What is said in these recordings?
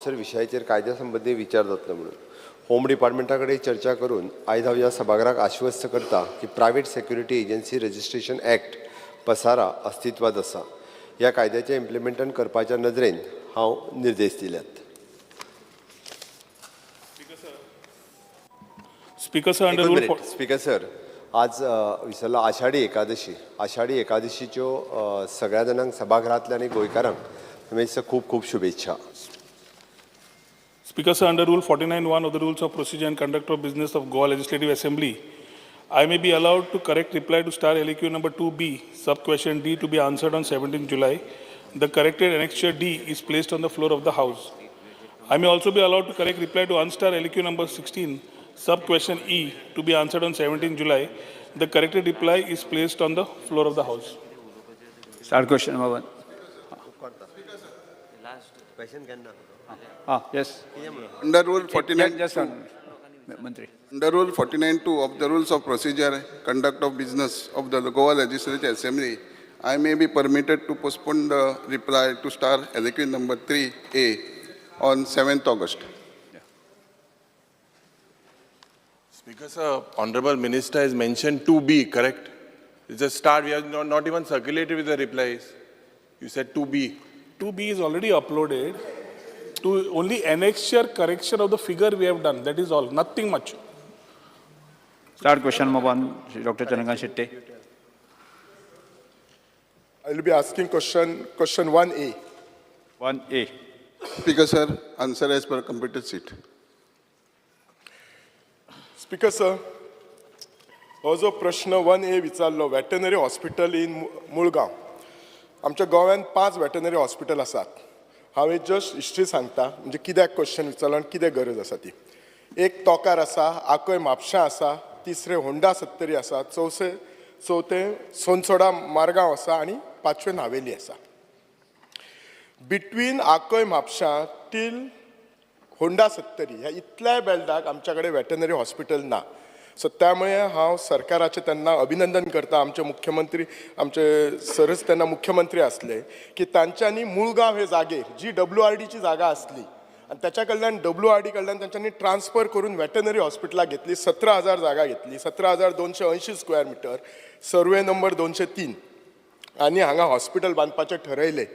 Sir, विशयाचेर कायद्या संबंदी विचार जातलो म्हणून होम डिपार्टमेंटा कडेन चर्चा करून आयज हांव ह्या सभाघराक आश्वस्त करता की Private Security Agency Registration Act, PSARA, अस्तित्वात आसा. ह्या कायद्याचें इम्प्लिमेंटन करपाच्या नदरेन हांव निर्देश दिल्यात. Speaker sir, under rule speaker sir, आज विसरलो, आषाढी एकादशी. आषाढी एकादशीच्यो सगळ्या जाणांक, सभाघरांतल्या आनी गोंयकारांक दिसता खूब खूब शुभेच्छा. Speaker sir, under Rule 49(1) of the Rules of Procedure and Conduct of Business of Goa Legislative Assembly, I may be allowed to correct reply to star LAQ number 2B, sub question D, to be answered on 17 July. The corrected annexure D is placed on the floor of the House. I may also be allowed to correct reply to unstar LAQ number 16, sub question E, to be answered on 17 July. The corrected reply is placed on the floor of the House. Start question number one. Question केन्ना? Ah, yes. Under Rule 49, Just one minute. Mantri. Under Rule 49(2) of the Rules of Procedure, Conduct of Business of the Goa Legislative Assembly, I may be permitted to postpone the reply to star LAQ number 3A on 7th August. Speaker sir, Honorable Minister has mentioned 2B, correct? It's a start, we have not even circulated with the replies. You said 2B. 2B is already uploaded. To only annexure correction of the figure we have done, that is all, nothing much. Start question number one, Shri Dr. Chandrakant Shetty. I will be asking question 1A. 1A. Speaker sir, answer as per computer sheet. Speaker sir, हो जो प्रश्न 1A विचारलो, veterinary hospital in मुळगांव. आमच्या गोव्यान पांच veterinary hospital आसात. हांव एक जस्ट हिस्ट्री सांगता, म्हणजे कित्याक क्वेश्चन विचारलो आनी कितें गरज आसा ती. एक तोकार आसा, आकय म्हापशां आसा, तिसरें होंडा सत्तरी आसा, चवथें सोनसोडा मारगांव आसा आनी पांचवें नावेली आसा. बिटवीन आकय म्हापशां टील होंडा सत्तरी ह्या इतल्याय बेल्टाक आमच्या कडेन वेटनरी हॉस्पिटल ना. सो त्यामुळे हांव सरकाराचें तेन्ना अभिनंदन करता, आमचे मुख्यमंत्री, आमचे सरच तेन्ना मुख्यमंत्री आसले, की तांच्यांनी मुळगांव हे जागेर जी डब्ल्यू आर डीची जागा आसली आनी त्याच्या कडल्यान, डब्ल्यू आर डी कडल्यान तांच्यांनी ट्रान्सफर करून वेटनरी हॉस्पिटलाक घेतली. 17,000 जागा घेतली, 17,280 स्क्वेअर मिटर, सर्वे नंबर 203, आनी हांगा हॉस्पिटल बांदपाचें ठरयलें.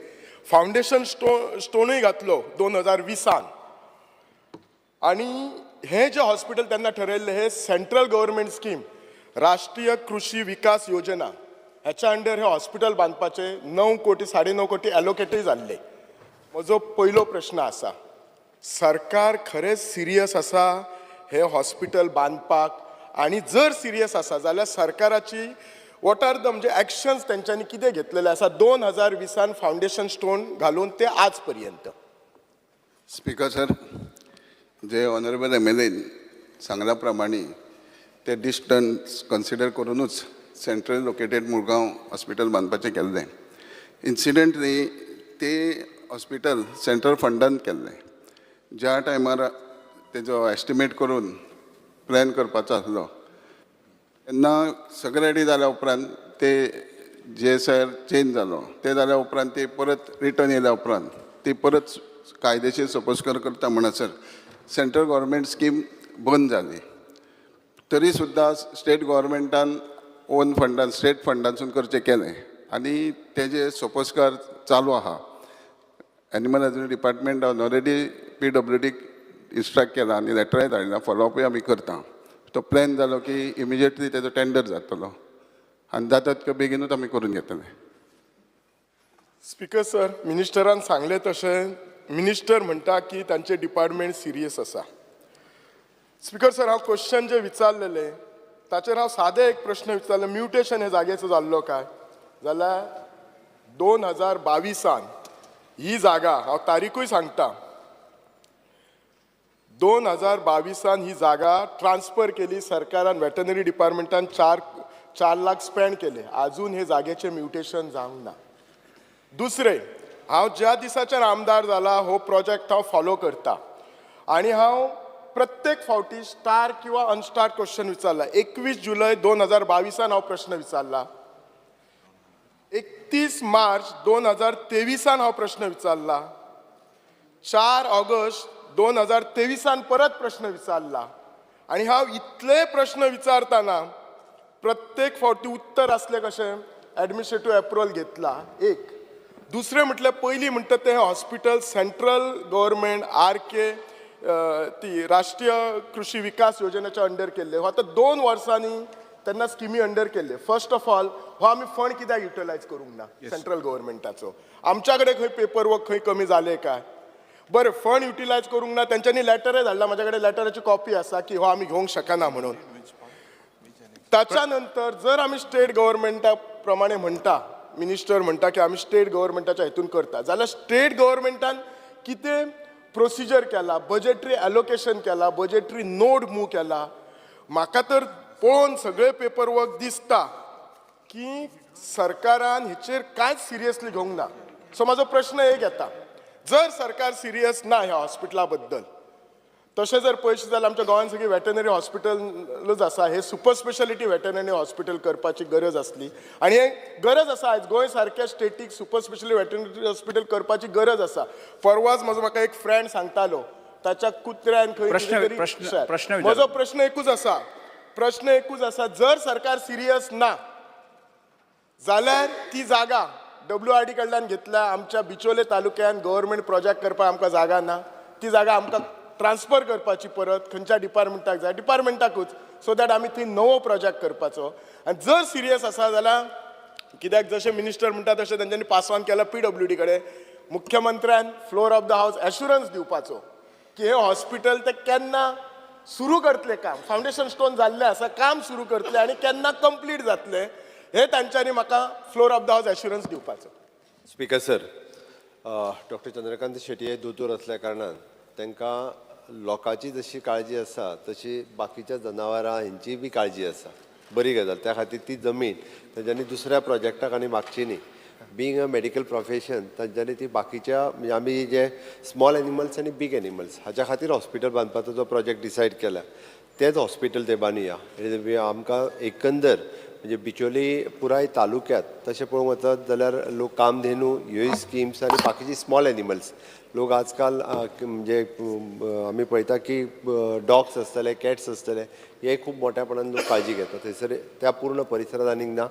फावंडेशन स्टोनूय घातलो 2020न. आनी हें जें हॉस्पिटल तेन्ना ठरयल्लें, हें सेंट्रल गव्हर्मेंट स्कीम, राष्ट्रीय कृषी विकास योजना, हेच्या अंडर हें हॉस्पिटल बांदपाचें 9 कोटी, 9.5 कोटी एलोकेटूय जाल्ले. म्हजो पयलो प्रश्न आसा, सरकार खरेंच सिरियस आसा हें हॉस्पिटल बांदपाक? आनी जर सिरियस आसा जाल्यार सरकाराची what are the म्हणजे एक्शन्स तेंच्यांनी कितें घेतलेले आसा 2020न फावंडेशन स्टोन घालून ते आज पर्यंत? स्पीकर सर, जे ऑनरेबल एमएलएन सांगल्या प्रमाणे ते डिस्टन्स कन्सिडर करूनच सेंट्रल लोकेटेड मुरगांव हॉस्पिटल बांदपाचें केल्लें. इन्सिडंटली ते हॉस्पिटल सेंट्रल फंडान केल्लें. ज्या टायमार तेजो एस्टिमेट करून प्लॅन करपाचो आसलो तेन्ना सगळें रेडी जाल्या उपरांत ते जे सर चेंज जालो. ते जाल्या उपरांत ते परत रिटर्न येयल्या उपरांत ती परत कायदेशीर सोपस्कर करता म्हणसर सेंट्रल गव्हर्मेंट स्कीम बंद जाली. तरी सुद्दां स्टेट गव्हर्मेंटान ओन फंडान, स्टेट फंडांसून करचें केलें आनी तेजे सोपस्कार चालू आहा. एनिमल हजबंडरी डिपार्टमेंटान ऑलरेडी पीडब्ल्यूडीक इन्स्ट्रक्ट केला आनी लेटराय धाडला. फॉलोअपूय आमी करता. तो प्लॅन जालो की इमिजिएटली तेजो टेंडर जातलो आनी जाता तितको बेगिनूच आमी करून घेतले. स्पीकर सर, मिनिस्टरान सांगलें तशें, मिनिस्टर म्हणटा की तांचे डिपार्टमेंट सिरियस आसा. स्पीकर सर, हांव क्वेश्चन जे विचारलेले ताचेर हांव सादें एक प्रश्न विचारलो, म्युटेशन हे जागेचो जाल्लो काय? जाल्यार 2022न ही जागा, हांव तारीखूय सांगता, 2022न ही जागा ट्रान्सफर केली सरकारान. वेटनरी डिपार्टमेंटान 4 4 लाख स्पेंड केले. अजून हे जागेचें म्युटेशन जावंक ना. दुसरें, हांव ज्या दिसाच्यान आमदार जाला हो प्रोजेक्ट हांव फॉलो करता आनी हांव प्रत्येक फावटी स्टार किंवा अनस्टार क्वेश्चन विचारला. 21 जुलय 2022न हांव प्रश्न विचारला, 31 मार्च 2023न हांव प्रश्न विचारला. 4 ऑगस्ट 2023an परत प्रश्न विचारला आनी हांव इतले प्रश्न विचारतना प्रत्येक फावटी उत्तर आसलें कशें, एडमिनिस्ट्रेटीव एप्रुवल घेतला एक. दुसरें म्हटल्यार पयलीं म्हणटा तें hospital central government RK ती राष्ट्रीय कृषी विकास योजनेच्या अंडर केल्लें. हो आतां 2 वर्सांनी तेन्ना स्किमी अंडर केल्ले. फर्स्ट ऑफ ऑल, हो आमी फंड कित्याक युटिलायज करूंक ना सेंट्रल गव्हर्मेंटाचो? आमच्या कडेन खंय पेपर वर्क खंय कमी जालें काय? बरें, फंड युटिलायज करूंक ना, तेंच्यांनी लॅटरय धाडला. म्हाज्या कडेन लॅटराची कॉपी आसा की हो आमी घेवंक शकना म्हणून. ताच्या नंतर जर आमी स्टेट गव्हर्मेंटा प्रमाणे म्हणटा, मिनिस्टर म्हणटा की आमी स्टेट गव्हर्मेंटाच्या हितून करता, जाल्यार स्टेट गव्हर्मेंटान कितें प्रोसिजर केला, बजेटरी एलोकेशन केला, बजेटरी नोड मूव केला? म्हाका तर पळोवन सगळे पेपर वर्क दिसता की सरकारान हेचेर कांयच सिरियसली घेवंक ना. सो म्हाजो प्रश्न एक येता, जर सरकार सिरियस ना ह्या हॉस्पिटला बद्दल, तशें जर पळयशे जाल्यार आमच्या गोंयांत सगळीं वेटनरी हॉस्पिटलूच आसा. हे सुपर स्पेशालिटी वेटनरी हॉस्पिटल करपाची गरज आसली आनी हे गरज आसा. आयज गोंय सारक्या static super speciality veterinary hospital करपाची गरज आसा. परवाच म्हजो म्हाका एक फ्रेंड सांगतालो, ताच्या कुत्र्यान खंय कितें तरी प्रश्न विचार. म्हजो प्रश्न एकूच आसा, प्रश्न एकूच आसा, जर सरकार सिरियस ना जाल्यार ती जागा डब्ल्यू आर डी कडल्यान घेतल्या. आमच्या बिचोले तालुक्यान गव्हर्मेंट प्रोजेक्ट करपाक आमकां जागा ना. ती जागा आमकां ट्रान्सफर करपाची परत खंयच्या डिपार्टमेंटाक जाय डिपार्टमेंटाकूच, सो that आमी थंय नवो प्रोजेक्ट करपाचो. आनी जर सिरियस आसा जाल्यार कित्याक जशें मिनिस्टर म्हणटा तशें तेंच्यांनी पास ऑन केला पीडब्ल्यूडी कडेन, मुख्यमंत्र्यान floor of the house assurance दिवपाचो की हे हॉस्पिटल ते केन्ना सुरू करतले काम, फावंडेशन स्टोन जाल्लें आसा, काम सुरू करतले आनी केन्ना कंप्लीट जातलें हे तांच्यांनी म्हाका floor of the house assurance दिवपाचो. Speaker sir, doctor Chandrakant Shetye हे दोतोर असल्या कारणान तांकां लोकांची जशी काळजी आसा तशी बाकीच्या जनावरां हेंची बी काळजी आसा. बरी गजाल. त्या खातीर ती जमीन तेंच्यांनी दुसऱ्या प्रोजेक्टाक आनी मागची न्ही. बींग अ मेडिकल प्रोफेशन, तांच्यांनी ती बाकीच्या, म्हणजे आमी जे स्मॉल एनिमल्स आनी बीग एनिमल्स हाच्या खातीर हॉस्पिटल बांदपाचो जो प्रोजेक्ट डिसायड केला, तेच हॉस्पिटल ते बांदुया. आमकां एकंदर म्हणजे बिचोली पुराय तालुक्यात तशें पळोवंक वचत जाल्यार लोक कामधेनू ह्योय स्किम्स आनी बाकीची स्मॉल एनिमल्स लोक आजकाल म्हणजे आमी पळयता की डॉग्स आसतले, कॅट्स आसतले, हे खूब मोठ्यापणान लोक काळजी घेतात. थंयसर त्या पूर्ण परिसरांत आनीक ना.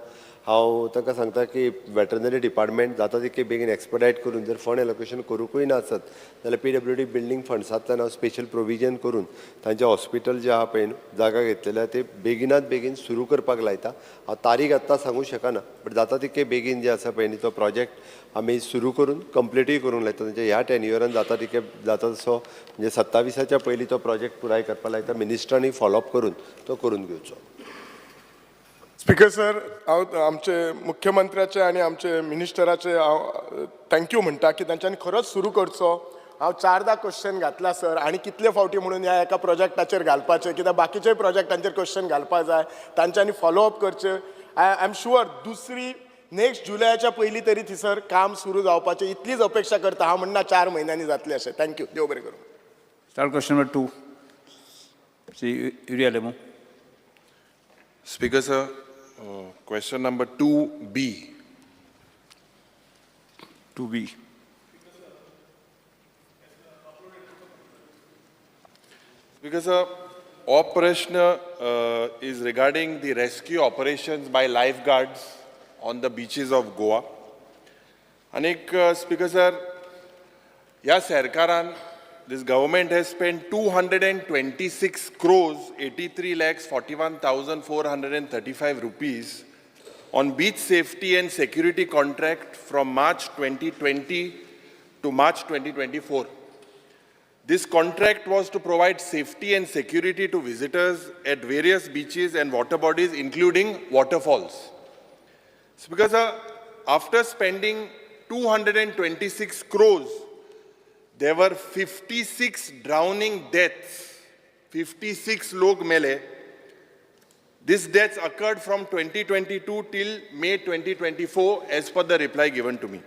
हांव तांकां सांगता की वेटरनरी डिपार्टमेंट जाता तितके बेगीन एक्सपडायट करून, जर फंड एलोकेशन करुंकूय नासत जाल्यार पीडब्ल्यूडी बिल्डींग फंड्सांतल्यान हांव स्पेशल प्रोविजन करून तांचें हॉस्पिटल जें आहा पळय न्हू, जागा घेतलेल्या, ते बेगिनात बेगीन सुरू करपाक लायता. हांव तारीख आत्तां सांगूंक शकना, बट जाता तितके बेगीन जे आसा पळय न्ही, तो प्रोजेक्ट आमी सुरू करून कंप्लिटूय करूंक लायता. तांच्या ह्या टेन्युअरान जाता तितके जाता तसो, म्हणजे 27च्या पयलीं तो प्रोजेक्ट पुराय करपाक लायता. मिनिस्टरांनी फॉलोअप करून तो करून घेवचो. स्पीकर सर, हांव आमचे मुख्यमंत्र्याचे आनी आमचे मिनिस्टराचे हांव thank you म्हणटा की तांच्यांनी खरोच सुरू करचो. हांव चारदां क्वेश्चन घातला सर, आनी कितले फावटी म्हणून ह्या एका प्रोजेक्टाचेर घालपाचें? कित्याक बाकीचे प्रोजेक्टांचेर क्वेश्चन घालपाक जाय. तांच्यांनी फॉलोअप करचें. I am sure दुसरी नेक्स्ट जुलयाच्या पयलीं तरी थंयसर काम सुरू जावपाचें इतलीच अपेक्षा करता हांव. म्हणना 4 म्हयन्यांनी जातलें अशें. Thank you, देव बरें करूं. Starred question number 2. Shri Yuri Alemao. Speaker sir, question number 2B. 2B. Speaker sir, हो प्रश्न is regarding the rescue operations by lifeguards on the beaches of Goa. आनीक स्पीकर सर, ह्या सरकारान, this government has spent 226 crores 83 lakhs 41,435 rupees on beach safety and security contract from March 2020 to March 2024. This contract was to provide safety and security to visitors at various beaches and water bodies, including waterfalls. So because after spending 226 crores, there were 56 drowning deaths. 56 लोक मेले. These deaths occurred from 2022 till May 2024 as per the reply given to me.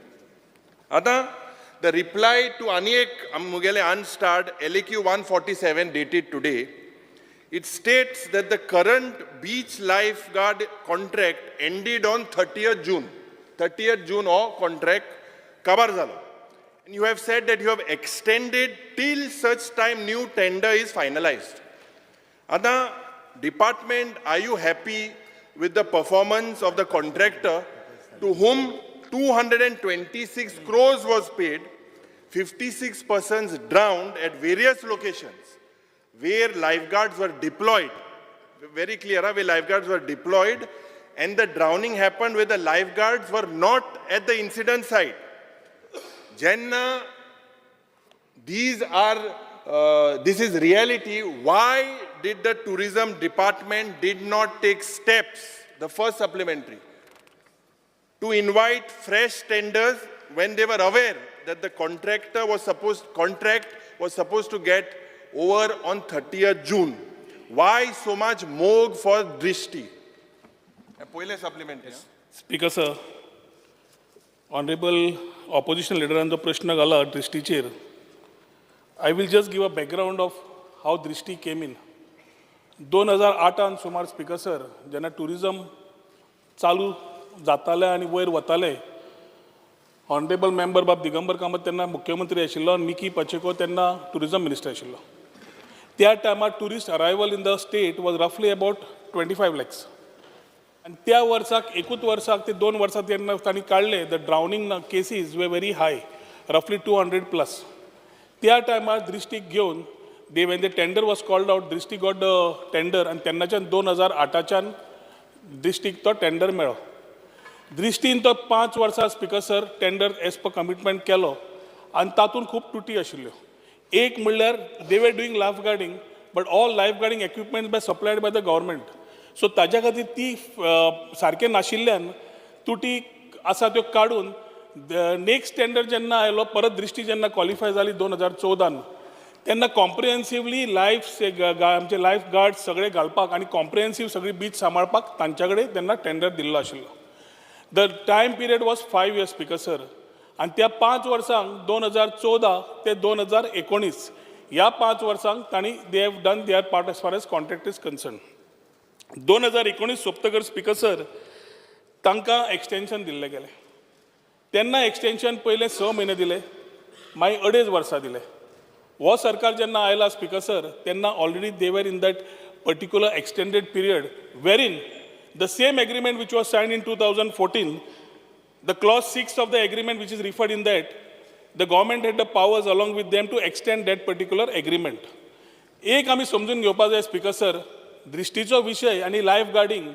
आतां the reply to आनी एक मुगेले unstarred LAQ 147 dated today, it states that the current beach lifeguard contract ended on 30th June. 30th June हो contract काबार जालो. And you have said that you have extended till such time new tender is finalized. Ada, department, are you happy with the performance of the contractor to whom 226 crores was paid, 56 persons drowned at various locations where lifeguards were deployed? Very clear, huh? Where lifeguards were deployed and the drowning happened where the lifeguards were not at the incident site. Jenna, these are this is reality. Why did the tourism department did not take steps, the first supplementary, to invite fresh tenders when they were aware that the contractor was supposed contract was supposed to get over on 30th June? Why so much mog for Drishti? पहिले supplementary. Speaker sir, honourable opposition लिडरान जो प्रश्न घाला दृश्टीचेर, I will just give a background of how Drishti came in. 2008आन सुमार speaker sir, जेन्ना tourism चालू जातालें आनी वयर वतालें, ऑनरेबल मेंबर बाब दिगंबर कामत तेन्ना मुख्यमंत्री आशिल्लो आनी मिकी पाचेको तेन्ना ट्युरिजम मिनिस्टर आशिल्लो. त्या टायमार tourist arrival in the state was roughly about 25 lakhs आनी त्या वर्साक, एकूच वर्साक ते 2 वर्सां तेन्ना तांणी काडले, the drowning cases were very high, roughly 200 plus. त्या टायमार दृश्टीक घेवन they, when the tender was called out, Drishti got the tender आनी तेन्नाच्यान 2008च्यान दृश्टीक तो टेंडर मेळ्ळो. दृश्टीन तो 5 वर्सां, speaker sir, tender as per commitment केलो आनी तातूंत खूब तुटी आशिल्ल्यो. एक म्हणल्यार they were doing life guarding, but all life guarding equipment by supplied by the government, so ताज्या खातीर ती सारकें नाशिल्ल्यान तुटी आसा त्यो काडून नेक्स्ट टेंडर जेन्ना आयलो, परत दृश्टी जेन्ना क्वॉलिफाय जाली 2014न, तेन्ना कॉम्प्रिहेन्सिवली लायफ आमचे लायफ गार्ड सगळे घालपाक आनी कॉम्प्रिहेन्सीव सगळी बीच सांबाळपाक तांच्या कडेन तेन्ना टेंडर दिल्लो आशिल्लो. The time period was 5 years, speaker sir, आनी त्या 5 वर्सांक 2014 ते 2019 ह्या 5 वर्सांक तांणी they have done their part as far as contract is concern. 2019 सोंपतकर, speaker sir, तांकां एक्सटेन्शन दिल्लें गेलें. तेन्ना एक्सटेन्शन पयले 6 म्हयने दिले, मागीर अडेज वर्सां दिले. हो सरकार जेन्ना आयला, स्पीकर सर, तेन्ना already they were in that particular extended period, wherein the same agreement which was signed in 2014, the clause 6 of the agreement which is referred in that, the government had the powers along with them to extend that particular agreement. एक आमी समजून घेवपा जाय, speaker sir, दृश्टीचो विशय आनी life guarding,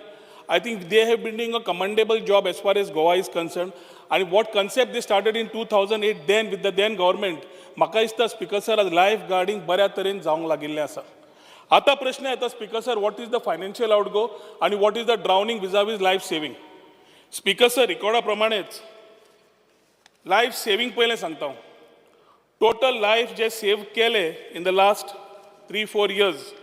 I think they have been doing a commendable job as far as Goa is concern आनी what concept they started in 2008 then with the then government, म्हाका दिसता, स्पीकर सर, आज life गार्डींग बऱ्या तरेन जावंक लागिल्लें आसा. आतां प्रश्न येता, speaker sir, what is the financial outgo आनी what is the drowning vis-a-vis life saving? Speaker sir, रिकॉर्डा प्रमाणेच लायफ सेवींग पयलें सांगता हांव. टोटल लायफ जे सेव केले in the last 3-4 years,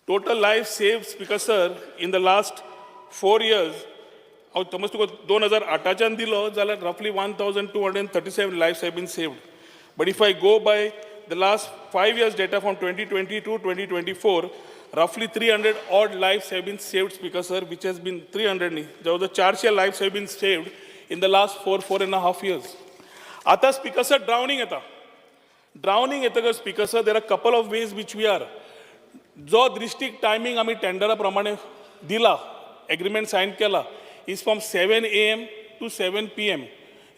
total life save, speaker sir, in the last 4 years, हांव समज तुका 2008च्यान दिलो जाल्यार roughly 1237 lives have been saved, but if I go by the last 5 years data from 2022 2024, roughly 300 odd lives have been saved, speaker sir, which has been 300 न्ही, जवळ जवळ 400 lives have been saved in the last 4, 4.5 years. आतां speaker sir, ड्रावनिंग येता. ड्रावनिंग येतकच, speaker sir, there are couple of ways which we are, जो दृश्टीक timing आमी टेंडरा प्रमाणे दिला, एग्रीमेंट सायन केला, is from 7 a.m. To 7 p.m.,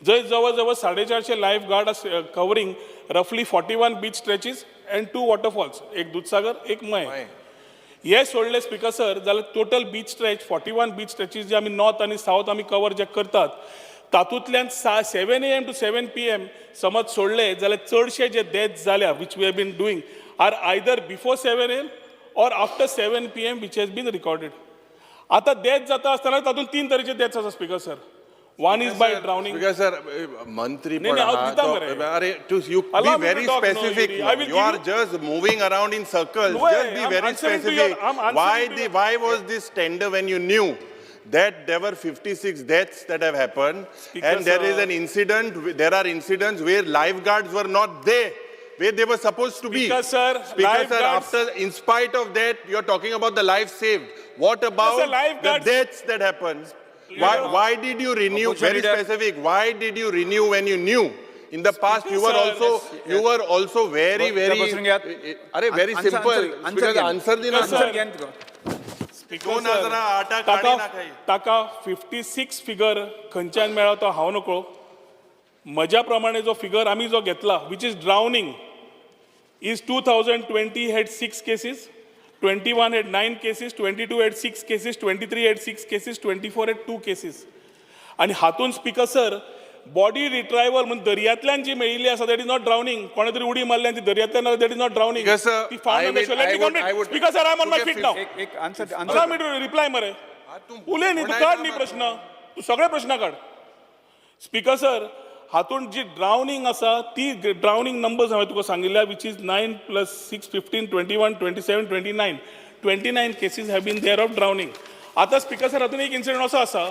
जंय जवळ जवळ 450 life guard covering roughly 41 beach stretches and two waterfalls, एक दुधसागर, एक मये. हे सोडले, स्पीकर सर, जाल्यार total beach stretch, 41 beach stretches जे आमी नॉर्थ आनी सावथ आमी कवर जे करतात, तातूंतल्यान सा 7 a.m. To 7 p.m. समज सोडले जाल्यार चडशे जे डेथ जाल्या, which we have been doing, are either before 7 a.m. or after 7 p.m. which has been recorded. आतां डेथ जाता आसतना तातूंत तीन तरेचे डेथ्स आसा, speaker sir. One is by drowning. Because sir, मंत्री नाही, पण नाही, हांव आहा, दिता तो- मरे. अरे to you Allow be me to very talk, no, specific. Yuri. I will You give are you- just moving around in circles. No, Just be I'm very answering to your- specific. I'm answering Why to the your- why was this tender when you knew that there were 56 deaths that have happened Speaker, and there is sir. An incident, there are incidents where lifeguards were not there, where they were supposed to be. Speaker, sir, Speaker, sir, lifeguards- after, in spite of that, you're talking about the life saved. What about the lifeguards- deaths that happened? Why did you renew, Opposition very leader. specific, why did you renew when you knew? In the past, Speaker, you were sir, also, you were also very, very, बसून घेयात. अरे, very Answer- simple. answer- answer Speaker, घ्या. answer दिना. Sir, answer घ्या तुका. Speaker, दोन sir, हजारा आठा काडी ना काही. ताका 56 फिगर खंयच्यान मेळ्ळा तो हांव नकळो. म्हज्या प्रमाणे जो फिगर आमी जो घेतला, which is drowning, is 2020 had 6 cases, 21 had 9 cases, 22 had 6 cases, 23 had 6 cases, 24 had 2 cases. आनी हातून स्पिकर सर, बॉडी रिट्रायवल म्हूण दर्यांतल्यान जी मेळिल्ली आसा, that is not drowning. कोणे तरी उडी मारली आनी ती दर्यांतल्यान, that is not drowning. Speaker, sir, ती found. I Speaker sir, I am on my तुगे feet now. एक एक answer Allow answer me to reply मरे. उलय न्ही तूं, काड न्ही प्रश्न, तूं सगळे प्रश्न काड. स्पिकर सर, हातून जी ड्रावनिंग आसा ती ड्रावनिंग नंबर्स हांवें तुका सांगिल्ल्या, which is 9 plus 6, 15, 21, 27, 29. 29 cases have been there of drowning. आतां स्पिकर सर, हातून एक इन्सिडंट असो आसा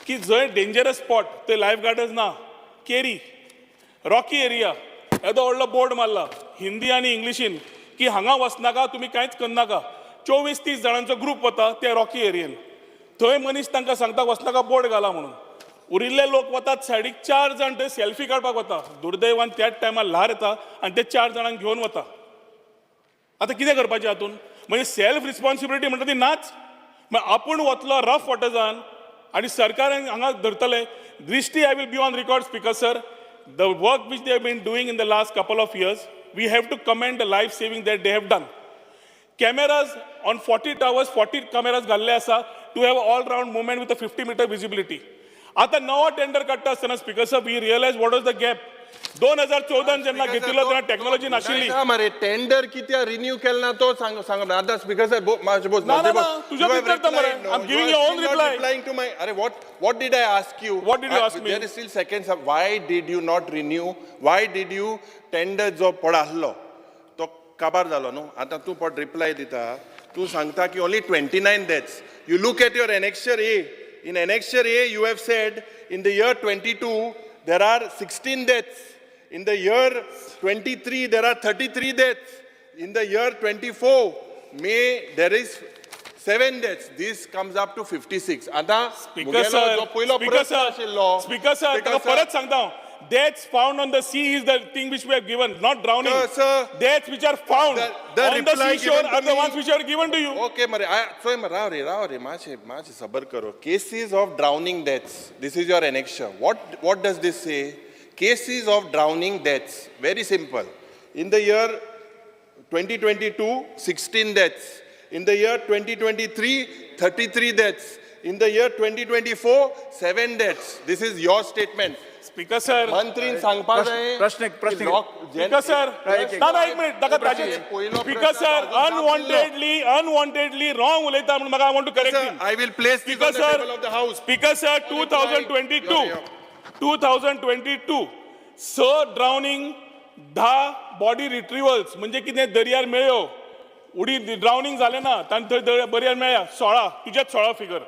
की जंय डेंजरस स्पॉट, थंय लायफ गार्डस ना. केरी रॉकी एरिया, येदो व्हडलो बोर्ड मारला हिंदी आनी इंग्लिशीन की हांगा वचनाका तुमी, कांयच करनाका. 24-30 जाणांचो ग्रूप वता त्या रॉकी एरियेन. थंय मनीस तांकां सांगता वचनाका, बोर्ड घाला म्हणून. उरिल्ले लोक वतात सायडीक, चार जाण थंय सेल्फी काडपाक वता. दुर्दैवान त्याच टायमार ल्हार येता आनी ते चार जाणांक घेवन वता. आतां कितें करपाचें हातून? म्हणजे सेल्फ रिस्पॉन्सिबिलिटी म्हणटा ती नाच. मागीर आपूण वतलो रफ वॉटर्सान आनी सरकारान हांगा धरतले दृश्टी. I will be on record, Speaker sir, the work which they have been doing in the last couple of years, we have to commend the life saving that they have done. Cameras on 40 towers, 40 cameras घाल्ले आसा to have all round movement with a 50 meter visibility. आतां नवो tender काडटा आसतना, Speaker sir, we realize what was the gap. 2014 जेन्ना घेतिल्लो तेन्ना technology नाशिल्ली. मरे, टेंडर कित्याक रिन्यू केल ना तो सांग. सांग आतां स्पीकर साहेब, मातशें बोस. ना, ना, ना, तुज्या भितर मरे. I'm giving your own reply. Replying to my, अरे, what did I ask you? What did you ask me? There is still seconds. Why did you not renew? Why did you tender जो पड आसलो तो काबार जालो न्हू? आतां तूं पट रिप्लाय दिता, तूं सांगता की only 29 deaths. You look at your annexure A. In annexure A, you have said in the year 22 there are 16 deaths. In the year 23, there are 33 deaths. In the year 24, May, there is 7 deaths. This comes up to 56. आता speaker मुगेलो sir, जो पयलो speaker प्रश्न sir, आशिल्लो, speaker sir, Speaker ताका sir, परत सांगता हांव, deaths found on the sea is the thing which we have given, not drowning. Sir, sir, Deaths which are found the on the reply seashore given to are the me- ones which are given to you. Okay मरे, चोय मरे, राव रे, राव रे, मातशें मातशें सबर करो. Cases of drowning deaths, this is your annexure. What does this say? Cases of drowning deaths, very simple. In the year 2022, 16 deaths. In the year 2023, 33 deaths. In the year 2024, 7 deaths. This is your statement. Speaker sir, मंत्रीन सांगपा जाय. प्रश्न- प्रश्न- speaker sir, ना ना, एक minute, ताका ताजेच. पयलो speaker प्रश्न सर, अजून जाप दिल्लो. अनवॉन्टेडली रॉंग उलयता म्हणून म्हाका, I want to correct him. I will place this Speaker on the sir, table of the house. Speaker sir, 2022, 2022, स ड्रावनिंग, 10 बॉडी रिट्रिवल्स, म्हणजे कितें दर्यार मेळ्यो, उडी ड्रावनिंग जालें ना, तांणी थंय दर्यार मेळ्या 16. तुजेच 16 फिगर.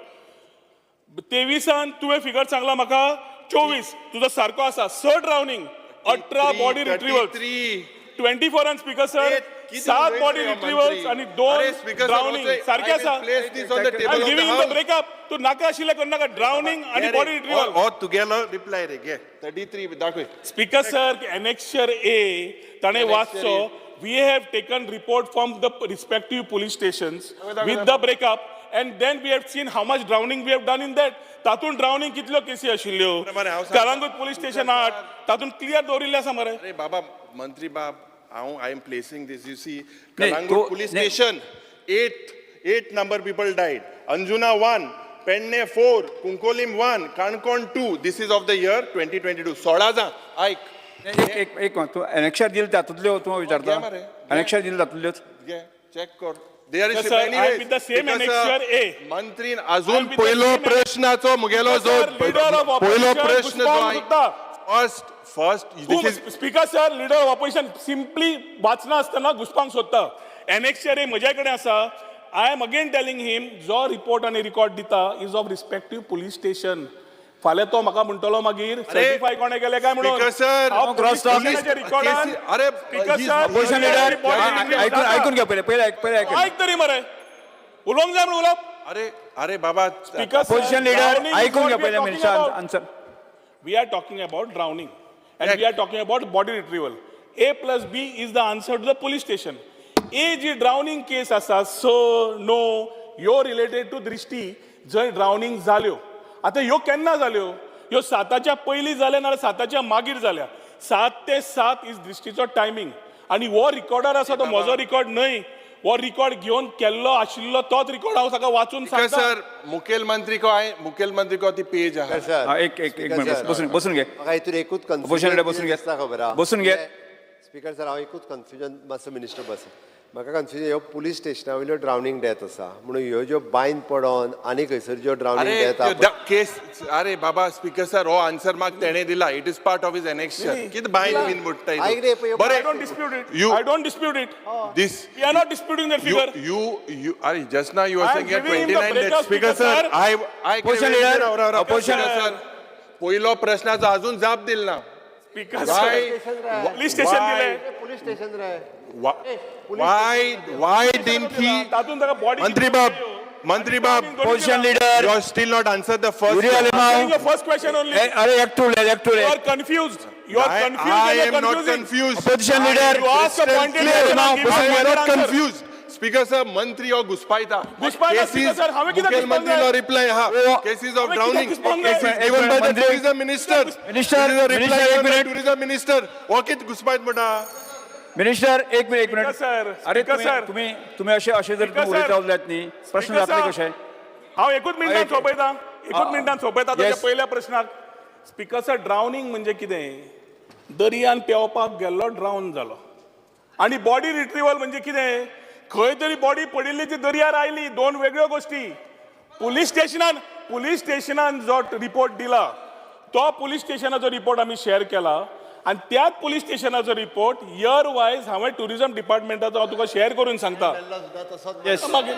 23न तुवें फिगर सांगला म्हाका 24, तुजो सारको आसा. स ड्रावनिंग, 18 बॉडी रिट्रिवल्स. 33. 24न स्पीकर सर, सात बॉडी रिट्रिवल्स आणि दोन ड्रावनिंग सारखे आसा. I giving the breakup. तूं नाका आशिल्लें करनाका. ड्रावनिंग आणि बॉडी रिट्रिवल. हो, तुगेलो रिप्लाय रे, घे 33 दाखय. स्पीकर सर, एनेक्शर ए ताणें वाचचो. We have taken report from the respective police stations with the breakup, and then we have seen how much drowning we have done in that. तातूंत ड्रावनिंग कितल्यो केसी आशिल्ल्यो? मरे, हांव सांगता. कळंगूट पुलीस स्टेशन 8, तातूंत क्लियर दवरिल्लें आसा मरे. अरे बाबा, मंत्री बाब, हांव, I am placing this, you see. नाही, कलांगूट पुलीस नाही. Station 8, 8 number people died. Anjuna 1, Pernem 4, Cuncolim 1, Canacona 2. This is of the year 2022. 16 जाण, आयक. एक एक एक, तूं एनेक्शर दिले तातूंतल्यो तूं विचारता? घे मरे. एनेक्शर दिले तातूंतल्योच. घे, चेक कर. There is Yes, sir, I am with the same annexure A. मंत्रीन I am अजून with the पयलो same प्रश्नाचो मुगेलो जो Sir, leader of पयलो opposition प्रश्न जो घुसपावन सोदता. First this is Speaker sir, leader of opposition simply वाचना आसतना घुसपांक सोदता. एनेक्शर ए म्हज्या कडेन आसा. I am again telling him, जो रिपोर्ट आनी रिकॉर्ड दिता is of respective police station. फाल्यां तो म्हाका म्हणटलो मागीर सर्टिफाय कोणें केलें काय म्हणून. Speaker sir, हांव cross police talk. स्टेशनाच्या रिकॉर्डान केसी- अरे, Speaker he's sir, opposition leader, body ऐकून ऐकून घ्या पहिले, पहिले ऐक, पहिले ऐकून. ऐक तरी मरे, उलोवंक जाय म्हणून उलोवप. अरे अरे बाबा. Speaker sir, opposition leader, drowning is ऐकून what घ्या we are पहिले talking minister about. Answer. We are talking about drowning and we are talking about body retrieval. A plus B is the answer to the police station. A G drowning case आसा, स no ह्यो related two दृश्टी जंय ड्रावनिंग जाल्यो. आतां ह्यो केन्ना जाल्यो? ह्यो साताच्या पयलीं जाल्या नाल्यार साताच्या मागीर जाल्या. 7 ते 7 is दृश्टीचो टायमींग आनी हो रिकॉर्डर आसा तो म्हजो रिकॉर्ड न्हय. हो रिकॉर्ड घेवन केल्लो आशिल्लो तोच रिकॉर्ड हांव ताका वाचून स्पीकर सांगता. सर, मुखेलमंत्री को आहे, मुखेलमंत्री को ती पेज आहा. सर, हा, एक एक एक मिनिट, बसून बसून घे. म्हाका हितून एकूच Opposition leader, बसून कन्फ्युजन घे. दिसता खबर आहा. बसून घे. स्पीकर सर, हांव एकूच कन्फ्युजन मातसो मिनिस्टर बस, म्हाका कन्फ्युजन, ह्यो पुलीस स्टेशना वयल्यो ड्रावनिंग डेथ आसा म्हणून ह्यो ज्यो बांयन पडोन आनी खंयसर ज्यो ड्रावनिंग अरे डेथ आहा. केस, अरे बाबा, स्पीकर सर, हो आन्सर म्हाका तेणे दिला. It is part of his annexure. कितें बायन बीन ऐक रे, बुडटा? पळय, बरें. I don't dispute it. You- I don't dispute it. This We are not disputing that you figure. you you अरे, just now you are I am saying giving him the 29 breakup, death. Speaker Speaker sir, sir. I Opposition leader, opposition- sir, पयलो प्रश्नाचो अजून जाप दिल ना. Speaker Why? sir, police station Why? दिले. Police station रे. Why didn't he? तातूंत ताका body. मंत्री बाब, मंत्री बाब, opposition leader, you are still not answer the first. Yuri Alemao. First question only. अरे, एकटू उलय, एकटू You उलय. are confused. You are confused I and you am are not confusing. Confused. Opposition leader, You ask a pointed clear question, now, I'm giving I you am an not answer. Confused. Speaker sir, मंत्री हो घुसपायता. घुसपायता, Speaker sir, हांवें कित्याक मुखेलमंत्री घुसपावंक no reply हा. हो. Cases of हांवें drowning कित्याक घुसपावंक जाय? Cases given by the मंत्री- tourism minister. Minister, reply minister, एक मिनिट. टुरिझम मिनिस्टर हो कित घुसपायत म्हणटा? मिनिस्टर, एक मिनिट, एक मिनिट. Speaker sir, अरे, Speaker तुम्ही sir. तुम्ही तुम्ही असे असे जर Speaker तुम्ही उलयत sir. रावल्यात न्ही, प्रश्न Speaker जातले sir. कशे? हांव एकूच मिनटान एक- सोंपयता, एकूच मिनटान सोंपयता ताच्या Yes. पयल्या प्रश्नाक. स्पीकर सर, ड्रावनिंग म्हणजे कितें? दर्यान पेंवपाक गेल्लो ड्रावन जालो. आनी बॉडी रिट्रिवल म्हणजे कितें? खंय तरी बॉडी पडिल्ली ती दर्यार आयली. दोन वेगळ्यो गोश्टी. पुलीस स्टेशनान जो रिपोर्ट दिला तो पुलीस स्टेशनाचो रिपोर्ट आमी शेअर केला आनी त्याच पुलीस स्टेशनाचो रिपोर्ट इयर वायज हांवें टुरिझम डिपार्टमेंटाचो हांव तुका शेअर करून सांगता. येस. मागीर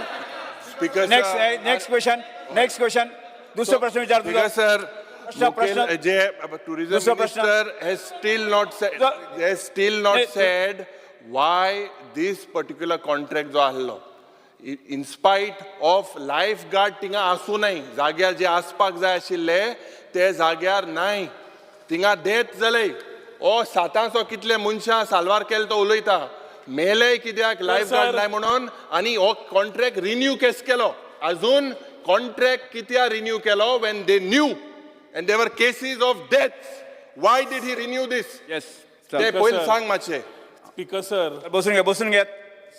speaker next, next question, next question. दुसरो प्रश्न विचार तुझा. स्पीकर सर, प्रश्न- प्रश्न- जे टुरिझम दुसरो प्रश्न. Minister has still not said, has still not नाही, said why this particular contract जो आहलो, in spite of life guard थिंगा आसूं नाय, जाग्यार जे आसपाक जाय आशिल्ले ते जाग्यार नाय. थिंगा डेथ जाले ओ सातांचो कितले मनशां साल्वार केले तो उलयता. मेले कित्याक? लायफ गार्ड नाय म्हणून. आनी हो कॉन्ट्रॅक्ट रिन्यू केस केलो? अजून कॉन्ट्रॅक्ट कित्याक रिन्यू केलो when they knew and there were cases of death? Why did he renew this? Yes. ते पयलीं सांग मातशें. स्पीकर सर, बसून घे, बसून घे.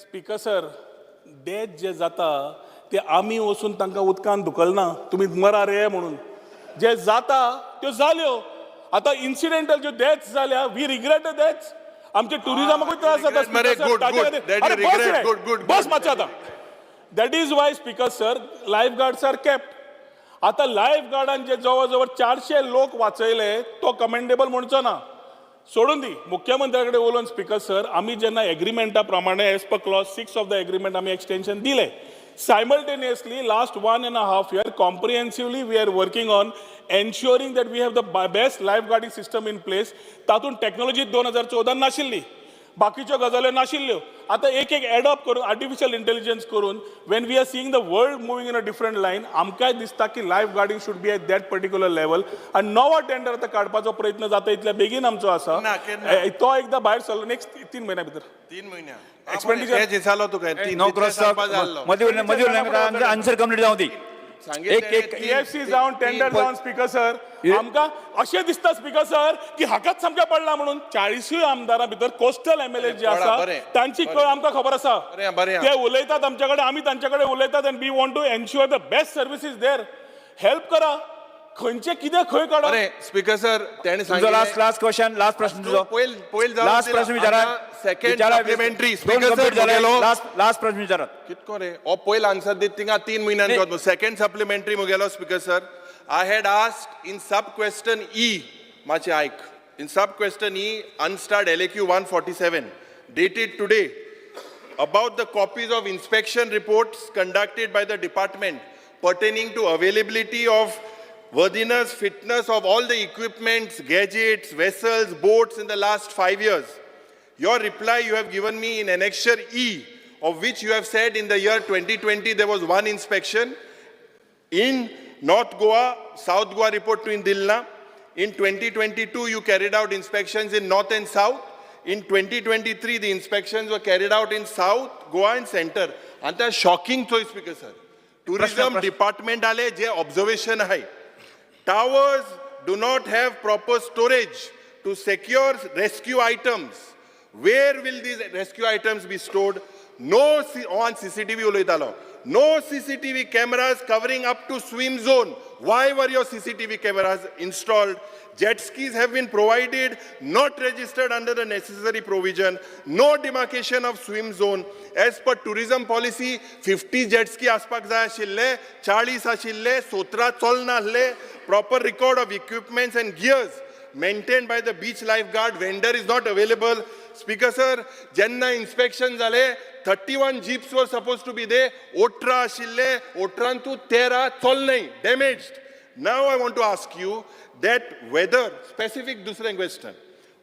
स्पीकर सर, डेथ जे जाता ते आमी वचून तांकां उदकान धुकलना तुमी मरा रे म्हणून. जे जाता त्यो जाल्यो. आतां इन्सिडेंटल ज्यो डेथ्स जाल्या, we regret the deaths. आमचे टुरिजमाकूय त्रास जाता. Regret मरे, Speaker sir, good, ताजे good. खातीर- That you अरे बस regret, रे, good, good, बस good. मातशें आतां. That is why, speaker sir, life guards are kept. आतां लायफ गार्डान जे जवळ जवळ 400 लोक वाचयले तो कमेंडेबल म्हणचो ना. सोडून दी. मुख्यमंत्र्या कडेन उलोवन, स्पीकर सर, आमी जेन्ना एग्रीमेंटा प्रमाणे as per clause 6 of the agreement आमी एक्सटेन्शन दिलें. Simultaneously last 1.5 year comprehensively we are working on ensuring that we have the best life guarding system in place. तातूंत टॅक्नॉलॉजी 2014 नाशिल्ली, बाकीच्यो गजाल्यो नाशिल्ल्यो. आतां एक एक एडॉप्ट करून, आर्टिफिशियल इंटेलिजन्स करून, when we are seeing the world moving in a different line, आमकांय दिसता की life guarding should be at that particular level. आनी नवो टेंडर आतां काडपाचो प्रयत्न जाता इतल्या बेगीन आमचो आसा. ना, केन्ना? तो एकदां भायर सरलो नेक्स्ट 3 म्हयन्या भितर. 3 म्हयन्या. Expenditure- हे दिसालो तुका तीन नो तितले क्रॉस सांगपा जाय आसलो. मध्ये मध्ये आन्सर कंप्लीट जावं दी. सांगितलें एक- एक- टीएफसी जावन टेंडर जावन, स्पीकर सर, आमकां अशें दिसता स्पीकर सर की हाकाच सामकें पडला म्हणून. 40ूय आमदारां भितर कोस्टल एमएलए जे बरें, आसा बरें, तांची बरें. कळ आमकां खबर आसा. बरें, बरें. ते उलयतात आमच्या कडेन, आमी तांच्या कडेन उलयतात and we want to ensure the best service is there. Help करा. खंयचें कितें खंय काडप. बरें स्पीकर सर, तेणें तुमचो लास्ट सांगितलें. लास्ट क्वेश्चन, लास्ट प्रश्न तुजो. पयल जावन लास्ट दिला. प्रश्न विचारा. सेकंड विचारा. सप्लिमेंटरी दोन स्पीकर सर कंप्लीट जाले. मुगेलो. लास्ट लास्ट प्रश्न विचारा. कितको रे हो पयल आन्सर दीत थिंगा 3 म्हयन्यान नाही. Second supplementary मुगेलो. Speaker sir, I had asked in sub question E, मातशें आयक, in sub question E, unstarred LAQ 147 dated today, about the copies of inspection reports conducted by the department pertaining to availability of worthiness, fitness of all the equipments, gadgets, vessels, boats in the last 5 years. Your reply you have given me in Annexure E, of which you have said in the year 2020 there was one inspection in North Goa, South Goa report to in Dilna. In 2022, you carried out inspections in North and South. In 2023, the inspections were carried out in South Goa and Center. And the shocking choice, Speaker sir. Tourism प्रश्न. Department आले जे observation आहे. Towers do not have proper storage to secure rescue items. Where will these rescue items be stored? No on CCTV उलयतालो. No CCTV cameras covering up to swim zone. Why were your CCTV cameras installed? Jet skis have been provided, not registered under the necessary provision. No demarcation of swim zone. As per tourism policy, 50 jet ski आसपाक जाय आशिल्ले, 40 आशिल्ले, 17 चलनासले. Proper record of equipments and gears maintained by the beach lifeguard vendor is not available. Speaker sir, जेन्ना inspection जाले, 31 jeeps were supposed to be there, 18 आशिल्ले, 18 13 चलनाय, damaged. Now I want to ask you that whether, specific दुसरें question,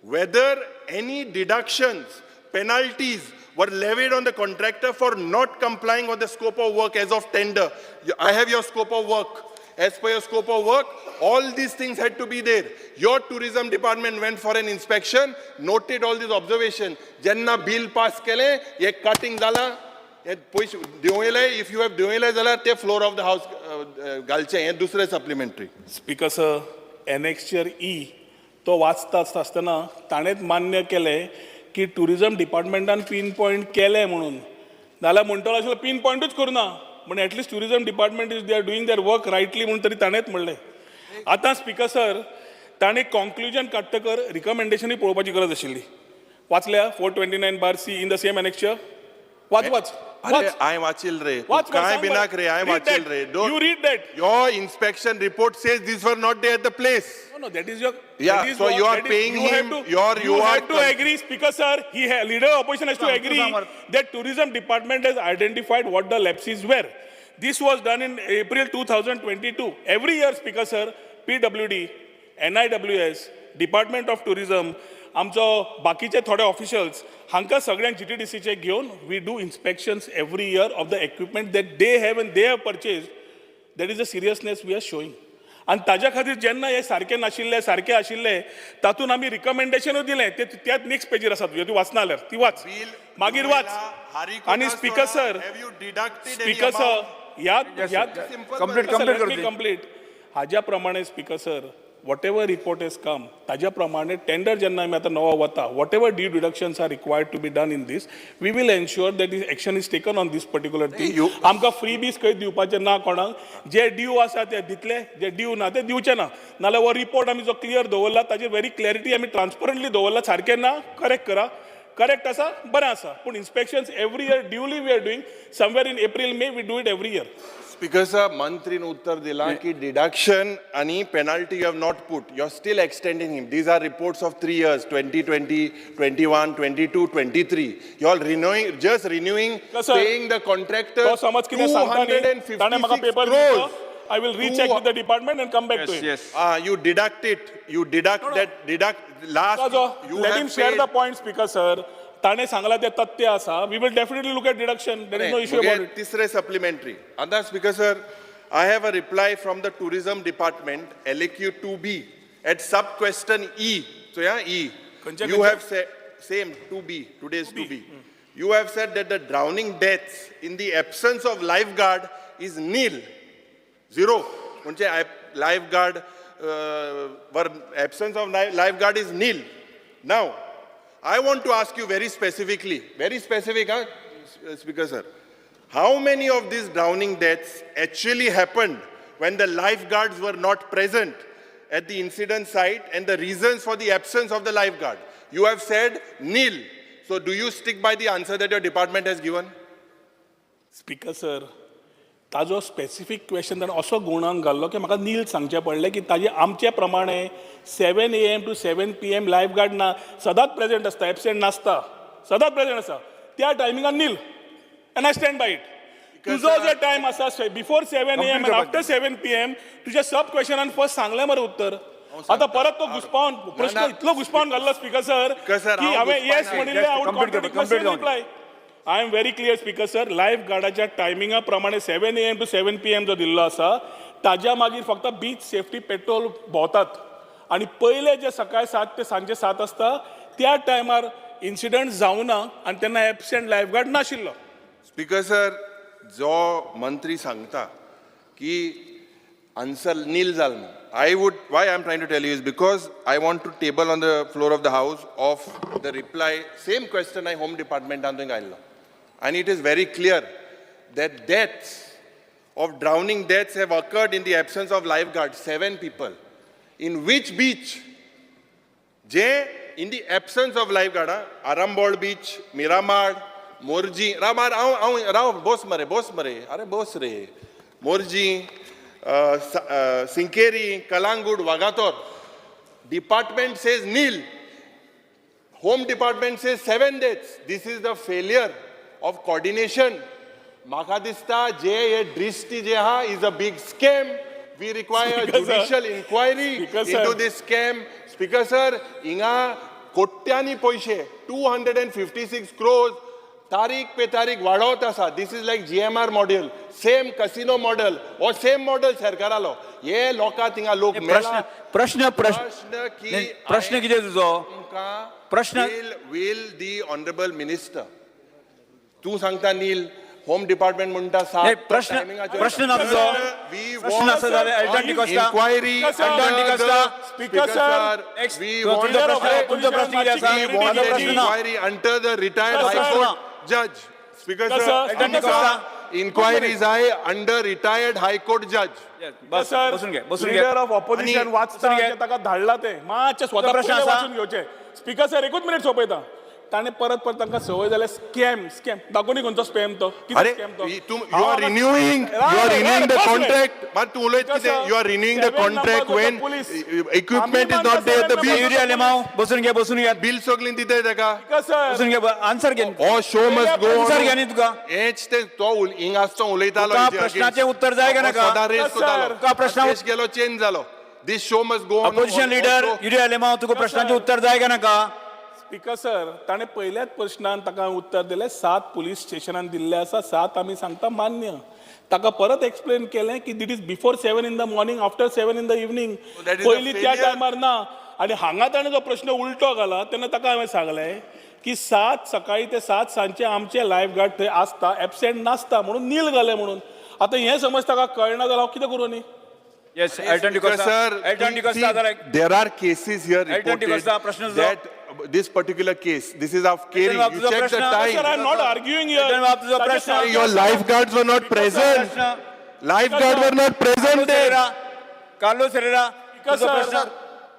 whether any deductions, penalties were levied on the contractor for not complying with the scope of work as of tender. I have your scope of work. As per your scope of work, all these things had to be there. Your tourism department went for an inspection, noted all these observations. जेन्ना bill pass केलें, हे cutting जाला, हे पयशे देंवयले, if you have देंवयले जाल्यार ते floor of the house घालचे, हें दुसरें supplementary. Speaker sir, Annexure E तो वाचता आसतना ताणेंच मान्य केलें की टुरिजम डिपार्टमेंटान पीन पॉयंट केलें म्हणून. नाल्यार म्हणटलो आशिल्लो पीन पॉयंटूच करुना, पूण at least tourism department is they are doing their work rightly म्हणून तरी ताणेंच म्हणलें. आतां स्पीकर सर, ताणें कॉन्क्लुजन काडटकर रिकमेंडेशनूय पळोवपाची गरज आशिल्ली. वाचल्या 429/C in the same annexure? वाच, वाच. अरे, वाच. हांवें वाचिल रे. तूं वाच. कांय भिनाक रे, हांवें वाचिल रे. You read that. Your inspection report says these were not there at the place. No, no, that is your. Yeah, that is so what- you are that is- paying you have him, to- you You are have to agree, Speaker sir, leader of opposition has to agree that tourism department has identified what the lapses were. This was done in April 2022. Every year, Speaker sir, PWD, NIWS, Department of Tourism, आमचो बाकीचे थोडे officials हांकां सगळ्यांक जीटीडीसीचे घेवन we do inspections every year of the equipment that they have and they have purchase. That is the seriousness we are showing. आनी ताज्या खातीर जेन्ना हे सारके नाशिल्ले, सारके आशिल्ले, तातूंत आमी रिकमेंडेशनूय दिलें. ते त्याच नेक्स्ट पेजीर आसा तुजें. तूं वाचना जाल्यार ती वाच, मागीर वाच. आनी speaker sir, Have you deducted any speaker sir, amount? ह्या ह्या Complete, complete करू दे. कंप्लीट. हाज्या प्रमाणे, Speaker sir, whatever report has come, ताज्या प्रमाणे टेंडर जेन्ना आमी आतां नवो वता, whatever due deductions are required to be done in this, we will ensure that this action is taken on this particular thing. आमकां फ्री बीज खंय दिवपाचें ना कोणाक. जे ड्यू आसा ते दितले, जे ड्यू ना ते दिवचे ना. नाल्यार हो रिपोर्ट आमी जो क्लियर दवरला ताजेर व्हेरी क्लॅरिटी आमी ट्रान्सपरंटली दवरला. सारकें ना, करेक्ट करा. करेक्ट आसा, बरें आसा. पूण inspections every year duly we are doing. Somewhere in April, May we do it every year. Speaker sir, मंत्रीन उत्तर दिलां की डिडक्शन आणि penalty you have not put. You are still extending him. These are reports of 3 years, 2020, 21, 22, 23. You are renewing, just renewing, Sir, paying the contractor तो समज कितें सांगता न्ही, ताणें म्हाका 256 paper. Crores. I will recheck with the department and come back to Yes, him. Yes. Ah, you deduct it. You deduct that, deduct last. You let have him share paid- the point, Speaker sir. ताणें सांगला तें तथ्य आसा. We will definitely look at deduction. There is no issue मुगे about it. तिसरे supplementary. आतां Speaker sir, I have a reply from the tourism department, LAQ 2B, at sub question E. So yeah, E. खंयचे, You खंयचे? Have said, same 2B, today's 2B. You have said that the drowning deaths in the absence of lifeguard is nil, zero. म्हणजे lifeguard were absence of lifeguard is nil. Now, I want to ask you very specifically, very specific, huh, Speaker sir. How many of these drowning deaths actually happened when the lifeguards were not present at the incident site and the reasons for the absence of the lifeguard? You have said nil. So do you stick by the answer that your department has given? Speaker sir, ताजो specific question ताणें असो गुणांक घाल्लो की म्हाका नील सांगचें पडलें की ताजे आमचे प्रमाणे 7 a.m. to 7 p.m. Life guard ना सदांच प्रेझेंट आसता, एबसेंट नासता, सदांच प्रेझेंट आसता. त्या टायमिंगान nil, and I stand by it. तुजो जो टायम आसा before 7 a.m. Complete after 7 p.m. तुज्या सब क्वेश्चनान फर्स्ट सांगलें मरे उत्तर. आता परत तो घुसपावन प्रश्न ना. इतलो घुसपावन घाल्लो स्पीकर सर Speaker sir, की हांव हांवें येस घुसपाना. म्हणिल्लें, I would Complete contradict करपा, complete जावं. Reply. I am very clear, speaker sir. Life गार्डाच्या टायमिंगा प्रमाणे 7 a.m. To 7 p.m. जो दिल्लो आसा, ताज्या मागीर फक्त बीच सेफ्टी पेट्रोल भोंवतात आनी पयले जे सकाळी 7 ते सांजे 7 आसता त्या टायमार इन्सिडंट जावना आनी तेन्ना एबसेंट लायफ गार्ड नाशिल्लो. स्पीकर सर, जो मंत्री सांगता की आन्सर नील जाल म्हूण, I would, why I am trying to tell you is because I want to table on the floor of the house of the reply, same question I home डिपार्टमेंटान तुवें घायल्लो आनी it is very clear that deaths of drowning deaths have occurred in the absence of lifeguard, seven people. In which beach? J in the absence of lifeguard, Arambol beach, Miramar, Morjim. राव हांव हांव राव, बोस मरे, बोस मरे, अरे बोस रे. Morjim, Sinquerim, Calangute, Vagator. Department says nil. Home department says seven deaths. This is the failure of coordination. म्हाका दिसता जे हे ड्रिस्टी जे आहा is a big scam. We require Speaker sir. Judicial inquiry Speaker sir. Into this scam. Speaker sir, हिंगा कोट्यांनी पयशे, 256 crores, तारीख pay तारीख वाडोवत आसा. This is like GMR model, same casino model. हो सेम मॉडेल सरकारालो. हे लोकां थिंगा लोक प्रश्न मेला. प्रश्न प्रश्न प्रश्न की नाही, प्रश्न कितें तुजो? तुमकां प्रश्न- will the honourable minister, तूं सांगता नील, होम डिपार्टमेंट म्हणटा सात. नाही, प्रश्न प्रश्न ना तुजो. प्रश्न आसा जाल्यार Elton D'Costa. Inquiry. Speaker sir. Elton D'Costa. Speaker sir. तुमचो प्रश्न, तुमचो प्रश्न कितें आसा? We माझो want an प्रश्न ना. inquiry under the retired Sir, High sir. Court judge. Speaker Sir, sir, sir. Elton D'Costa. Inquiry जाय under retired High Court judge. बस, सर, बसून घे, बसून घे. लिडर ऑफ ऑपोजिशन आनी- वाचता बसून घे. जे ताका धाडला ते मातशें स्वता तुजो प्रश्न पयलें आसा? वाचून घेवचें. स्पीकर सर, एकूच मिनिट सोंपयता. ताणें परत परत तांकां संवय जाल्या स्कॅम स्कॅम दाखोवनी. खंयचो स्कॅम तो? कितें अरे स्कॅम तो? तूं, you are renewing, you are renewing the contract. मात तूं उलयत कितें? You are renewing the contract when equipment is not there. The bill Yuri Alemao, बसून घे, बसून घे. बील सगळीं दिताय ताका. सर, बसून घे, आन्सर घे. हो show must go. Answer घे न्ही तुका. हेच ते तो हिंग आसतो उलयतालो. तुका प्रश्नाचें उत्तर जाय काय नाका? सदां रेस Sir. करतालो. तुका प्रश्ना- रेस गेलो, चेंज जालो. This show must go. Opposition leader Yuri Alemao, तुका प्रश्नाचें उत्तर जाय काय नाका? स्पीकर सर, ताणें पयल्याच प्रश्नान ताका उत्तर दिलें, सात पुलीस स्टेशनान दिल्लें आसा सात आमी सांगता मान्य. ताका परत एक्सप्लेन केलें की that is before 7 in the morning, after 7 in the evening. That is a पयलीं त्या failure. टायमार ना. आनी हांगा ताणें जो प्रश्न उलटो घाला तेन्ना ताका हांवें सांगलें की 7 सकाळी ते 7 सांजचे आमचे लायफ गार्ड थंय आसता, एबसेंट नासता म्हणून नील घालें म्हणून. आतां हें समज ताका कळना जाल्यार हांव कितें करूं न्ही? Yes, Elton D'Costa. Sir, Elton D'Costa see, जाल्यार there are cases here Elton reported D'Costa, प्रश्न तुजो. that this particular case, this is of Kerry. बाब, You तुजो check the प्रश्न. Sir, I am time. Not arguing Elton बाब, तुजो प्रश्न. Your lifeguards were not present. प्रश्न. Lifeguard were not present there. Ferreira, Carlos Ferreira, तुजो प्रश्न.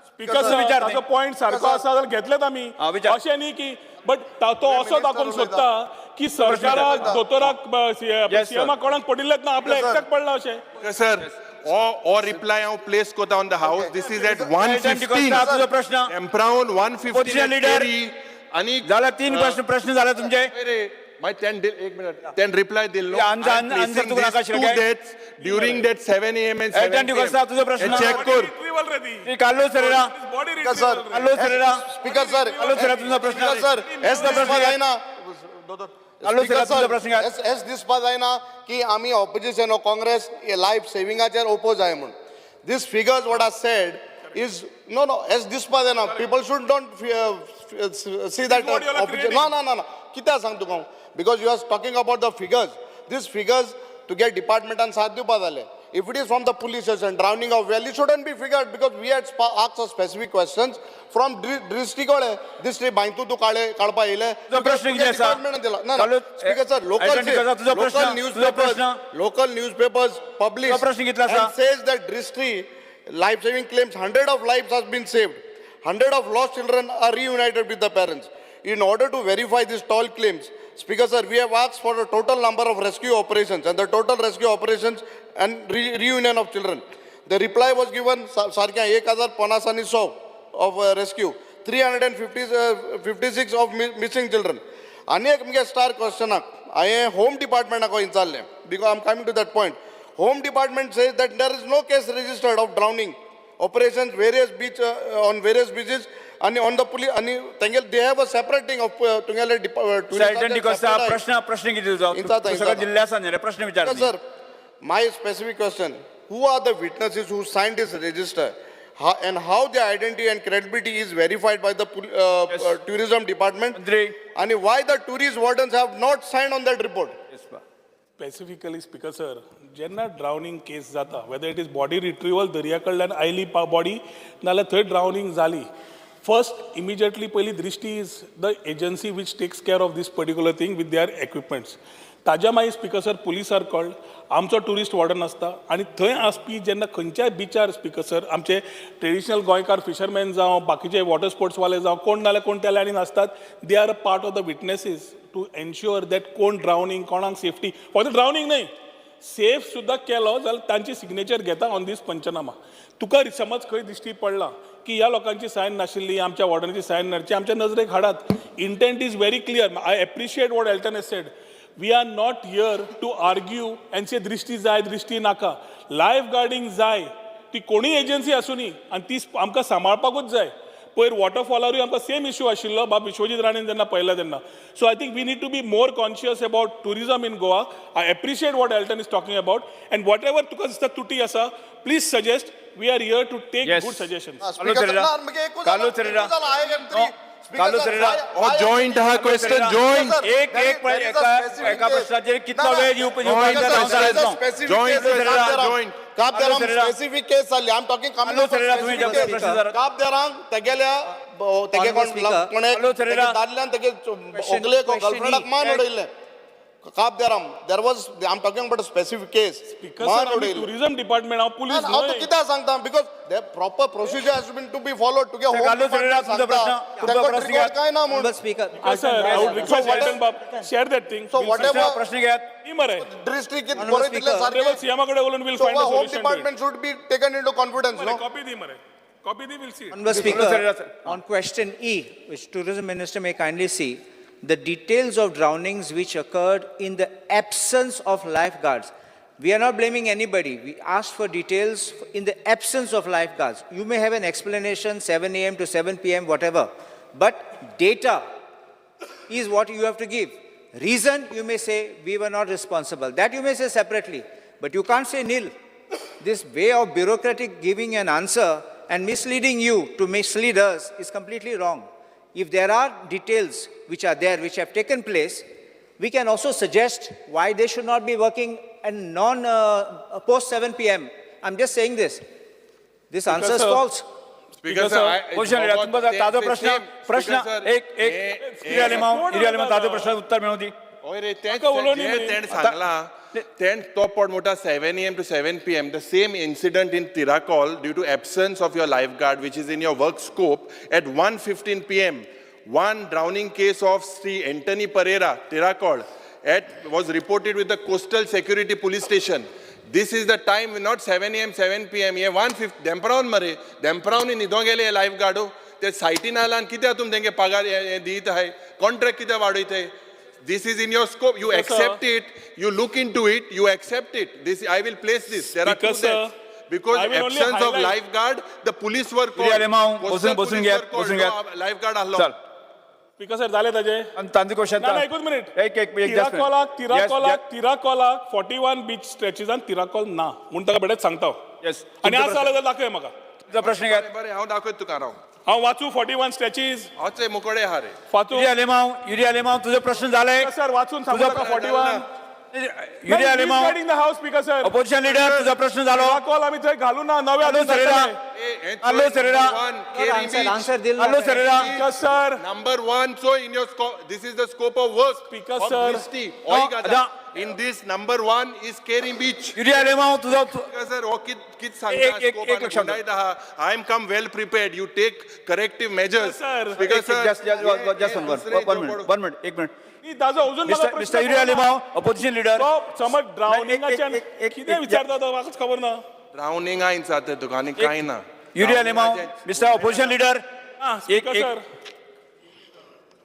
Speaker sir, विचार ताजो न्ही. पॉयंट सारको आसा जाल्यार घेतलेत आमी. हा, विचार. अशें न्ही की बट तो असो दाखोवंक सोदता की सरकाराक, दोतोराक, Yes, sir. सीएमाक कोणाक पडिल्लेच ना, आपल्या एकट्याक पडला अशें. Sir, or reply हांव place कोता on the house. This is at Elton 1:15. D'Costa, तुजो प्रश्न. Empraon 1:15 Opposition at leader. Kerry. आणि झाला तीन प्रश्न, प्रश्न झाला तुमचे. रे मागीर तेन एक मिनिट, तेन रिप्लाय दिल्लो. Yeah, answer तुका नाका आशिल्लें टू काय? Deaths during that 7 a.m. And Elton 7 D'Costa, तुजो प्रश्न. चेक कर. रिट्रीवल रे ती. Shri Carlos Ferreira. Body sir. Carlos Ferreira. Speaker sir. Carlos Ferreira, तुमचो प्रश्न. स्पीकर सर, एस तुमचो दिसपा प्रश्न. जायना. कार्लोस फेरेरा, तुमचो प्रश्न काय? एस एस दिसपा जायना की आमी ऑपोजिशन हो काँग्रेस लायफ सेविंगाचेर ओपोज जाय म्हूण. This figures what are said is no no. S दिसपा जायना. People should don't see that. What you are creating. ना ना ना ना, कित्याक सांग तुका, because you are talking about the figures. This figures तुगे डिपार्टमेंटान साथ दिवपा जाले. If it is from the police station, drowning of well, it shouldn't be figured because we had asked a specific questions from district कळे district बांयतू तूं काळे काडपा येयले. तुजो प्रश्न कितें आसा? डिपार्टमेंटान दिला ना. चालू- स्पीकर सर, एल्टन डिकोस्टा, तुजो प्रश्न, लोकल न्यूज तुजो पेपर्स, प्रश्न. लोकल न्यूज पेपर्स पब्लिश तुजो प्रश्न कितलो आसा? Says that district life saving claims 100 of lives has been saved, 100 of lost children are reunited with the parents. In order to verify these tall claims, Speaker sir, we have asked for the total number of rescue operations and the total rescue operations and reunion of children. The reply was given, सारख्या 1050 आनी 100 of rescue, 356 of missing children. आनी एक मुगे star क्वेश्चनाक हांवें home डिपार्टमेंटाक विचारलें, because I am coming to that point. Home department says that there is no case registered of drowning operations various beach on various beaches आनी on the police आनी तेंगेले they have a separate thing of तुंगेले. Elton D'Costa, प्रश्न प्रश्न कितें तुजो? इंचाता, तूं सगळं इंचाता. दिल्लें आसा न्ही रे, प्रश्न विचार न्ही. Sir, my specific question, who are the witnesses who signed this register? How, and how their identity and credibility is verified by the tourism department? मंत्री. And why the tourist wardens have not signed on that report? Yes, pa. Specifically, Speaker sir, जेन्ना ड्रावनिंग केस जाता, whether it is body retrieval, दर्या कडल्यान आयली body, नाल्यार थंय ड्रावनिंग जाली, first immediately पयली दृश्टी is the agency which takes care of this particular thing with their equipments. ताज्या मागीर, Speaker sir, police are called, आमचो ट्युरिस्ट वॉर्डन आसता आनी थंय आसपी जेन्ना खंयच्याय बिचार, स्पिकर सर, आमचे ट्रेडिशनल गोंयकार फिशरमॅन जावं, बाकीचे वॉटर स्पोर्ट्सवाले जावं, कोण नाल्यार कोण त्या लायनीन आसतात, they are a part of the witnesses to ensure that कोण ड्रावनिंग, कोणाक सेफ्टी, फक्त ड्रावनिंग न्हय, सेफ सुद्दां केलो जाल्यार तांची सिग्नेचर घेता ऑन दीस पंचनामा. तुका समज खंय दिश्टी पडला की ह्या लोकांची सायन नाशिल्ली, आमच्या वॉर्डनाची सायन नाशिल्ली, आमच्या नजरेक हाडात. Intent is very clear. I appreciate what Elton has said. We are not here to argue and say दृश्टी जाय, दृश्टी नाका. लायफ गार्डींग जाय, ती कोणीय एजन्सी आसूनी, आनी ती आमकां सांबाळपाकूच जाय. पयर वॉटरफॉलारूय आमकां सेम इश्यू आशिल्लो, बाब विश्वजीत राणेन जेन्ना पळयला तेन्ना. So I think we need to be more conscious about tourism in Goa. I appreciate what Elton is talking about, and whatever तुका दिसता तुटी आसा, please suggest. We are here to take good suggestions. Carlos Ferreira. Carlos Ferreira. Carlos Ferreira. हो joint हा question, joint. एक एक एका एका प्रश्नाचेर कितलो वेळ दिवपाक Joint, joint. Carlos Ferreira. Specific case जाल्ली, I am talking. Carlos Ferreira, तुम्ही जेव्हा प्रश्न विचारा. काब तेगेल्या तेगे कोण Speaker. कोणे Carlos Ferreira. दादल्यान तेगे होकलेक question गर्लफ्रेंडाक E. मान उडयल्लें. Cabo de Rama, there was, I am talking about specific case, मान उडयल्लें. टुरिझम डिपार्टमेंट, हांव पुलीस हांव न्हय. तुका कित्याक सांगता, because the proper procedure has been to be followed. तुगे होम Carlos Ferreira, department तुमचा सांगता प्रश्न- तुमचा तेंको प्रश्न रिकॉर्ड घ्या. काय ना म्हूण. Honorable Speaker. Sir, I would request Elton बाब, share that thing. So whatever- प्रश्न घेयात. मरे डिस्ट्रिक्ट Honorable बरयतिल्लें Speaker. सारकें. ऑनरेबल सीएमा कडेन उलोवन we'll So find a home solution. Department should be taken into confidence, no? Copy दी मरे, copy the, we'll see. Honorable Ferreira, Speaker, sir. On question E, which Tourism Minister may kindly see, the details of drownings which occurred in the absence of lifeguards. We are not blaming anybody. We asked for details in the absence of lifeguards. You may have an explanation, 7 a.m. to 7 p.m., whatever. But data is what you have to give. Reason, you may say, we were not responsible. That you may say separately. But you can't say nil. This way of bureaucratic giving an answer and misleading you to mislead us is completely wrong. If there are details which are there, which have taken place, we can also suggest why they should not be working and non post 7 p.m. I'm just saying this. This answer is sir, false. Speaker sir, Position leader, तुमचा ताजो प्रश्न प्रश्न एक एक इरी आलेमाव, इरी आलेमाव, ताजो प्रश्न उत्तर मेळूं दी. हय रे, तेंच ताका उलोवनी जे न्ही. तेणें सांगलां, तेणें तो पोट मोठा 7 a.m. To 7 p.m., the same incident in Tiracol due to absence of your life guard, which is in your work scope, at 1:15 p.m., one drowning case of Shri Antony Pereira, Tiracol, at was reported with the Coastal Security Police Station. This is the time, not 7 a.m., 7 p.m. हे one फिफ्ट देंपरावन मरे, देंपरावन न्हिदों गेले हे life गार्डो. ते सायटीन आयला आनी कित्याक तुमी तेंगे पगार हे दित आहाय, कॉन्ट्रॅक्ट कित्याक वाडयताय? This is in your scope. You Yes, sir. Accept it, you look into it, you accept it. This I will place this. There are two Because, sir, deaths. Because I will only absence of highlight- lifeguard, the police were Yuri called. Alemao, Coastal बसून- बसून police घेयात, were called. बसून घेयात. No, lifeguard आहलो. चल. Speaker sir, जालें ताजें? आनी तांचो क्वेश्चन. ना ना, एकूच मिनिट. एक एक एक just minute. तिराकोलाक, Yes, तिराकोलाक, तिराकोलाक 41 beach स्ट्रेचीसान Tiracol ना म्हूण ताका बेठेच सांगता हांव. Yes. आनी तुमचो आसा जाल्यार दाखय म्हाका. तुमचो प्रश्न घेयात. बरें बरें, हांव दाखयत तुका, राव. हांव वाचूं 41 स्ट्रेचीज? हांव चोय मुकोडे आहा रे. वाचूं? युरी आलेमाव, युरी आलेमाव, तुजो प्रश्न जाले. सर, वाचून सांगू तुजो ताका 41. Yuri Alemao, the house, Speaker sir. Opposition leader, तुजो प्रश्न जालो. तिराकोल आमी थंय घालू ना नव्या. Carlos Ferreira. Carlos Ferreira. Answer, answer Dil Carlos Ferreira. Speaker sir. Number one, so in your scope, this is the scope of work. Speaker, of sir. Drishti, No, Oi Gada. In this, number one is Keri Beach. Yuri Alemao, तुजो sir, हो कित कित सांगता एक- एक- scope एक आनी लक्षात गुंडायता आहा. I am come well prepared. You take corrective measures. Sir. Speaker sir, just just just हे वन दुसरे वन मिनिट, वन मिनिट, एक मिनिट. ताजो अजून म्हाका मिस्टर प्रश्न मिस्टर युरी पडला. Alemao, opposition leader. तो समज ड्रावनिंगाच्यान एक- कितें एक- विचारता तो म्हाकाच खबर ना. Drowning आहा जाता तुका आनी कांय ना. Yuri Alemao, mister opposition leader. आं, एक स्पीकर एक सर.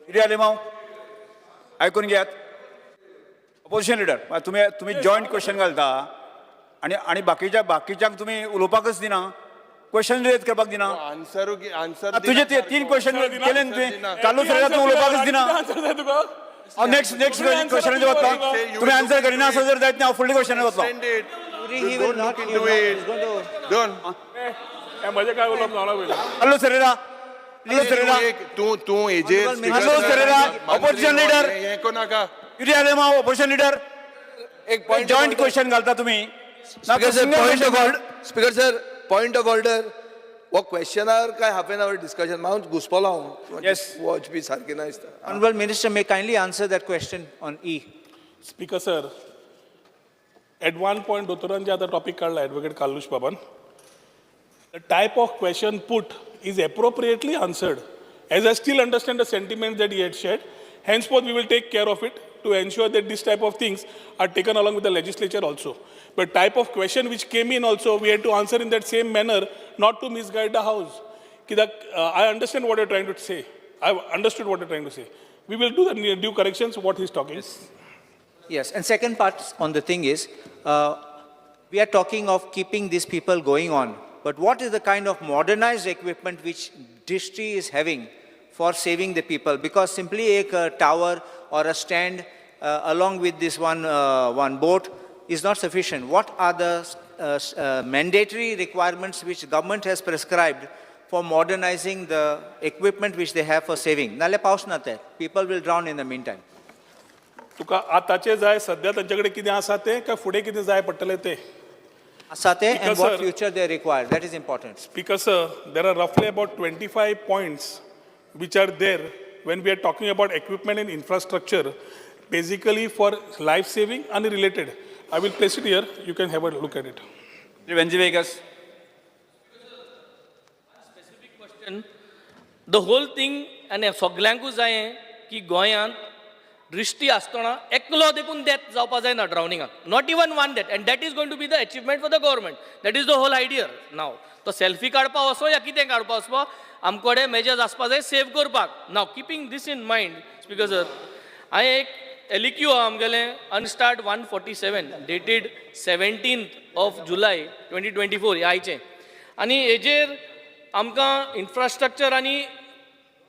युरी आलेमाव, आयकून घेयात. अपोजिशन लिडर, तुमी तुमी जॉयंट क्वेश्चन घालता आनी आनी बाकीच्या बाकीच्यांक तुमी उलोवपाकच दिना, क्वेश्चन रेज करपाक दिना. Answer answer. तुजे ते तीन क्वेश्चन केले न्हू तुवें. कार्लूस फेरेरा, तूं उलोवपाकच दिना. आन्सर जाय तुका? हांव नेक्स्ट नेक्स्ट क्वेश्चनाचेर वतलो. तुमी आन्सर करिना आसत जर जायत न्ही, हांव फुडल्या क्वेश्चनार वतलो. He will not, he will not, he's going to. Don't. हे म्हजें काय उलोवप जावना पयलीं. कार्लूस फेरेरा, कार्लूस फेरेरा. तूं तूं हेजेर Honorable Minister. Carlos Ferreira, opposition leader. हें करूं नाका. Yuri Alemao, opposition leader. एक पॉइंट. जॉयंट क्वेश्चन घालता तुमी. Speaker sir, point of order. Speaker sir, point of order. हो क्वेश्चनार काय हाफ एन our discussion हांव घुसपलो हांव. Yes. Watch बी सारकी ना दिसता. Honorable Minister may kindly answer that question on E. Speaker sir, at one point दोतोरान जे आतां टॉपीक काडला एडवोकेट कार्लूस बाबान, the type of question put is appropriately answered. As I still understand the sentiment that he had shared, henceforth we will take care of it to ensure that this type of things are taken along with the legislature also. But type of question which came in also, we had to answer in that same manner, not to misguide the house. कित्याक I understand what you're trying to say. I understood what you're trying to say. We will do the due corrections what he's talking. Yes, and second part on the thing is, we are talking of keeping these people going on, but what is the kind of modernized equipment which distri is having for saving the people? Because simply a tower or a stand along with this one boat is not sufficient. What are the mandatory requirements which government has prescribed for modernizing the equipment which they have for saving? नाल्यार पावस ना ते. People will drown in the meantime. तुका आतांचे जाय, सध्या तांचे कडेन कितें आसा तें, काय फुडें कितें जाय पडटलें तें? आसा ते and Because, what sir- future they require, that is important. Speaker sir, there are roughly about 25 points which are there when we are talking about equipment and infrastructure, basically for life saving and related. I will place it here, you can have a look at it. Venzy Viegas. The whole thing आनी सगल्यांकूच जायें की गोंयांत दृश्टी आसतना एकलो देखून death जावपा जायना ड्रावनिंगाक, not even one death, and that is going to be the achievement for the government. That is the whole idea. Now तो सेल्फी काडपा वचो या कितें काडपा वचपा, आमचे कडेन मेजर्स आसपा जाय सेव करपाक. Now, keeping this in mind, Speaker sir, हांवें एक एलइक्यू आहा आमगेलें unstarred 147 dated 17th of July 2024 ह्या आयचें, आनी हेजेर आमकां इन्फ्रास्ट्रक्चर आनी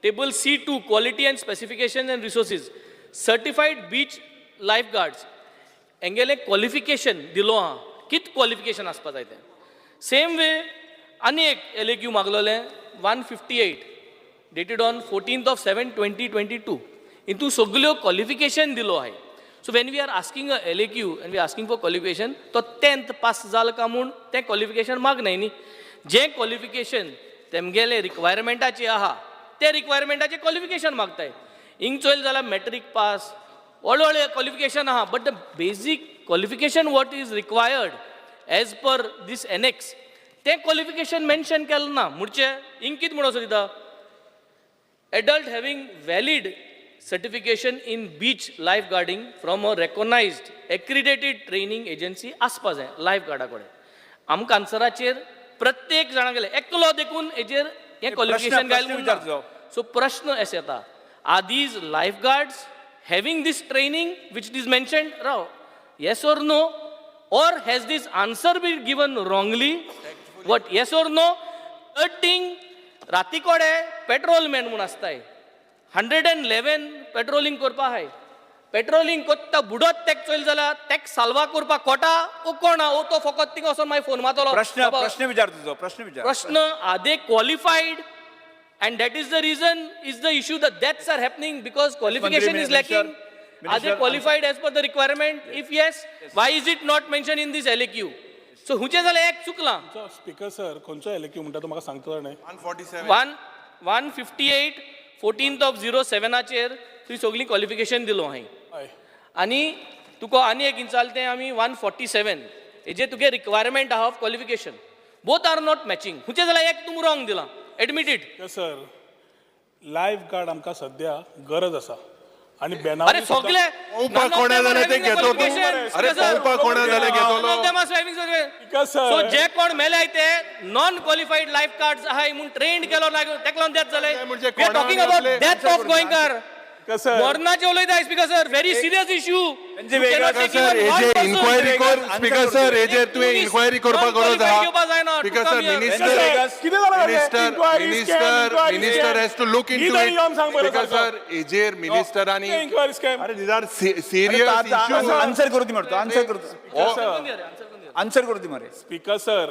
table C2, quality and specification and resources, certified beach life guards हेंगेलें qualification दिलो आहा, कित क्वॉलिफिकेशन आसपा जाय तें. सेम वे आनी एक एलएक्यू मागलोलें 158 dated on 14th of 7/2022. हितून सगल्यो क्वॉलिफिकेशन दिलो आहाय. So when we are asking a LAQ and we asking for qualification, तो टेंथ पास जाल काय म्हूण तें क्वॉलिफिकेशन मागनाय न्ही. जें क्वॉलिफिकेशन तेमगेलें रिक्वायरमेंटाचें आहा तें रिक्वायरमेंटाचें क्वॉलिफिकेशन मागताय. हिंग चोयल जाल्यार मॅट्रीक पास, व्हडले व्हडले क्वॉलिफिकेशन आहा, but the basic qualification what is required as per this annex तें क्वॉलिफिकेशन मेन्शन केलें ना. म्हणचे हिंग कितें म्हणून दिता, adult having valid certification in beach lifeguarding from a recognized accredited training agency आसपा जाय लायफ गार्डा कडेन. आमकां आन्सराचेर प्रत्येक जाणा गेले एकलो देखून हेजेर हें क्वॉलिफिकेशन प्रश्न घायल. विचार तुजो. सो प्रश्न अशें येता, are these life guards having this training which is mentioned? Rao, yes or no, or has this answer been given wrongly? What, yes or no? Third thing, राती कोडे पेट्रोल मॅन म्हूण आसताय, 111 पेट्रोलिंग करपा आहाय. Patrolling कोत्ता बुडत तेक चोयल जाल्यार तेक साल्वा करपाक कोटा ओ कोण आहा ओ तो फकत थिंगा वचोन मागीर फोन मारतलो. प्रश्न बाबा, प्रश्न विचार तुजो, प्रश्न विचार. प्रश्न, are they qualified? And that is the reason is the issue, the deaths are happening because qualification is Minister, lacking. Are they Minister, qualified as per the requirement? If yes, why is it not mentioned in this LAQ? So हुंचे जाल्यार एक चुकलां. Speaker sir, खंयचो एलएक्यू म्हणटा तो म्हाका सांगता जाणें. 147. 1 158, 14th of 07 आचेर तुवें सगळीं क्वॉलिफिकेशन दिलो हांवें. हय. आनी तुका आनी एक इंचाल तें आमी 147 हेजे तुगे रिक्वायरमेंट आहा of qualification, both are not matching. हुंचे जाल्यार एक तुमी रॉंग दिलां, admit it. Sir, life guard आमकां सध्या गरज आसा आनी बेनावली अरे सगळे पळोवपाक कोणा जाल्यार ते घेतो तूं. अरे पळोवपाक कोणा जाल्यार घेतलो. Speaker so sir, जे कोण मेलाय ते नॉन क्वॉलिफाईड लायफ गार्ड्स आहाय म्हूण ट्रेंड केलो ना, तेका लागून डेथ जाले. म्हणजे we are talking about death of Goenkar. Sir. मोर्नाचे उलयता speaker sir, very serious issue. तेंचे वेगळं सर, हेजेर इन्क्वायरी कर. स्पीकर सर, हेजेर तुवें इन्क्वायरी करपाक गरज आहा. स्पीकर सर, मिनिस्टर, कितें जालां रे? Minister, Inquiry scam, minister, inquiry minister scam. Has to look he into तरी it. येवन सांग पयलो स्पीकर सारको. सर, हेजेर मिनिस्टरांनी कितें inquiry scam? अरे, these are serious issue. Answer करू दी मरे, आन्सर करू, आन्सर करू दी मरे. स्पीकर सर,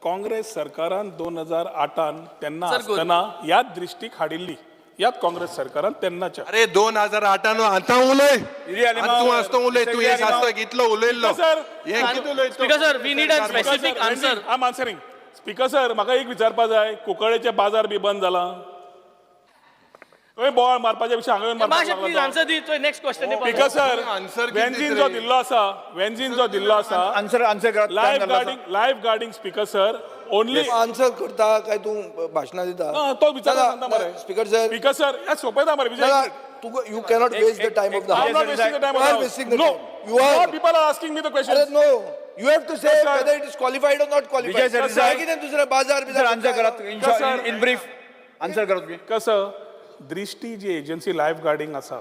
काँग्रेस सरकारान 2008न तेन्ना सर, good. आसतना ह्याच दृश्टीक हाडिल्ली, ह्याच काँग्रेस सरकारान तेन्नाच्या. अरे, 2008न आतां उलय. इरी आली आनी तूं मग. आसता उलय. तूं हे इरी आली मग. शास्त्राक इतलो उलयल्लो. सर, हें कितें उलयतो? Speaker sir, we need a specific answer. I am answering. Speaker sir, म्हाका एक विचारपा जाय, कुंकळ्ळेचे बाजार बी बंद जाला, थंय बोवाळ मारपाच्या विशय हांगा येवन मारपाक मातशें प्लीज लागला तो. आन्सर दी तो next question. Speaker sir, Answer कितें वेन्झीन रे? जो दिल्लो आसा, वेन्झीन जो दिल्लो आसा, आन्सर, आन्सर करात. Life guarding, life guarding, speaker sir, only answer करता काय तूं भाशणां दिता? ना, तो विचारता सांगता मरे. Speaker sir. स्पीकर सर, हे सोंपयता मरे विजय. तुका you cannot waste the time of the I'm house. not wasting the time You of are the house. wasting the No. time. You are. More people are asking me the questions. अरे no, you have to say Yes, sir. Whether it is qualified or not qualified. Vijay Sardesai. कितें दुसरें बाजार sir, answer करात. Sir. In brief answer करात तुम्ही. कसं, दृश्टी जी agency life guarding आसा,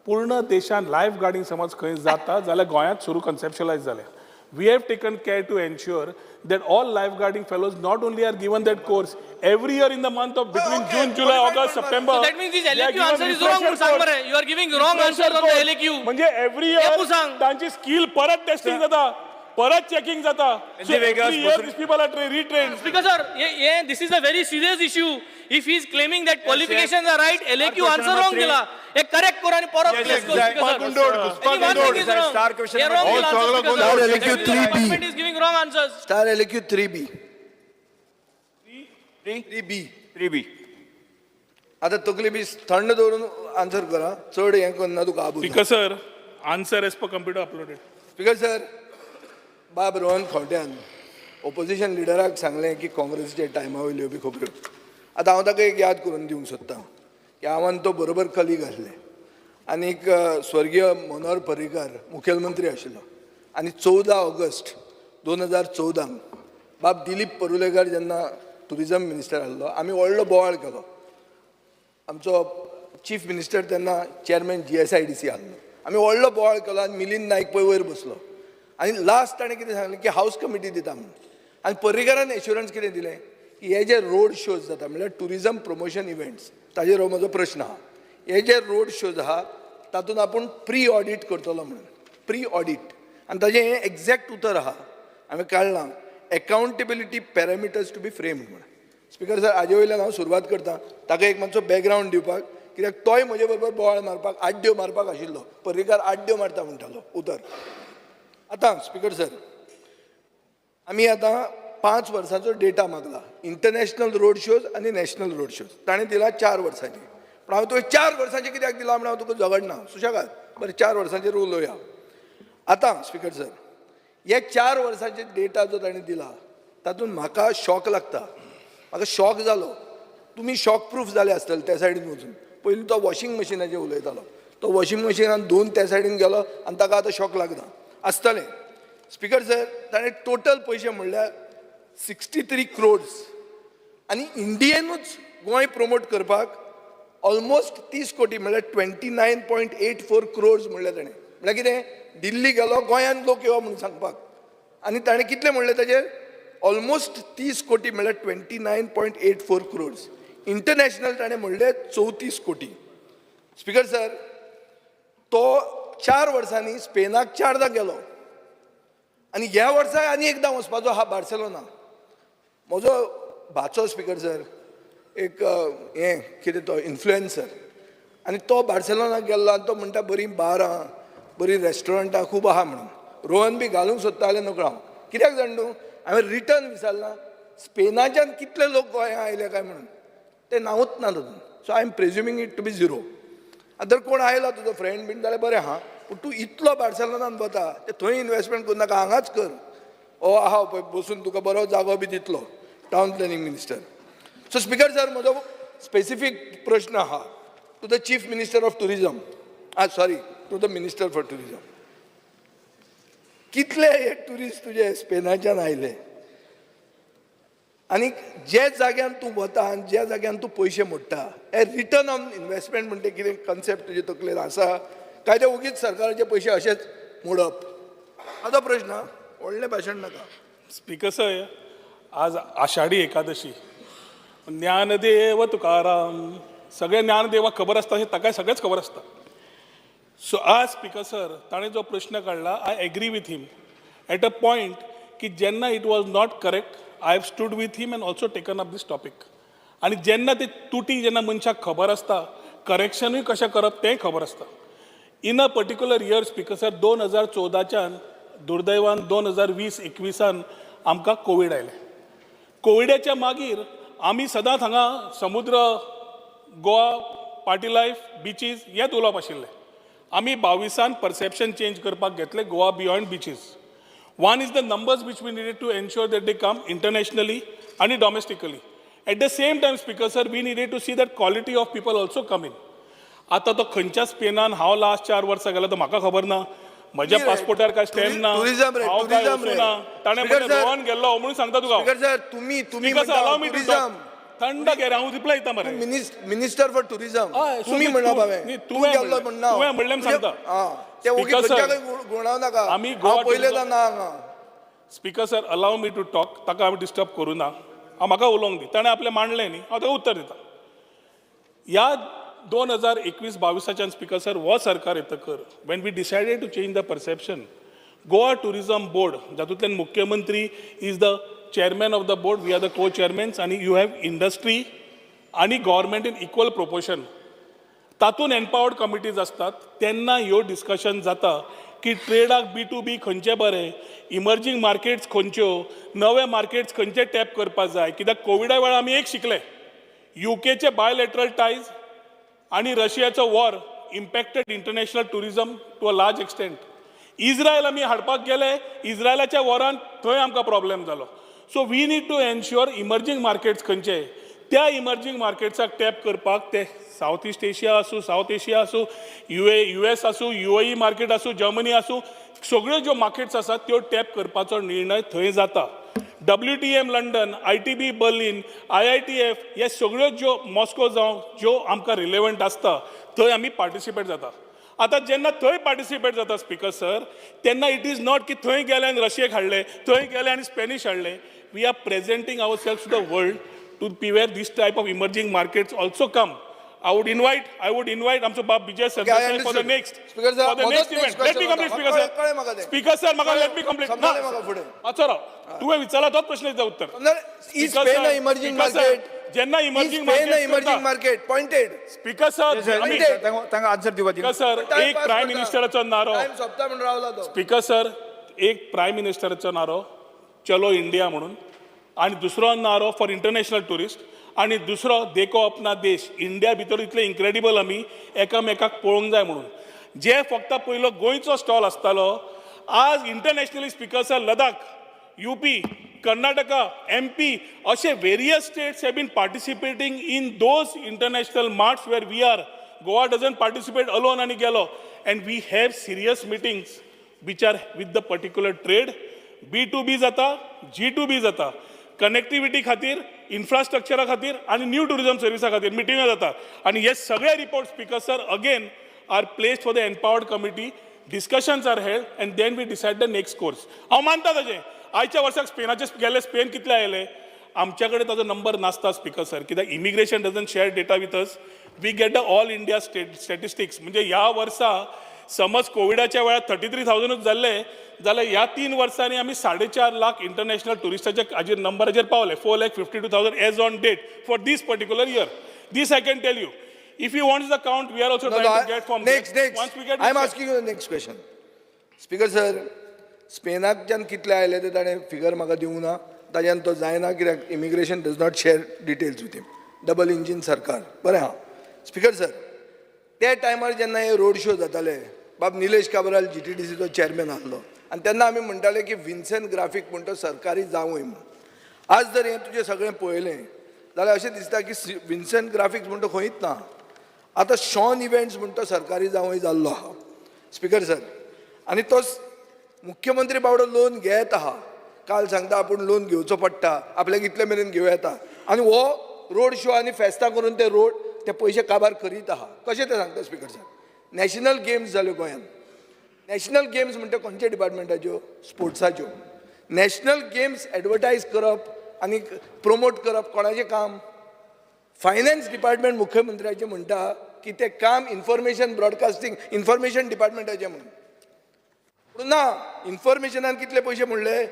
पूर्ण देशान लायफ गार्डिंग समज खंय जाता जाल्यार गोंयांत सुरू कन्सेप्शलायज जाल्या. We have taken care to ensure that all life guarding fellows not only are given that course every year in the month of between Okay, June, July, qualified August, कोण September. So that means this LAQ answer is wrong म्हूण सांग मरे. You are giving wrong answer on the LAQ. म्हणजे every हें year तूं सांग. तांची skill परत टेस्टिंग जाता, परत चेकिंग जाता. म्हणजे वेगळं every year these people are retrain. Speaker sir, yeah, this is a very serious issue. If he is claiming that qualifications are right, LAQ Question answer number wrong three. दिला. हे correct कर आणि परत Yes, place कर. exactly. Speaker sir. गोंदोळ, घुसपा Any one गोंदोळ. thing is wrong. Star question हे number wrong three. दिला answer, सगळो Speaker गोंदोळ. sir. LAQ That means the 3B. department is giving wrong answers. Star LAQ 3B. Three? 3B. 3B. आतां तकली बी थंड दवरून answer कर आं. चड हें करना तुका आबूज. Speaker sir, answer as per computer uploaded. Speaker sir, बाब रोहन खंवट्यान ओपोजिशन लिडराक सांगलें की काँग्रेसीच्या टायमा वयल्यो बी खबऱ्यो. आतां हांव ताका एक याद करून दिवंक सोदतां की हांव आनी तो बरोबर कलीग आसले आनीक स्वर्गीय मनोहर पर्रीकार मुखेलमंत्री आशिल्लो आनी 14 ऑगस्ट 2014क बाब दिलीप परुलेकर जेन्ना टुरिजम मिनिस्टर आसलो, आमी व्हडलो बोवाळ केलो. आमचो चीफ मिनिस्टर तेन्ना चेअरमॅन जीएसआयडीसी आसलो. आमी व्हडलो बोवाळ केलो आनी मिलिंद नायक पळय वयर बसलो आनी लास्ट ताणें कितें सांगलें की हावस कमिटी दिता म्हणून. आनी पर्रीकारान एश्युरन्स कितें दिलें की हे जे रोड शोज जाता, म्हणल्यार टुरिजम प्रमोशन इव्हेंट्स, ताजेर हो म्हजो प्रश्न आहा, हे जे रोड शोज आहा तातूंत आपूण प्री ऑडीट करतलो म्हणून. प्री ऑडीट, आनी ताजें हें एग्जॅक्ट उतर आहा, हांवें काडलां, accountability parameters to be framed म्हणून. स्पीकर सर, हाजे वयल्यान हांव सुरवात करता ताका एक मातसो बॅकग्रावंड दिवपाक, कित्याक तोय म्हजे बरोबर बोवाळ मारपाक, आड्ड्यो मारपाक आशिल्लो. पर्रीकार आड्ड्यो मारता म्हणटालो उतर. आतां स्पीकर सर, आमी आतां 5 वर्सांचो डेटा मागला, इंटरनॅशनल रोड शोज आनी नॅशनल रोड शोज. ताणें दिला 4 वर्सांची, पूण हांवें तुवें 4 वर्सांचे कित्याक दिला म्हण हांव तुका झगडना. सुशेगाद, बरें, 4 वर्सांचेर उलोवया. आतां स्पीकर सर, हे 4 वर्सांचे डेटा जो ताणें दिला तातूंत म्हाका शॉक लागता. म्हाका शॉक जालो, तुमी शॉक प्रूफ जाले आसतले त्या सायडीन वचून. पयलीं तो वॉशिंग मशिनाचेर उलयतालो, तो वॉशिंग मशिनान दोन त्या सायडीन गेलो आनी ताका आतां शॉक लागना आसतलें. स्पीकर सर, ताणें टोटल पयशे म्हणल्यार 63 क्रोड्स आनी इंडियेनूच गोंय प्रमोट करपाक ऑलमोस्ट 30 कोटी, म्हणल्यार 29.84 crores म्हणलें ताणें. म्हणल्यार कितें, दिल्ली गेलो गोंयांत लोक येवप म्हणून सांगपाक आनी ताणें कितलें म्हणलें ताजेर? ऑलमोस्ट 30 कोटी, म्हणल्यार 29.84 crores. International ताणें म्हणलें 34 कोटी. स्पीकर सर, तो 4 वर्सांनी स्पेनाक चारदां गेलो आनी ह्या वर्सा आनी एकदां वचपाचो आहा बार्सेलोना. म्हजो भाचो, स्पीकर सर, एक हें कितें तो इन्फ्लुएन्सर आनी तो बार्सेलोनाक गेल्लो आनी तो म्हणटा बरीं बारां, बरीं रेस्टॉरंटां खूब आहा म्हणून. रोहन बी घालूंक सोदता जाल्यार नकळो हांव, कित्याक जाण तूं, हांवें रिटर्न विचारलां स्पेनाच्यान कितले लोक गोंया आयले काय म्हणून, ते नांवूच ना तातूंत. So I am presuming it to be zero. आतां जर कोण आयला तुजो फ्रेंड बीन जाल्यार बरें आहा, पूण तूं इतलो बार्सेलोनान वता ते थंय इन्वेस्टमेंट करूं नाका, हांगाच कर. हो आहा पळय बसून तुका बरो जागो बी दितलो town planning minister. So speaker sir, म्हजो स्पेसिफीक प्रश्न आहा to the chief minister of tourism, ah, sorry, to the minister for tourism, कितले हे ट्युरिस्ट तुजे स्पेनाच्यान आयले? आनी जे जाग्यान तूं वता आनी ज्या जाग्यान तूं पयशे मोडटा, हे रिटर्न ऑन इन्वेस्टमेंट म्हणटे कितें कन्सेप्ट तुजे तकलेन आसा काय ते ओगीच सरकाराचे पयशे अशेच मोडप? आतां प्रश्न आं, व्हडलें भाशण नाका. स्पीकर सर, आज आषाढी एकादशी. ज्ञानदेव तुकाराम, सगळे ज्ञानदेवाक खबर आसता अशें ताकाय सगळेच खबर आसता. सो आज स्पीकर सर, ताणें जो प्रश्न काडला, I agree with him at a point की जेन्ना it was not correct, I have stood with him and also taken up this topic. आनी जेन्ना ते तुटी जेन्ना मनशाक खबर आसता, करेक्शनूय कशें करप तेंय खबर आसता. In a particular year, Speaker sir, 2014च्यान दुर्दैवान 2020-21आन आमकां कोवीड आयलें. कोविडाच्या मागीर आमी सदांच हांगा समुद्र, गोवा, पार्टी लायफ, बिचीस हेच उलोवप आशिल्लें. आमी 22आन परसेप्शन चेंज करपाक घेतलें, Goa beyond beaches. One is the numbers which we needed to ensure that they come internationally आनी domestically. At the same time, Speaker sir, we needed to see that quality of people also come in. आतां तो खंयच्या स्पेनान हांव last 4 वर्सां गेलो तो म्हाका खबर ना. म्हज्या पासपोर्टार काय स्टॅम्प ना. टुरिझम रे, हांव काय टुरिझम रे. वचूं ना. ताणें स्पीकर म्हणलें सर, गोवान गेल्लो म्हणून सांगता तुका हांव. स्पीकर सर, तुम्ही तुम्ही speaker sir, allow me to tourism talk. थंड घे रे, हांव रिप्लाय दिता मरे. मिनिस्टर फॉर टुरिझम हय, तुम्ही सो म्हणला तूं- हांवें. न्ही, तूं तुवें गेल्लो म्हणलें. म्हणना. तुवें म्हणलें म्हूण सांगता. आं, ते ओगी स्पीकर सर, खंयच्या खंय गुणाव नाका. आमी हांव गोवा पयलें टुरिझम- ना हांगा. Speaker sir, allow me to talk. ताका हांवें डिस्टर्ब करूं ना. हांव म्हाका उलोवंक दी. ताणें आपलें मांडलें न्ही, हांव ताका उत्तर दिता. ह्या 2021-22च्यान, स्पीकर सर, हो सरकार येतकर, when we decided to change the perception, Goa Tourism Board, जातूंतल्यान मुख्यमंत्री is the chairman of the board, we are the co chairmans आनी you have industry आनी गव्हर्मेंट इन इक्वल प्रोपोर्शन. तातूंत एम्पावर्ड कमिटीज आसतात. तेन्ना ह्यो discussion जाता की ट्रेडाक बी to be खंयचे बरें, इमर्जींग मार्केट्स खंयच्यो, नवे मार्केट्स खंयचे टॅप करपाक जाय. कित्याक कोविडा वेळार आमी एक शिकले, युकेचे बायलॅटरल टायज आनी रशियाचो war impacted international tourism to a large extent. Israel आमी हाडपाक गेले, इस्रायलाच्या वॉरान थंय आमकां प्रॉब्लेम जालो. So we need to ensure emerging markets खंयचे, त्या इमर्जींग मार्केट्साक टॅप करपाक, ते सावथ इस्ट एशिया आसूं, सावथ एशिया आसूं, युएस आसूं, युएई मार्केट आसूं, जर्मनी आसूं, सगळ्यो ज्यो मार्केट्स आसात त्यो टॅप करपाचो निर्णय थंय जाता. WTM London, ITB Berlin, IITF, हे सगळ्यो ज्यो मॉस्को जावं, ज्यो आमकां रिलेवंट आसता थंय आमी पार्टिसिपेट जाता. आतां जेन्ना थंय पार्टिसिपेट जाता, स्पीकर सर, तेन्ना it is not की थंय गेले आनी रशियेक हाडले, थंय गेले आनी स्पॅनिश हाडले. We are presenting our self to the world to be where this type of emerging markets also come. I would invite आमचो बाब Vijay Sardesai for the understood. Next Speaker sir, for the म्हजोच next next event. Let me question complete. होता. Speaker कळ्ळें म्हाका sir. तें. Speaker sir, म्हाका let me complete. समजलें म्हाका फुडें. मातसो राव. तुवें विचारला तोच प्रश्न उत्तर. Is Spain a emerging market? जेन्ना emerging Spain emerging market pointed? Speaker sir, आमी तांकां आन्सर दिवपा दी. स्पीकर सर, एक प्रायम मिनिस्टराचो नारो. टायम सोंपता म्हणून रावला तो. स्पीकर सर, एक प्रायम मिनिस्टराचो नारो चलो इंडिया म्हणून आणि दुसरो नारो फॉर इंटरनॅशनल टुरिस्ट आणि दुसरो देखो अपना देश. इंडिया भितर इतले इनक्रेडिबल आमी एकामेकाक पळोवंक जाय म्हणून जे फक्त पयलो गोंयचो स्टॉल आसतालो, आज internationally, speaker sir, Ladakh, UP, Karnataka, MP असे various states have been participating in those international marts where we are. Goa doesn't participate alone आनी गेलो. And we have serious meetings which are with the particular trade, B to B जाता, जी to be जाता, connectivity खातीर, इन्फ्रास्ट्रक्चरा खातीर आनी new tourism सर्विसा खातीर मिटिंगा जाता. आनी हे सगळे report, Speaker sir, again are placed for the empowered committee, discussions are held and then we decide the next course. हांव मानता ताजें आयच्या वर्साक स्पेनाचे गेले, स्पेन कितले आयले, आमच्या कडेन ताजो नंबर नासता, स्पीकर सर, कित्याक immigration doesn't share data with us. We get the all India state statistics. म्हणजे ह्या वर्सा समज कोविडाच्या वेळार 33,000ूच जाल्ले जाल्यार ह्या 3 वर्सांनी आमी 4.5 लाख इंटरनॅशनल ट्युरिस्टाच्या हाजेर नंबराचेर पावले, 4,52,000 as on date for this particular year. This I can tell you. If you want the count, we are also No, trying no, to get from next, next. Once we get I am asking you the next question. Speaker sir, स्पेनाकच्यान कितले आयले ते ताणें figure म्हाका दिवंक ना. ताज्यान तो जायना कित्याक immigration does not share details with him. Double engine सरकार बरें आहा. स्पीकर सर, त्या टायमार जेन्ना हे रोड शो जाताले, बाब निलेश काब्राल जीटीडीसीचो चॅरमॅन आसलो आनी तेन्ना आमी म्हणटाले की विन्सेंट ग्राफीक म्हण तो सरकारी जावंय म्हूण. आज जर हें तुजें सगळें पळयलें जाल्यार अशें दिसता की विन्सेंट ग्राफिक्स म्हण तो खंयच ना. आतां शॉन इव्हेंट्स म्हण तो सरकारी जावंय जाल्लो आहा, स्पीकर सर. आनी तो मुख्यमंत्री बाबडो लोन घेत आहा. काल सांगता आपूण लोन घेवचो पडटा, आपल्याक इतले मेरेन घेवं येता. आनी हो रोड शो आनी फेस्तां करून ते रोड ते पयशे काबार करीत आहा. कशें तें सांगता स्पिकर सर. नॅशनल गेम्स जाल्यो गोंयांत. नॅशनल गेम्स म्हणटा खंयच्या डिपार्टमेंटाच्यो? स्पोर्ट्साच्यो. नॅशनल गेम्स एडवर्टायज करप आनी प्रोमोट करप कोणाचें काम? Finance department. मुख्यमंत्र्याचें म्हणटा की तें काम इन्फॉर्मेशन ब्रॉडकास्टींग इन्फॉर्मेशन डिपार्टमेंटाचें म्हणून. पूण ना, इन्फॉर्मेशनान कितले पयशे म्हणले?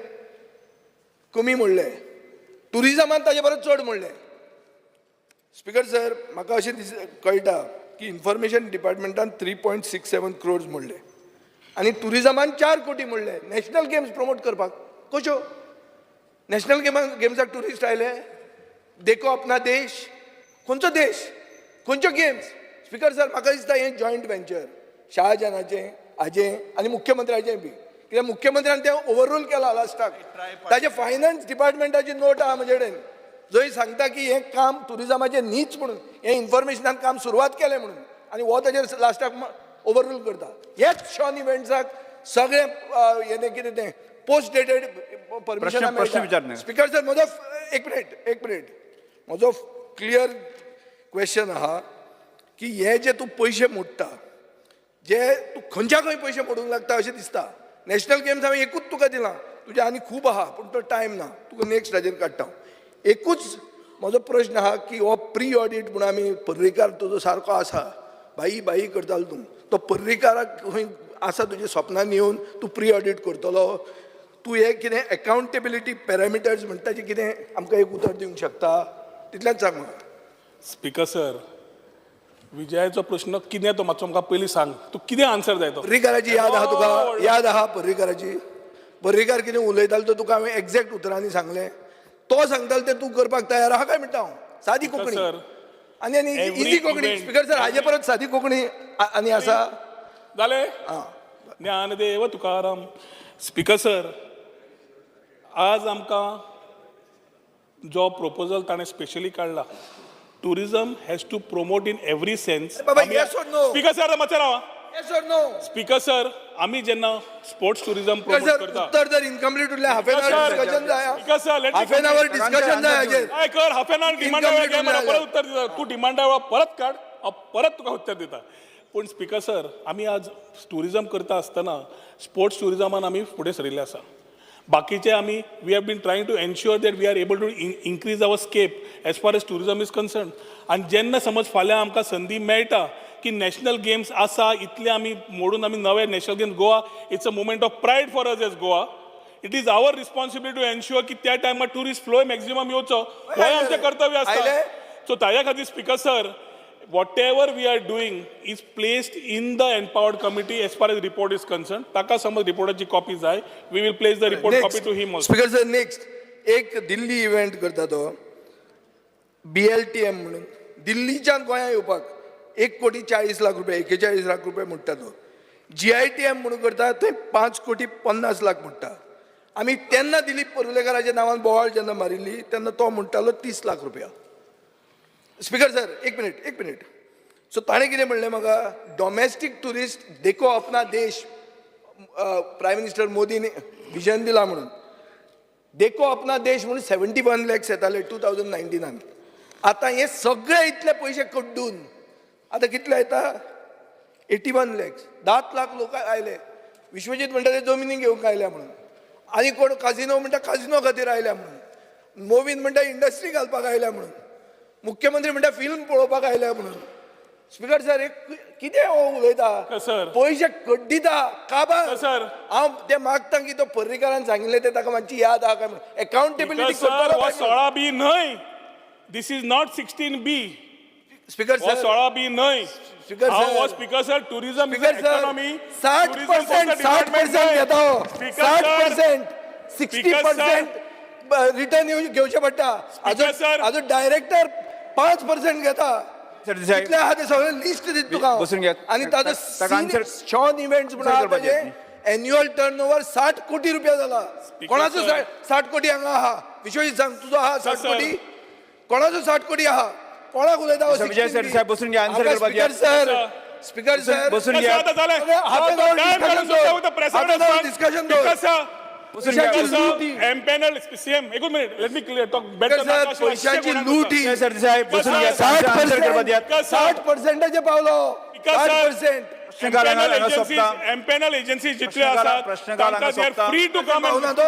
कमी म्हणले. टुरिजमान ताजे परस चड म्हणले. स्पिकर सर, म्हाका अशें दीस कळटा की इन्फॉर्मेशन डिपार्टमेंटान 3.67 crores म्हणले आनी टुरिजमान 4 कोटी म्हणले नॅशनल गेम्स प्रमोट करपाक. कश्यो नॅशनल गेम्साक टुरिस्ट आयले? देखो अपना देश, खंयचो देश, खंयच्यो गेम्स? स्पिकर सर, म्हाका दिसता हें जॉयंट वेंचर शाहजहानाचें हाजें आनी मुख्यमंत्र्याचें बी, कित्याक मुख्यमंत्र्यान तें ओवररूल केलां लास्टाक. ताजें फायनान्स डिपार्टमेंटाची नोट आहा म्हजे कडेन, जंय सांगता की हें काम टुरिजमाचें न्हीच म्हणून, हें इन्फॉर्मेशनान काम सुरवात केलें म्हणून, आनी हो ताजेर लास्टाक ओवररूल करता. ह्याच शॉन इव्हेंट्साक सगळें हें कितें तें पोस्ट डेटेड परमिशन. प्रश्न विचार न्ही. स्पिकर सर, म्हजो, एक मिनिट, एक मिनिट, म्हजो क्लियर क्वेश्चन आहा की हे जे तूं पयशे मोडटा, जे तूं खंयच्या खंय पयशे मोडूंक लागता अशें दिसता. नॅशनल गेम्स हांवें एकूच तुका दिलां, तुजें आनी खूब आहा, पूण तो टायम ना, तुका नेक्स्ट हाजेर काडटा हांव. एकूच म्हजो प्रश्न आहा की हो प्री ऑडीट म्हूण आमी पर्रीकार तुजो सारको आसा, भाई भाई करतालो तूं, तो पर्रीकाराक खंय आसा तुज्या सपनान येवन तूं प्री ऑडीट करतलो? तूं हें कितें एकाउंटेबिलिटी पॅरामिटर्स म्हणटा ताचें कितें आमकां एक उतर दिवंक शकता? तितलेंच सांग म्हाका. स्पिकर सर, विजयाचो प्रश्न कितें तो मातसो म्हाका पयलीं सांग. तूं कितें आन्सर जाय तो? पर्रीकाराची याद आहा तुका? याद आहा पर्रीकाराची? पर्रीकार कितें उलयतालो तो तुका हांवें एग्जॅक्ट उतरांनी सांगलें. तो सांगतालो तें तूं करपाक तयार आहा काय म्हणटा हांव. सादी कोंकणी सर, आनी आनी every easy Konkani. Speaker sir, हाजे परत सादी कोंकणी आनी आसा? जालें. ज्ञानदेव तुकाराम. स्पिकर सर, आज आमकां जो प्रपोजल ताणें स्पेशली काडला, tourism has to promote in every sense. Baba, yes or no? Speaker sir, मातशें रावा. Yes or no? Speaker sir, आमी जेन्ना sports tourism speaker promote sir, करता उत्तर जर इनकम्प्लीट उरलें, हाफ एन our discussion जाय. Speaker sir, let half an hour discussion जाय हाजेर. काय कर, हाफ एन our डिमांडा Incomplete वेळार उरलें. परत उत्तर दिता. तूं डिमांडा वेळार परत काड, हांव परत तुका उत्तर दिता. पूण स्पिकर सर, आमी आज टुरिझम करता आसतना स्पोर्ट्स टुरिझमान आमी फुडें सरिल्ले आसा. बाकीचे आमी we have been trying to ensure that we are able to increase our scope as far as tourism is concern. आनी जेन्ना समज फाल्यां आमकां संदी मेळटा की नॅशनल गेम्स आसा, इतले आमी मोडून आमी नवे national games, Goa, it's a moment of pride for us as Goa. It is our responsibility to ensure की त्या टायमार टुरिस्ट फ्लो मॅक्झिमम येवचो, हें आमचें कर्तव्य आसता. आयले? सो ताज्या खातीर, speaker sir, whatever we are doing is placed in the empowered committee as far as report is concern. ताका समज रिपोर्टाची कॉपी जाय, we will place the report copy to him also. Speaker sir, next एक दिल्ली event करता तो बीएलटीएम म्हणून. दिल्लीच्यान गोंया येवपाक 1 कोटी 40 लाख रुपया, 41 लाख रुपया म्हणटा तो. जीआयटीएम म्हणून करता, थंय 5 कोटी 50 लाख म्हणटा. आमी तेन्ना दिलीप परुलेकराच्या नांवान बोवाळ जेन्ना मारिल्ली तेन्ना तो म्हणटालो 30 लाख रुपया. स्पीकर सर, एक मिनिट, एक मिनिट. सो ताणें कितें म्हणलें म्हाका, डोमेस्टीक टुरिस्ट, देखो अपना देश, प्रायम मिनिस्टर मोदीन विजन दिला म्हणून, देखो अपना देश म्हणून 71 लॅक्स येताले 2019. आतां हे सगळे इतले पयशे कड्डून आतां कितले येता? 81 लॅक्स. 10 लाख लोक आयले. विश्वजीत म्हणटा ते जमिनी घेवंक आयल्या म्हणून, आनी कोण काजिनो म्हणटा काजिनो खातीर आयल्या म्हणून, मोवीन म्हणटा इंडस्ट्री घालपाक आयल्या म्हणून, मुख्यमंत्री म्हणटा फिल्म पळोवपाक आयल्या म्हणून. स्पीकर सर, हे कितें हो उलयता? सर. पयशे कड्डिता काबार. सर. हांव ते मागता की तो पर्रीकारान सांगिल्लें तें ताका मातशी याद आहा काय म्हणून. एकाउंटेबिलिटी. सर, हो 16 बी न्हय. This is not 16B. Speaker हो सर. 16 बी न्हय. स्पीकर हांव सर. हो speaker sir, tourism speaker sir, economy 60%, 60% घेता हो. 60%, 60% रिटर्न घेवचें पडटा. Speaker sir. अजून डायरेक्टर 5% घेता. सरदेसाई. कितले आहा ते सगळें लिस्ट दिता तुका हांव. बसून घेयात. आनी ताजो ताका answer- Sean इव्हेंट्स म्हणून answer आहा, करपाचें. ताजें एन्युअल टर्न ओवर 60 कोटी रुपया जाला. कोणाचो सर. 60 कोटी हांगा आहा? विश्वजीत सांग, तुजो आहा 60 सर. कोटी? कोणाचो 60 कोटी आहा? कोणाक उलयता? मिस्टर विजय सरदेसाई, बसून घ्या, answer speaker करपाक घ्या. Sir, speaker sir. बसून घ्या. आतां जालें. Half an hour discussion दवर. Press Half an hour discussion दवर. Speaker sir. पयशांची लूट ही. एम्पॅनल सीएम एकूच minute let me clear talk better sir, पयशांची लूट ही. सरदेसाय बसून घ्या. आन्सर करपा दियात. 60 पर्सेंटाचे पावलो, 60%. प्रश्नकाल हांगा सोंपता. एम्पॅनल एजन्सी जितले प्रश्नकाल- आसात प्रश्नकाल हांगा तांकां they are सोंपता. Free to come भावना तो.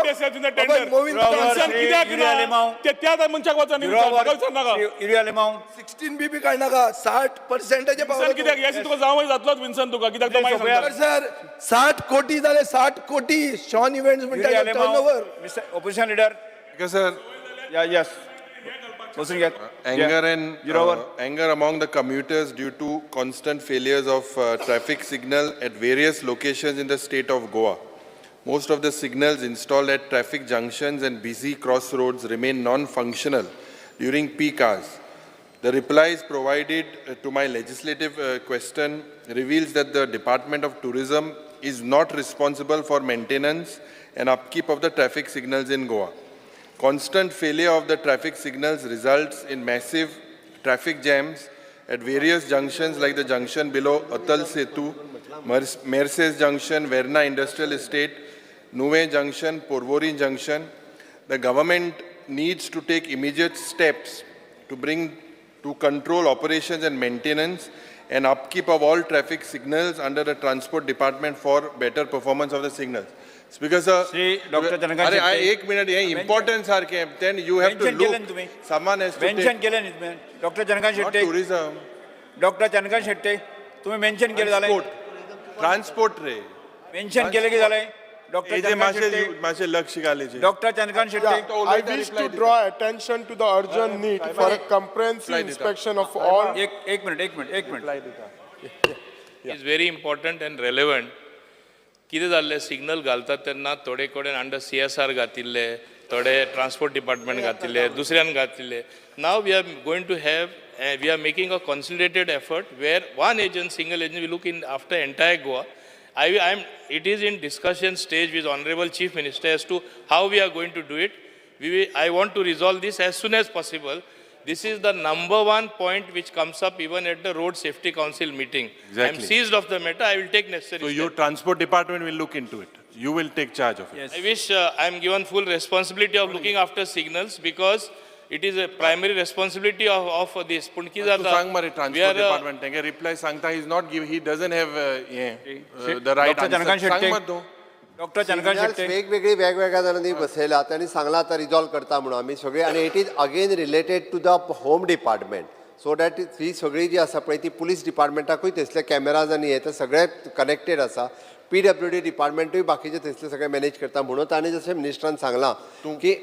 टेंडर. मोविन कित्याक युरी आलेमाव. ना ते त्या मनशाक वचून म्हाका विचार नाका. युरी आलेमाव. 16 बी बी काडनाका, 60 पर्सेंटाचे विन्सन पावलो. कित्याक येस तुका जावंय जातलोच विन्सन तुका कित्याक तो मागीर सोंपया. सांगता. सर, 60 कोटी जाले, 60 कोटी. शॉन इव्हेंट्स युरी म्हणटा Alemao. Turnover. Opposition leader. Sir, या, येस, बसून घ्या. Anger and Zero. Anger among the commuters due to constant failures of traffic signal at various locations in the state of Goa. Most of the signals installed at traffic junctions and busy crossroads remain non-functional during peak hours. The replies provided to my legislative question reveals that the Department of Tourism is not responsible for maintenance and upkeep of the traffic signals in Goa. Constant failure of the traffic signals results in massive traffic jams at various junctions like the junction below Atal Setu, Merces Junction, Verna Industrial Estate, Nuve Junction, Porvorim Junction. The government needs to take immediate steps to bring to control operations and maintenance and upkeep of all traffic signals under the Transport Department for better performance of the signals. Speaker sir, Shri Dr. Chandrakant अरे Shetty. एक minute, हे important सारखे, then you have to Mention केलें look. तुम्ही. Someone has to mention take केलें न्ही तुवें doctor Chandrakant not Shetty. tourism, doctor Chandrakant Shetty, तुम्ही मेन्शन केलें जालें. transport, transport रे. मेन्शन केलें की जालें डॉक्टर हे जे चंद्रकांत मातशें शेट्टी. मातशें लक्ष घालें. Doctor Chandrakant Shetty. I wish to draw attention to the urgent need for a comprehensive Reply dita. Inspection of all एक एक मिनिट, एक मिनिट, एक minute. Is very important and relevant. कितें जाल्लें, सिग्नल घालतात तेन्ना थोडे कडेन अंडर सीएसआर घातिल्ले, थोडे ट्रान्सपोर्ट डिपार्टमेंट घातिल्ले, दुसऱ्यान घातिल्ले. Now we are going to have, we are making a consolidated effort where one agent, single agent will look in after entire Goa. I am, it is in discussion stage with Honorable Chief Minister as to how we are going to do it. I want to resolve this as soon as possible. This is the number one point which comes up even at the Road Safety Council meeting. I am seized of the matter. I will take necessary So your steps. Transport department will look into it. You will take charge of it. Yes. I wish I am given full responsibility of looking after signals because it is a primary responsibility of this. पूण कितें तूं जाता, सांग मरे we transport are, department तेंगे reply सांगता is not give, he doesn't have हे the right doctor Chandrakant answer. सांग शेट्टी. मरे तूं. Doctor Chandrakant signals Shetty. वेगवेगळी वेगवेगळ्या जाणांनी बसयला, तांणी सांगलां आतां रिजॉल्व करता म्हणून आमी सगळी आनी it is again related to the home department, so that ही सगळी जी आसा पळय ती पुलीस डिपार्टमेंटाकूय थंयसले कॅमेराज आनी हे ते सगळे कनेक्टेड आसा. पीडब्ल्यूडी डिपार्टमेंटूय बाकीचे थंयसले सगळे मॅनेज करता म्हणून ताणें जशें मिनिस्टरान सांगलां की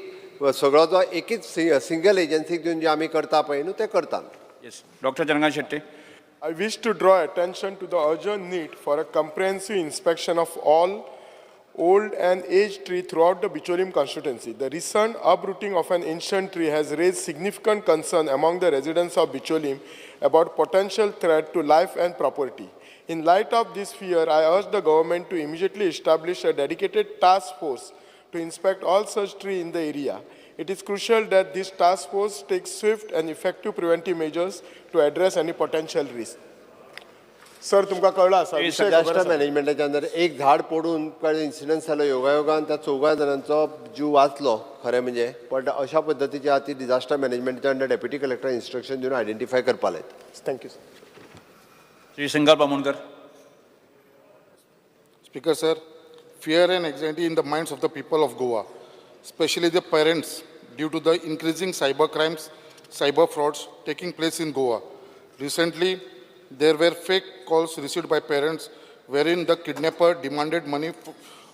सगळो जो एकीच सिंगल एजन्सीक दिवन जे आमी करता पळय न्हू तें करता. Yes, doctor Chandrakant Shetty. I wish to draw attention to the urgent need for a comprehensive inspection of all old and aged tree throughout the Bicholim constituency. The recent uprooting of an ancient tree has raised significant concern among the residents of Bicholim about potential threat to life and property. In light of this fear, I urge the government to immediately establish a dedicated task force to inspect all such trees in the area. It is crucial that this task force takes swift and effective preventive measures to address any potential risk. Sir, तुमकां कळ्ळो आसा विशय खबर disaster आसा. मॅनेजमेंटाच्या अंदर एक झाड पडून कळ्ळें इन्सिडंट जालो, योगायोगान त्या चौगा जाणांचो जीव वाचलो खरें म्हणजे. पण अशा पद्दतीची आहा ती डिझास्टर मॅनेजमेंटाच्या अंडर डेप्युटी कलेक्टर इन्स्ट्रक्शन दिवन आयडेंटिफाय करपा लायता. Thank you sir. Shri Shankar Bamonkar. Speaker sir, fear and anxiety in the minds of the people of Goa, especially the parents, due to the increasing cyber crimes, cyber frauds taking place in Goa. Recently, there were fake calls received by parents wherein the kidnapper demanded money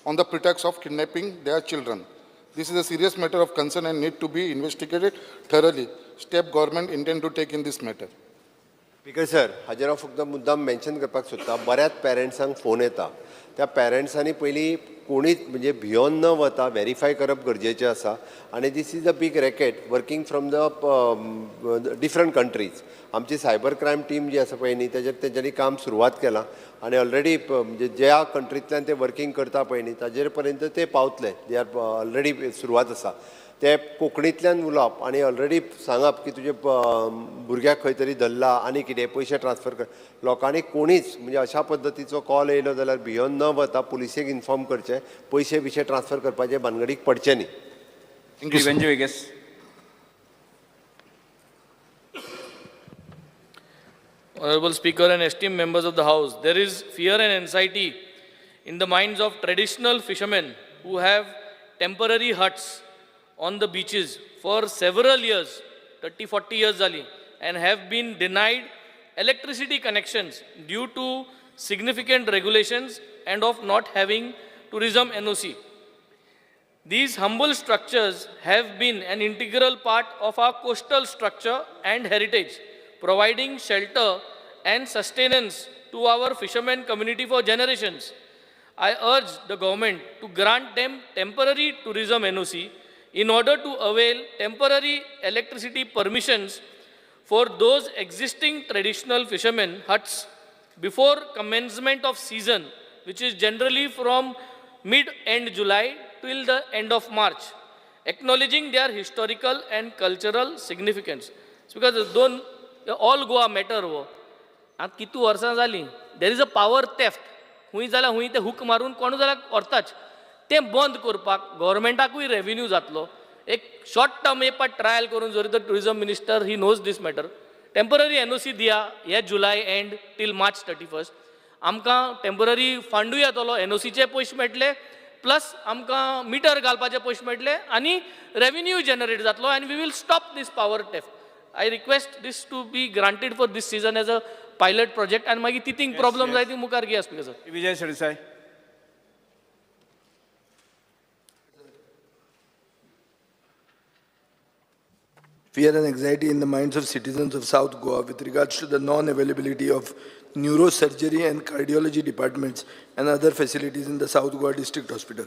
on the pretext of kidnapping their children. This is a serious matter of concern and need to be investigated thoroughly. Step government intend to take in this matter. Speaker sir, हाजेर हांव फक्त मुद्दाम mention करपाक सोदता, बऱ्याच पेरंट्सांक phone येता. त्या पेरंट्सांनी पयलीं कोणीच म्हणजे भियोन न वता वेरीफाय करप गरजेचें आसा. आनी this is a big racket working from the different countries. आमची सायबर क्रायम टीम जी आसा पळय न्ही, तेजेर तेंच्यांनी काम सुरवात केलां आनी ऑलरेडी म्हणजे ज्या कंट्रींतल्यान ते वर्कींग करता पळय न्ही ताजेर पर्यंत ते पावतले. They are already सुरवात आसा. ते कोंकणींतल्यान उलोवप आनी ऑलरेडी सांगप की तुजे भुरग्याक खंय तरी धरला आनी कितें पयशे ट्रान्सफर कर. लोकांनी कोणीच म्हणजे अशा पद्दतीचो कॉल येयलो जाल्यार भियोन न वता पुलिसेक इन्फॉर्म करचें, पयशे बिशे ट्रान्सफर करपाचे भानगडीक पडचे न्ही. Thank you Venzy Viegas. Honorable Speaker and esteemed members of the House, there is fear and anxiety in the minds of traditional fishermen who have temporary huts on the beaches for several years, 30, 40 years zali, and have been denied electricity connections due to significant regulations and of not having tourism NOC. These humble structures have been an integral part of our coastal structure and heritage, providing shelter and sustenance to our fishermen community for generations. I urge the government to grant them temporary tourism NOC in order to avail temporary electricity permissions for those existing traditional fishermen huts before commencement of season, which is generally from mid-end July till the end of March, acknowledging their historical and cultural significance. It's because दोन all Goa matter हो आतां कितू वर्सां जालीं, there is a power theft. हुंय जाल्यार हुंय ते हूक मारून कोणूय जाल्यार व्हरताच. तें बंद करपाक गोवोरमेंटाकूय रेवेन्यू जातलो. एक शॉर्ट टर्म एक पाट ट्रायल करून जरी तर tourism minister he knows this matter, temporary NOC दिया हे July end till March 31. आमकां टेंपररी फंडूय येतलो, एनओसीचे पयशे मेळटले, प्लस आमकां मिटर घालपाचे पयशे मेळटले आनी रेवेन्यू जनरेट जातलो आनी we will stop this power theft. I request this to be granted for this season as a pilot project आनी मागीर तितींक प्रॉब्लम जाय ती मुखार घेया speaker sir. Vijay Sardesai. Fear and anxiety in the minds of citizens of South Goa with regards to the non-availability of neurosurgery and cardiology departments and other facilities in the South Goa District Hospital.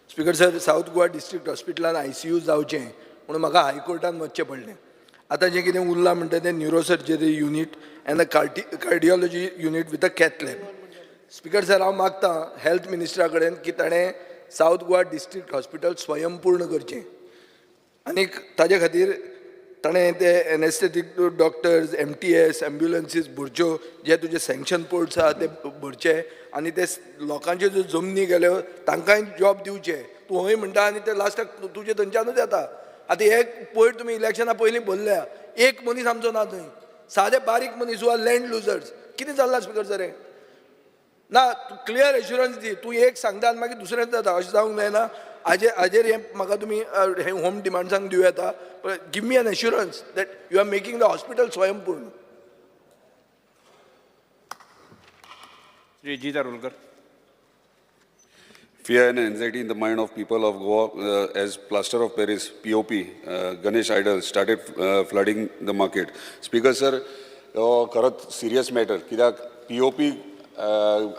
Speaker sir, South Goa District Hospitalan ICU जावचें म्हणून म्हाका हायकोर्टान वचचें पडलें. आतां जें कितें उरलां म्हणटा तें neurosurgery unit and a cardiology unit with a cath lab. Speaker sir, हांव मागतां हेल्थ मिनिस्टरा कडेन की ताणें सावथ गोवा डिस्ट्रिक्ट हॉस्पिटल स्वयंपूर्ण करचें आनीक ताजे खातीर ताणें ते anaesthetic doctors, MTS, ambulances भरच्यो, जे तुजे सँक्शन पोर्ट्स आहा ते भरचे आनी ते लोकांच्यो ज्यो जमनी गेल्यो तांकांय जॉब दिवचे. तूं हय म्हणटा आनी ते लास्टाक तुजे थंयच्यानूच येता. आतां हे पयर तुमी इलेक्शना पयलीं भरल्या, एक मनीस आमचो ना थंय, सादे बारीक मनीस who are land losers. कितें चल्लां स्पिकर सर हें? ना तूं क्लियर एश्युरन्स दी, तूं एक सांगता आनी मागीर दुसरेंच जाता, अशें जावंक जायना. हाजेर हें म्हाका तुमी हें होम डिमांड्सांक दिवं येता. Give me an assurance that you are making the hospital स्वयंपूर्ण. Shri Jeet Arolkar. Fear and anxiety in the mind of people of Goa as plaster of Paris, POP, Ganesh idol started flooding the market. Speaker sir, खरंच serious matter, कित्याक POP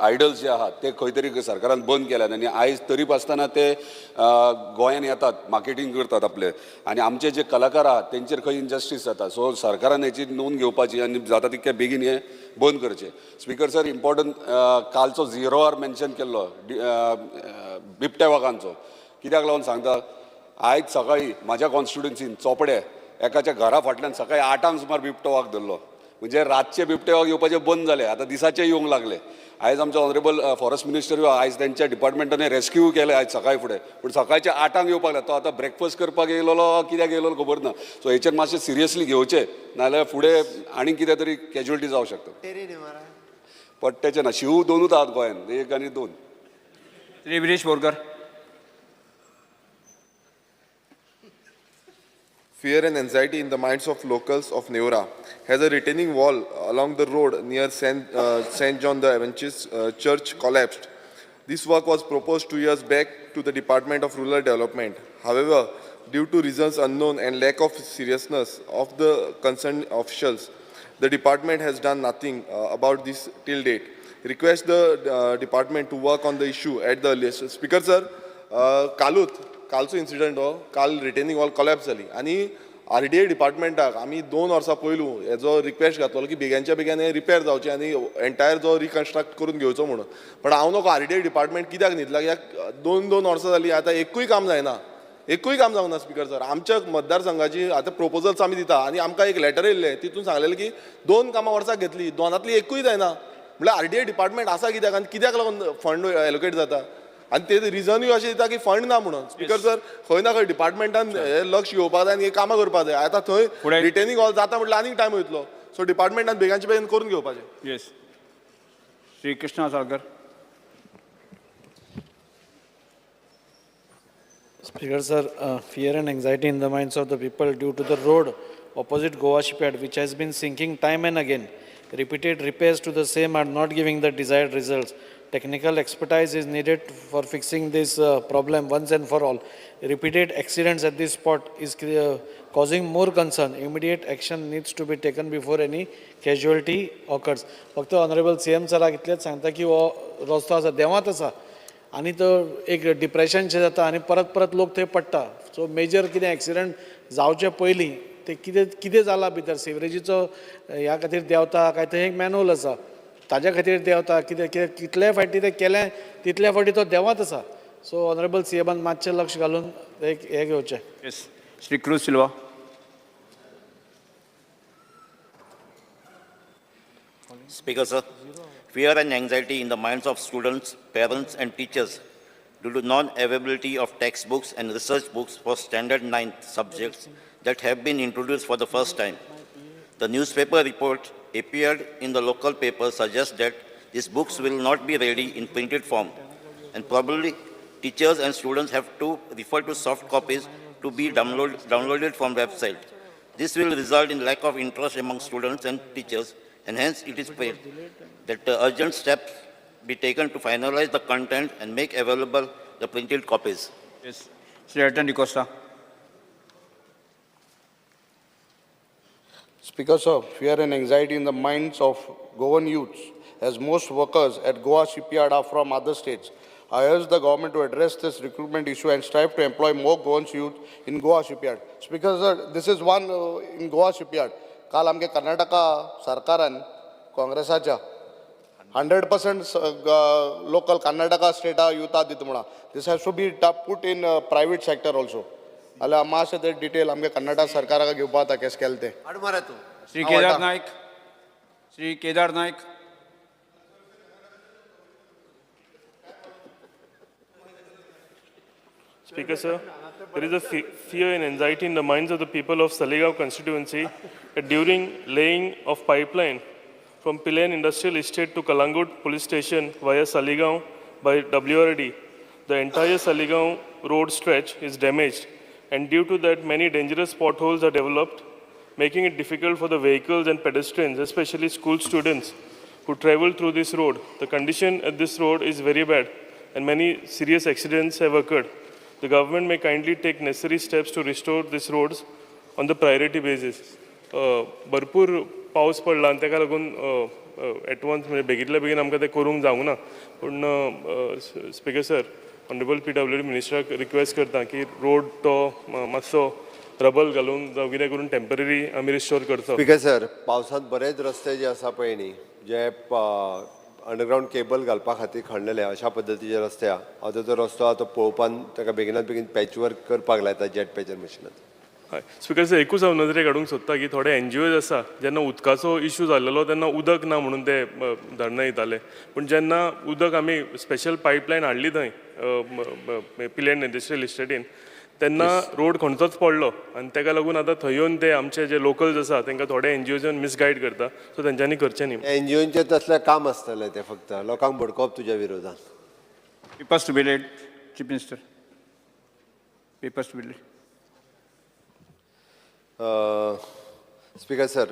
idols जे आहात ते खंय तरी सरकारान बंद केल्यात आनी आयज तरी आसतना ते गोंयान येतात, मार्केटींग करतात आपले, आनी आमचे जे कलाकार आहात तेंचेर खंय इनजस्टीस जाता. सो सरकारान हेची नोंद घेवपाची आनी जाता तितक्या बेगीन हें बंद करचें. स्पीकर सर, इम्पॉर्टंट कालचो झिरो our mention केल्लो बिबट्या वागांचो, कित्याक लागून सांगता, आयज सकाळी म्हाज्या कॉन्स्टिट्युएन्सीन चोपडे एकाच्या घरा फाटल्यान सकाळी 8 सुमार बिबटो वाग धरलो. म्हणजे रातचे बिबटे वाग येवपाचे बंद जाले, आतां दिसाचे येवंक लागले. आयज आमचे ऑनरेबल फॉरेस्ट मिनिस्टर आयज तेंच्या डिपार्टमेंटान रेस्क्यू केलें आयज सकाळी फुडें, पूण सकाळचे 8 येवपाक लागले. तो आतां ब्रेकफास्ट करपाक येयलेलो कित्याक येयलेलो खबर ना. सो हेचेर मातशें सिरियसली घेवचें, नाजाल्यार फुडें आनीक कितें तरी कॅज्युअलिटी जावं शकता. पट्ट्याचें ना, शिव दोनूच आहात गोंयान, 1 आनी 2. Shri Viresh Borkar. Fear and anxiety in the minds of locals of Neora has a retaining wall along the road near St. John the Evangelist Church collapsed. This work was proposed 2 years back to the Department of Rural Development. However, due to reasons unknown and lack of seriousness of the concerned officials, the department has done nothing about this till date. Request the department to work on the issue at the earliest. Speaker sir, कालचो incident हो, काल retaining wall collapse जाली आनी RDA डिपार्टमेंटाक आमी 2 वर्सां पयलू हेजो request घातलो की बेग्यांच्या बेगीन हें रिपेर जावचें आनी एंटायर जो रिकन्स्ट्रक्ट करून घेवचो म्हणून. पण हांव नको RDA department कित्याक न्हिदला, कित्याक 2-2 वर्सां जालीं आतां एकूय काम जायना. एकूय काम जावंक ना स्पीकर सर. आमच्या मतदारसंघाची आतां प्रपोजल्स आमी दिता आनी आमकां एक लेटर येयल्लें, तितून सांगलेलें की दोन कामां वर्साक घेतली, दोनांतली एकूय जायना. म्हणल्यार आरडीए डिपार्टमेंट आसा कित्याक आनी कित्याक लागून फंड एलोकेट जाता? आनी ते रिजनूय अशें दिता की फंड ना म्हणून. स्पीकर सर, खंय ना खंय डिपार्टमेंटान हे लक्ष घेवपाक जाय आनी हे कामां करपाक जाय. आतां थंय रिटेनिंग हॉल जाता म्हटल्यार आनीक टायम वयतलो. सो डिपार्टमेंटान बेगानचे बेगीन करून घेवपाचें. Yes, Shri Krishna Salkar. Speaker sir, fear and anxiety in the minds of the people due to the road opposite Goa shipyard, which has been sinking time and again. Repeated repairs to the same are not giving the desired results. Technical expertise is needed for fixing this problem once and for all. Repeated accidents at this spot is causing more concern. Immediate action needs to be taken before any casualty occurs. फक्त honourable C M सराक इतलेंच सांगता की हो रस्तो आसा देवांत आसा आनी तो एक डिप्रेशनशें जाता आनी परत परत लोक थंय पडटा. सो मेजर कितें एक्सिडंट जावचे पयलीं ते कितें कितें जालां भितर सिवरेजीचो ह्या खातीर देंवता काय थंय एक मॅनहोल आसा ताज्या खातीर देंवता, कितें कितें कितले फावटी तें केलें तितले फावटी तो देंवत आसा. सो ऑनरेबल सी एमान मातशें लक्ष घालून एक हें घेवचें. Yes, Shri Cruz Silva. Speaker sir, fear and anxiety in the minds of students, parents and teachers due to non-availability of textbooks and research books for standard 9th subjects that have been introduced for the first time. The newspaper report appeared in the local paper suggests that these books will not be ready in printed form, and probably teachers and students have to refer to soft copies to be downloaded from website. This will result in lack of interest among students and teachers, and hence it is prayed that urgent steps be taken to finalize the content and make available the printed copies. Yes, Shri Elton D'Costa. Speaker sir, fear and anxiety in the minds of Goan youths, as most workers at Goa shipyard are from other states. I urge the government to address this recruitment issue and strive to employ more Goan youth in Goa shipyard. Speaker sir, this is one in Goa shipyard. काल आमगे कर्नाटका सरकारान काँग्रेसाच्या 100% local Karnataka strata युथा दिता म्हणा. This has to be put in private sector also. जाल्यार मातशें ते detail आमगे कर्नाटक सरकाराक घेवपा जाता केस केलें तें. Shri Kedar Naik. Shri Kedar Naik. Speaker sir, there is a fear and anxiety in the minds of the people of Saligao constituency that during laying of pipeline from Pilerne Industrial Estate to Calangute Police Station via Saligao by WRD, the entire Saligao road stretch is damaged, and due to that many dangerous potholes are developed, making it difficult for the vehicles and pedestrians, especially school students who travel through this road. The condition at this road is very bad and many serious accidents have occurred. The government may kindly take necessary steps to restore these roads on the priority basis. भरपूर पावस पडला आनी ताका लागून एटवन्स म्हणजे बेगीतल्या बेगीन आमकां तें करूंक जावंक ना. पूण स्पिकर सर, ऑनरेबल PWD मिनिस्टराक रिक्वेस्ट करता की रोड तो मातसो रबल घालून जावं कितें करून टेंपररी आमी रिस्टोर करचो. स्पिकर सर, पावसांत बरेच रस्ते जे आसा पळय न्ही, जे अंडरग्रावंड केबल घालपा खातीर खणलेले अशा पद्दतीचे रस्ते आहा. आतां तो रस्तो आहा तो पळोवपान ताका बेगिनात बेगीन पॅच वर्क करपाक लायता जेट पॅचर मशिनान. हय स्पिकर सर, एकूच हांव नदरेक हाडूंक सोदता की थोडे एनजीओज आसा, जेन्ना उदकाचो इशू जाल्लो तेन्ना उदक ना म्हणून ते धरणां दिताले, पूण जेन्ना उदक आमी स्पेशल पायपलायन हाडली थंय पिलेर्ण इंडस्ट्रियल इस्टेटीन, तेन्ना रोड खंयचोच पडलो आनी ताका लागून आतां थंय येवन ते आमचे जे लोकल्स आसा तांकां थोडे एनजीओज मिसगायड करता. सो तेंच्यांनी करचें न्ही. एनजीओंचें तसलें काम आसतलें, तें फक्त लोकांक भडकोवप तुज्या विरोधान. Papers to be laid, Chief Minister. Papers to be laid. Speaker sir,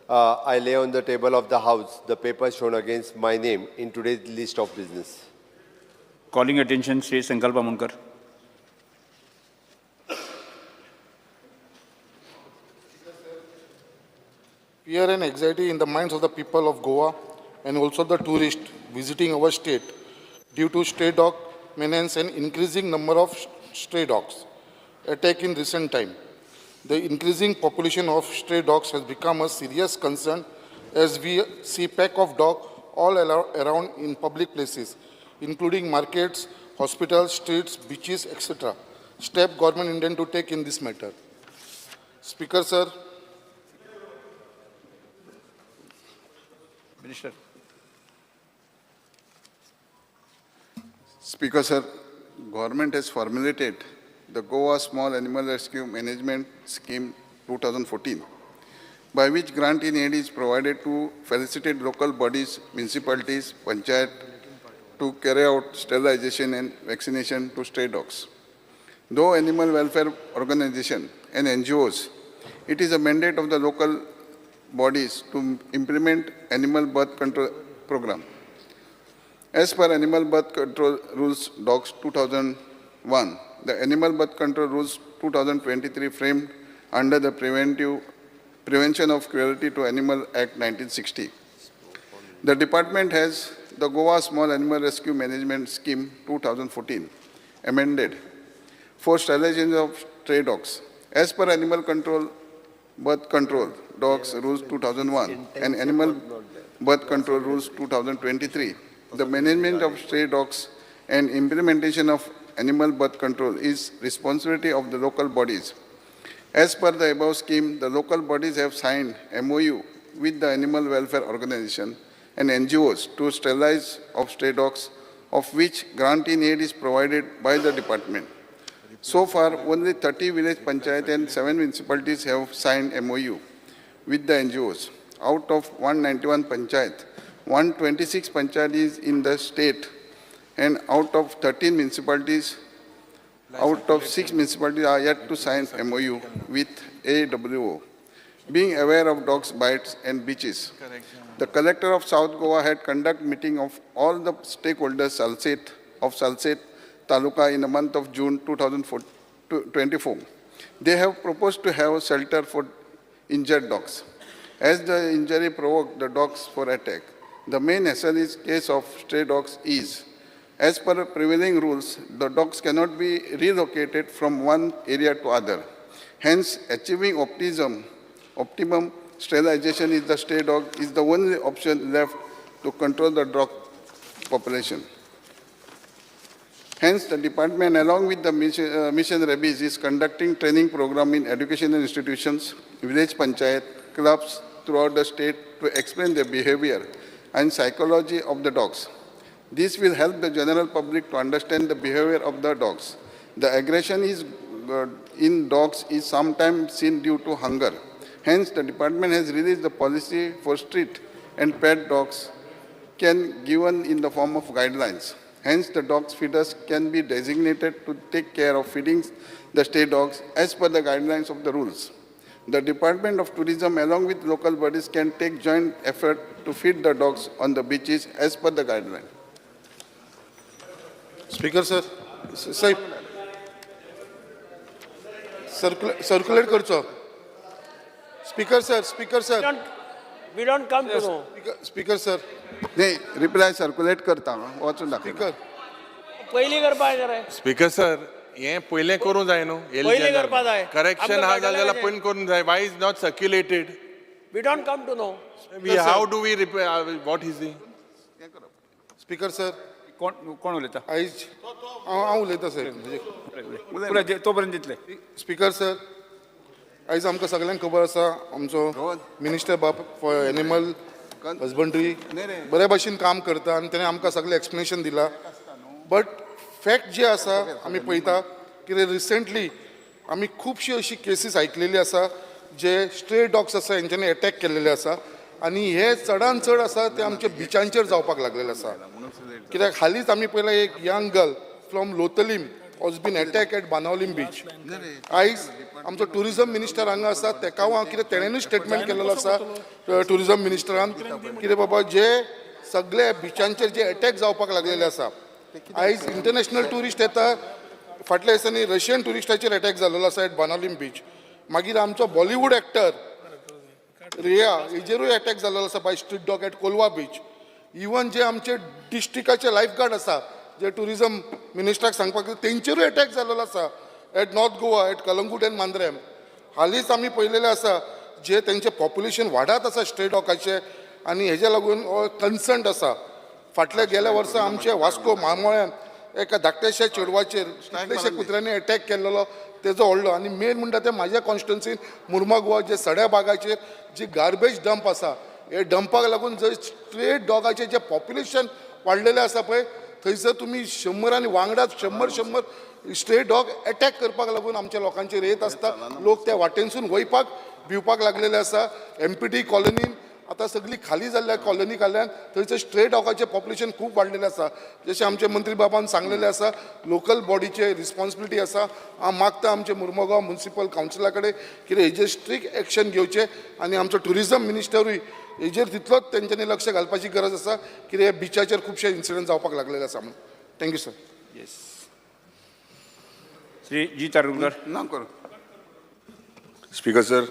I lay on the table of the House the paper shown against my name in today's list of business. Calling attention Shri Sankalp Amonkar. Fear and anxiety in the minds of the people of Goa and also the tourists visiting our state due to stray dog menace and increasing number of stray dogs attack in recent time. The increasing population of stray dogs has become a serious concern as we see pack of dogs all around in public places, including markets, hospitals, streets, beaches, etc. step government intend to take in this matter? Speaker sir. Minister. Speaker sir, government has formulated the Goa Small Animal Rescue Management Scheme 2014, by which grant in aid is provided to facilitate local bodies, municipalities, panchayat to carry out sterilization and vaccination to stray dogs. Though animal welfare organization and NGOs, it is a mandate of the local bodies to implement animal birth control program. As per Animal Birth Control Rules Dogs 2001, the Animal Birth Control Rules 2023 framed under the Prevention of Cruelty to Animal Act 1960. The department has the Goa Small Animal Rescue Management Scheme 2014 amended for sterilization of stray dogs. As per Animal Control Birth Control Dogs Rules 2001 and Animal Birth Control Rules 2023, the management of stray dogs and implementation of animal birth control is responsibility of the local bodies. As per the above scheme, the local bodies have signed MOU with the Animal Welfare Organization and NGOs to sterilize of stray dogs, of which grant in aid is provided by the department. So far, only 30 village panchayat and 7 municipalities have signed MOU with the NGOs. Out of 191 panchayat, 126 panchayat is in the state, and out of 13 municipalities, out of 6 municipalities are yet to sign MOU with AWO. Being aware of dogs' bites and beaches, the collector of South Goa had conducted meeting of all the stakeholders Salcete Taluka in the month of June 2024. They have proposed to have a shelter for injured dogs, as the injury provoked the dogs for attack. The main hassle is case of stray dogs is, as per prevailing rules, the dogs cannot be relocated from one area to other. Hence, achieving optimum sterilization is the stray dog is the only option left to control the dog population. Hence, the department, along with the Mission Rabies, is conducting training program in educational institutions, village panchayat, clubs throughout the state to explain the behavior and psychology of the dogs. This will help the general public to understand the behavior of the dogs. The aggression is in dogs is sometimes seen due to hunger. Hence, the department has released the policy for street and pet dogs can given in the form of guidelines. Hence, the dogs feeders can be designated to take care of feeding the stray dogs as per the guidelines of the rules. The Department of Tourism along with local bodies can take joint effort to feed the dogs on the beaches as per the guideline. Speaker sir, साहेब circulate करचो. Speaker sir, speaker sir. We don't come to know. Speaker sir. नाही, reply circulate करता वाचून दाखय. Speaker पयलीं करपा जाय रे. स्पीकर सर, हें पयलें करूंक जाय न्हू. पयलीं करपा जाय. करेक्शन आहा जाल्यार पयलीं करूंक जाय. Why is not circulated? We don't come to know. How do we what is the speaker sir. कोण कोण उलयता? आयज हांव उलयतां साहेब. तो पर्यंत दितले. स्पीकर सर, आयज आमकां सगळ्यांक खबर आसा आमचो मिनिस्टर बाब फॉर एनिमल हजबंड्री बऱ्या भशेन काम करता आनी तेणें आमकां सगळें एक्सप्लेनेशन दिलां. बट फॅक्ट जे आसा आमी पळयता कितें रिसेंटली आमी खुबशी अशी केसीस आयकलेली आसा जे स्ट्रे डॉग्स आसा हेंच्यांनी एटॅक केल्लेले आसा आनी हे चडान चड आसा ते आमच्या बिचांचेर जावपाक लागलेले आसा. कित्याक हालींच आमी पळयलां एक young girl from Loutolim was been attack at Benaulim beach. आयज आमचो टुरिजम मिनिस्टर हांगा आसा, तेका हांव कितें तेणेनूच स्टेटमेंट केलेलो आसा टुरिजम मिनिस्टरान कितें बाबा जे सगळे बिचांचेर जे एटॅक जावपाक लागलेले आसा. आयज इंटरनॅशनल ट्युरिस्ट येता, फाटल्या दिसांनी रशियन ट्युरिस्टाचेर एटॅक जाल्लो आसा एट बानावलीम बीच. मागीर आमचो बॉलिवूड एक्टर रिया हेजेरूय एटॅक जाल्लो आसा by street dog at Colva beach. Even जे आमचे डिस्ट्रिक्टाचे लायफ गार्ड आसा जे टुरिजम मिनिस्टराक सांगपाक तेंचेरूय एटॅक जाल्लो आसा at North Goa at Calangute and Mandrem. हालींच आमी पळयलेलें आसा जे तेंचें पॉप्युलेशन वाडत आसा स्ट्रे डॉगाचें आनी हेज्या लागून हो कन्सर्न आसा. फाटल्या गेल्या वर्सा आमचे वास्को मारमोळ्यान एका धाकट्याशा चेडवाचेर कितलेशे कुत्र्यांनी अटॅक केल्लो तेजो व्हडलो. आनी मेन म्हणटा ते म्हाज्या कॉन्स्टिट्युन्सीन मुर्मागोवा जे सड्या बागाचेर जी गार्बेज डंप आसा, हे डंपाक लागून जंय स्ट्रेट डॉगाचें जें पॉप्युलेशन वाडलेलें आसा पळय, थंयसर तुमी 100 आनी वांगडाच 100 100 स्ट्रे डॉग अटॅक करपाक लागून आमच्या लोकांचेर येत आसता. लोक त्या वाटेनसून वयपाक भिवपाक लागलेले आसा. एमपीटी कॉलनीन आतां सगळी खाली जाल्ल्या कॉलनी खाल्यान थंयसर स्ट्रे डॉगाचें पॉप्युलेशन खूब वाडलेलें आसा. जशें आमचे मंत्री बाबान सांगलेलें आसा, लोकल बॉडीचे रिस्पॉन्सिबिलिटी आसा. हांव मागता आमचे मुर्मुगांव म्युनिसिपल कावन्सिला कडेन कितें हेजेर स्ट्रिक्ट एक्शन घेवचें आनी आमचो ट्युरिजम मिनिस्टरूय हेजेर तितलोच तेंच्यांनी लक्ष घालपाची गरज आसा, कितें बिचाचेर खुबशे इन्सिडंट जावपाक लागलेले आसा म्हणून. Thank you sir. Yes, Shri G Chardulkar. ना कर. स्पीकर सर,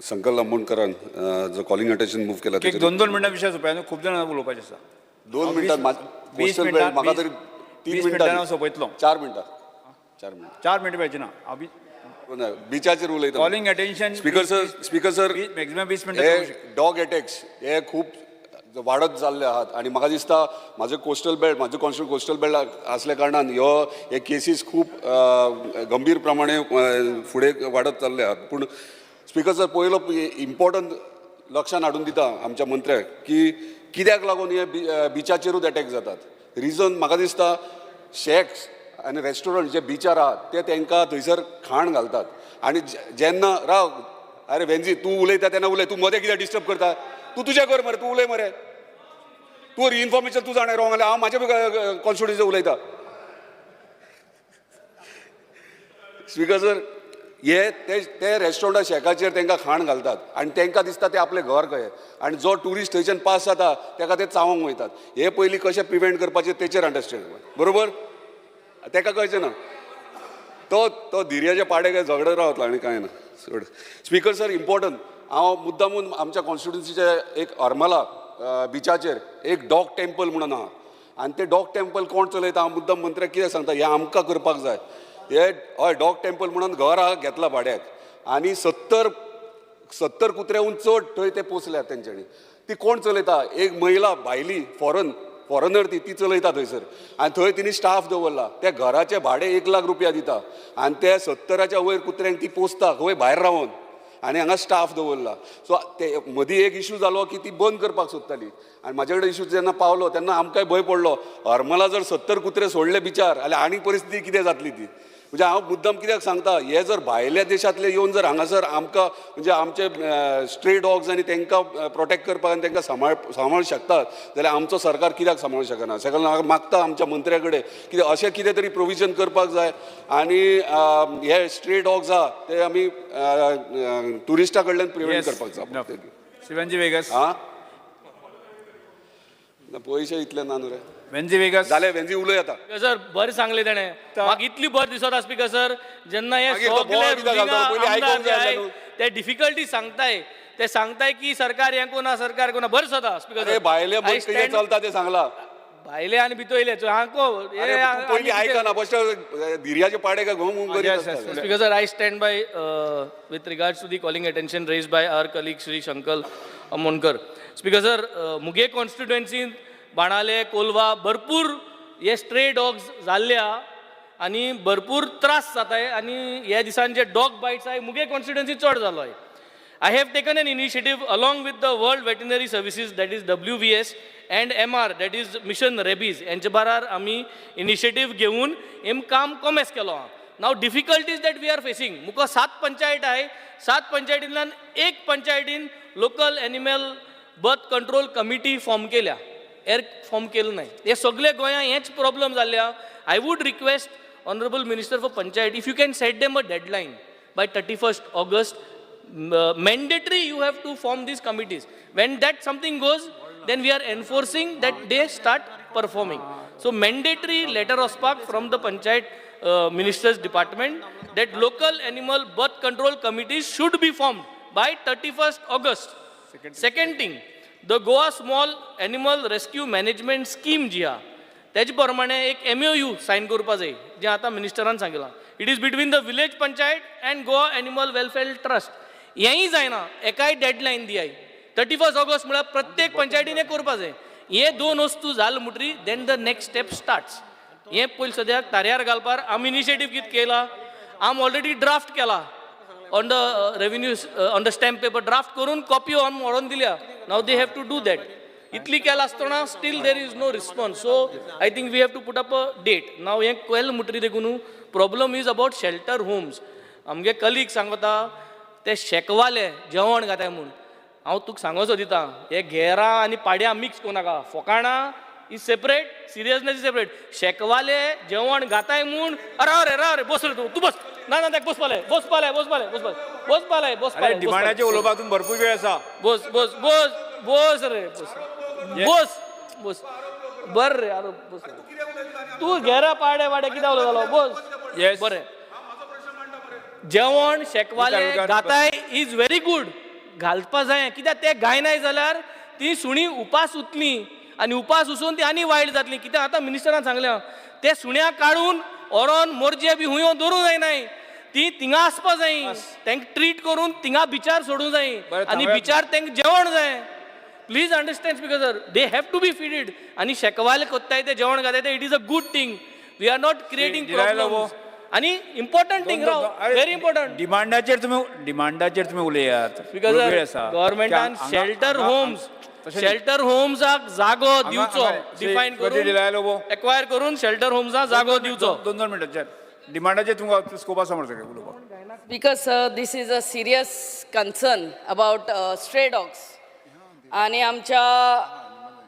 संकल आमोणकरान जो कॉलिंग अटेन्शन मूव केला. एक दोन दोन मिनटां विशय सोंपया, खूब जाणां उलोवपाचें आसा. 2 मिनटां. 20 मिनटां म्हाका तरी 3 20 मिनटां. हांव सोंपयतलो. 4 मिनटां, 4 मिनटां. 4 मिनटां मेळची ना. हांव बिचाचेर उलयता. Calling attention. Speaker sir, speaker sir, maximum 20 मिनटां. हे डॉग अटॅक्स हे खूब वाडत जाल्ले आहात आनी म्हाका दिसता म्हाजो कोस्टल बेल्ट, म्हाजो कॉन्स्टिट्युएन्सी कोस्टल बेल्ट आसल्या कारणान ह्यो हे केसीस खूब गंभीर प्रमाणे फुडें वाडत चालले आहात. पूण स्पीकर सर, पयलो इम्पॉर्टंट लक्षान हाडून दिता आमच्या मंत्र्याक की कित्याक लागून हे बिचाचेरूच अटॅक जातात. रिजन म्हाका दिसता शॅक्स आनी रेस्टॉरंट जे बिचार आहात ते तांकां थंयसर खाण घालतात आनी जेन्ना राव, अरे वेन्जी तूं उलयता तेन्ना उलय, तूं मदें कित्याक डिस्टर्ब करता? तूं तुजें कर मरे, तूं उलय मरे, तूं इन्फॉर्मेशन तूं जाणा रॉंग जाल्यार हांव म्हाज्या कॉन्स्टिट्युएन्सी उलयता. स्पीकर सर, हे ते रेस्टॉरंटा शॅकाचेर तांकां खाण घालतात आनी तांकां दिसता ते आपलें घर कहें आनी जो ट्युरिस्ट थंयच्यान पास जाता ताका ते चावंक वयतात. हे पयलीं कशें प्रिवेंट करपाचें तेचेर अंडरस्टँड, बरोबर? ताका कळचें ना. तो तो धिरयाच्या पाडे काय झगडत रावतलो आनी कांय ना, सोड. स्पीकर सर, इम्पॉर्टंट हांव मुद्दामून आमच्या कॉन्स्टिट्युन्सीचे एक हरमला बिचाचेर एक डॉग टेम्पल म्हणून आहा आनी ते डॉग टेम्पल कोण चलयता हांव मुद्दाम मंत्र्याक कितें सांगता, हें आमकां करपाक जाय. हे हय डॉग टेम्पल म्हणून घर आहा घेतला भाड्याक आनी 70 कुत्र्याहून चड थंय ते पोसल्यात तेंच्यांनी. ती कोण चलयता? एक महिला भायली फॉरनर ती चलयता थंयसर आनी थंय तिणी स्टाफ दवरला. त्या घराचें भाडें 1 लाख रुपया दिता आनी ते 70च्या वयर कुत्र्यांक ती पोसता खंय भायर रावन आनी हांगा स्टाफ दवरला. सो ते मदीं एक इशू जालो की ती बंद करपाक सोदताली आनी म्हाजे कडेन इशू जेन्ना पावलो तेन्ना आमकांय भंय पडलो. हरमला जर 70 कुत्रे सोडले बिचार जाल्यार आनी परिस्थिती कितें जातली ती. म्हणजे हांव मुद्दम कित्याक सांगता, हे जर भायल्या देशांतले येवन जर हांगासर आमकां म्हणजे आमचे स्ट्रे डॉग्स आनी तांकां प्रोटेक्ट करपाक आनी तांकां सांबाळ शकतात जाल्यार आमचो सरकार कित्याक सांबाळूंक शकना. सगळें हांव मागता आमच्या मंत्र्या कडेन कितें अशें कितें तरी प्रोविजन करपाक जाय आनी हे स्ट्रे डॉग्स आहा ते आमी ट्युरिस्टा कडल्यान प्रिवेंट करपाक जाय. श्री वेगस. आं, पयशे इतले ना न्हू रे. वेन्झी वेगस जालें, वेन्झी उलय आतां. सर, बरें सांगलें तेणें, म्हाका इतली बरें दिसता स्पीकर सर, जेन्ना हे सगळे रुलिंगा ते डिफिकल्टी सांगताय, ते सांगताय की सरकार हें कोना, सरकार कोना, बरें दिसता स्पीकर सर. भायले कितें चलता तें सांगला, भायले आनी भितर हांको. पयलीं आयकना धिरयाचे पाडे काय Ghom. Speaker sir, I stand by with regards to the calling attention raise by our colleague Shri Shankar Amonkar. Speaker sir, मुगे कॉन्स्टिट्युएन्सीन बाणाले, कोलवा भरपूर हे स्ट्रे डॉग्स जाल्ले आहा आनी भरपूर त्रास जाताय आनी ह्या दिसान जे डॉग बायट्स आहाय मुगे कॉन्स्टिट्युएन्सी चड जालो आहाय. I have taken an initiative along with the World Veterinary Services, that is WVS, and MR, that is Mission Rabies, यांचे बारार आमी इनिशिएटीव घेवन हेम काम कोमेस केलो आहा. Now difficulties that we are facing, मुका 7 पंचायत आहाय, 7 पंचायतींतल्यान 1 पंचायतीन local animal birth control committee form केल्या, एर फॉर्म केलं नाही. हे सगळे गोंयांत हेच प्रॉब्लम जाल्ले आहा. I would request honourable minister for panchayat, if you can set them a deadline by 31st August, mandatory you have to form these committees. When that something goes, then we are enforcing that they start performing. So mandatory letter of spark from the Panchayat Minister's Department that local animal birth control committees should be formed by 31st August. Second thing, the Goa Small Animal Rescue Management Scheme जी आहा तेजे प्रमाणे एक MOU sign करपा जाय, जें आतां मिनिस्टरान सांगलां. It is between the village panchayat and Goa Animal Welfare Trust. हेंय जायना, एकाय डेडलायन दियाय 31 ऑगस्ट म्हळ्यार प्रत्येक पंचायतीन हें करपा जाय. हे दोन वस्तू जाल म्हणटरी then the next step starts. हें पयलीं सद्याक तारयार घालपार आमी इनिशिएटीव कितें केला, आम ऑलरेडी ड्राफ्ट केला on the revenue on the stamp paper draft करून कॉपी आमी व्हरोन दिल्या. Now they have to do that. इतली केला आसतना still there is no response. So I think we have to put up a date. Now हें केलें म्हणटरी देखून problem is about shelter homes. आमगे कलीग सांगता ते शेकवाले जेवण घाताय म्हूण. हांव तुका सांगो सोदिता, हे घेरां आनी पाड्यां मिक्स करूं नाका. फोकाणां is separate, seriousness is separate. शेकवाले जेवण घाताय म्हूण अरे अरे अरे बस रे तूं, तूं बस. ना ना, ताका बसपाले बसपाले बसपाले बसपाले बसपाले बसपाले. डिमांडाचे उलोवपाक तुमी भरपूर वेळ आसा. बस बस बस बस रे बस बस बस बरें रे, आरो बस. तूं घेरा पाडे वाडे कितें उलयतालो बस. बरें, जेवण शेकवाले घाताय is very good, घालपा जाय. कित्याक ते गायनाय जाल्यार ती सुणी उपास उतली आनी उपास उसून ती आनी वायट जातली. कित्याक आतां मिनिस्टरान सांगल्या ते सुण्या काडून व्हरोन मोरजे बी हुंयो दवरूंक जायनाय, ती थिंगा आसपा जाय, तांकां ट्रीट करून थिंगा बिचार सोडूंक जाय आनी बिचार तांकां जेवण जाय. Please understand speaker sir, they have to be feeded. आनी शेकवाले कोत्ताय ते जेवण घाताय ते, it is a good thing. We are not creating problem. आनी इम्पॉर्टंट थिंग राव, व्हेरी इम्पॉर्टंट. डिमांडाचेर तुमी उलयात. स्पीकर सर, गव्हर्मेंटान शेल्टर होम्स, शेल्टर होम्साक जागो दिवचो, डिफायन करून एक्वायर करून शेल्टर होम्साक जागो दिवचो. दोन दोन मिनटांचेर डिमांडाचेर तुमकां स्कोप आसा मरे उलोवपाक. Speaker sir, this is a serious concern about stray dogs. आनी आमच्या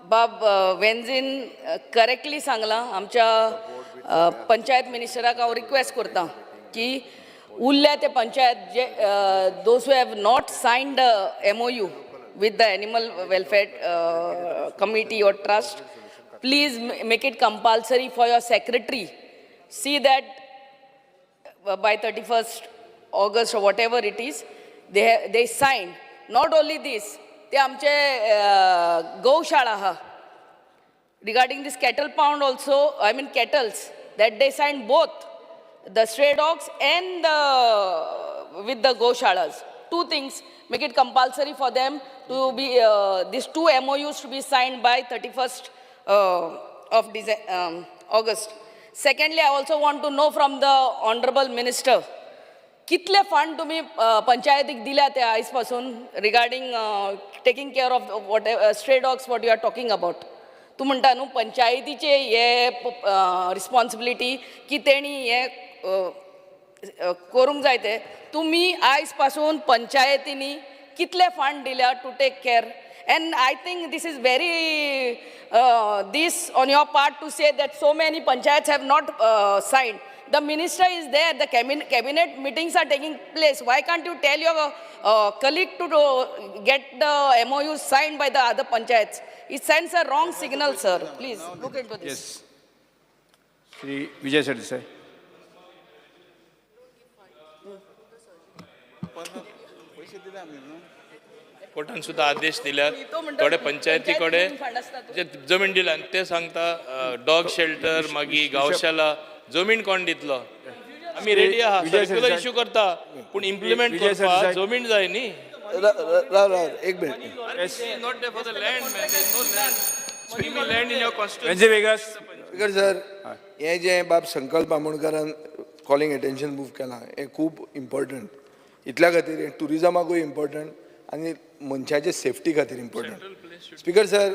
बाब वेन्झीन करेक्टली सांगलां, आमच्या पंचायत मिनिस्टराक हांव रिक्वेस्ट करता की उरल्या ते पंचायत जे those who have not signed MOU with the animal welfare committee or trust, please make it compulsory for your secretary. See that by 31st August or whatever it is, they sign. Not only this, ते आमचे गौशाळा आहा regarding this cattle pound also, I mean cattles, that they signed both the stray dogs and the with the goshalas. Two things, make it compulsory for them to be, these two MOUs to be signed by 31st of August. Secondly, I also want to know from the Honorable Minister, कितले fund तुम्ही पंचायतीक दिल्या ते आयज पासून regarding taking care of what stray dogs what you are talking about. तूं म्हणटा न्हू पंचायतीचे हे रिस्पॉन्सिबिलिटी की तेणी हे करूंक जाय ते, तुमी आयज पासून पंचायतींनी कितले फंड दिल्या to take care. And I think this is very this on your part to say that so many panchayats have not signed. The minister is there, the cabinet meetings are taking place. Why can't you tell your colleague to get the MOU signed by the other panchayats? It sends a wrong signal, sir. Please look into this. Yes. Shri Vijay Sardesai. कोर्टान सुद्दां आदेश दिल्यात थोडे पंचायती कडेन जे जमीन दिल्या आनी ते सांगता डॉग शेल्टर मागीर गांवशाला जमीन कोण दितलो. आमी रेडी आहा, सर्क्युलर इश्यू करता पूण इम्प्लिमेंट करपाक जमीन जाय न्ही. एक minute. Not there for the land, man. There is no land. Give me land in your constituency. Venzy Viegas. Speaker sir, हें जें बाब संकल्प आमोणकारान कॉलिंग एटेन्शन मूव केलां हें खूब इम्पॉर्टंट. इतल्या खातीर हें ट्युरिजमाकूय इम्पॉर्टंट आनी मनशाचे सेफ्टी खातीर इम्पॉर्टंट. स्पीकर सर,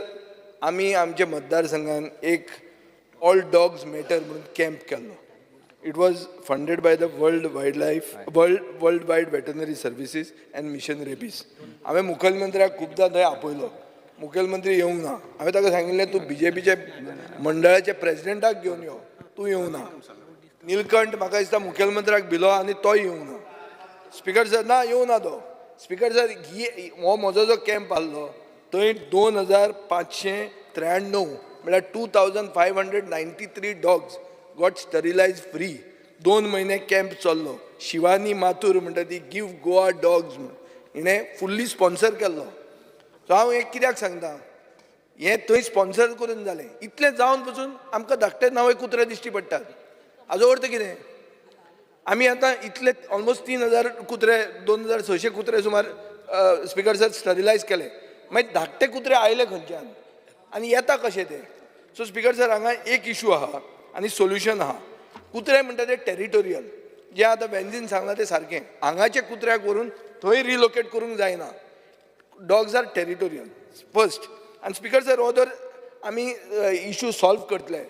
आमी आमच्या मतदारसंघान एक ऑल डॉग्स मॅटर म्हणून कॅम्प केल्लो. It was funded by the world wild life world wide veterinary services and mission rabies. हांवें मुखेलमंत्र्याक खुबदां थंय आपयलो, मुखेलमंत्री येवंक ना. हांवें ताका सांगिल्लें तूं बीजेपीच्या मंडळाच्या प्रेजिडेंटाक घेवन यो, तूं येवंक ना. निलकंठ म्हाका दिसता मुखेलमंत्र्याक भिलो आनी तोय येवंक ना. स्पीकर सर, ना येवंक ना तो. स्पीकर सर, ही हो म्हजो जो कॅम्प आहलो थंय 2593 म्हळ्यार 2593 डॉग्स गॉट स्टरिलायज फ्री. 2 म्हयने कॅम्प चल्लो. शिवानी माथूर म्हणटा ती गिव गोवा डॉग्स म्हूण हिणें फुल्ली स्पॉन्सर केल्लो. सो हांव हें कित्याक सांगता, हें थंय स्पॉन्सर करून जालें. इतलें जावन पसून आमकां धाकटे नवे कुत्रे दिश्टी पडटात. हाजो अर्थ कितें, आमी आतां इतले ऑलमोस्ट 3000 कुत्रे, 2600 कुत्रे सुमार स्पीकर सर स्टरिलायज केले. मागीर धाकटे कुत्रे आयले खंयच्यान? आनी येता कशें तें. सो स्पिकर सर, हांगा एक इशू आहा आनी सोल्युशन आहा. कुत्रे म्हणटा ते टेरिटोरियल, जें आतां वेन्झीन सांगलां तें सारकें. हांगाचे कुत्र्याक व्हरून थंय रिलोकेट करूंक जायना. Dogs are territorial first. आनी स्पिकर सर, हो जर आमी इशू सॉल्व करतले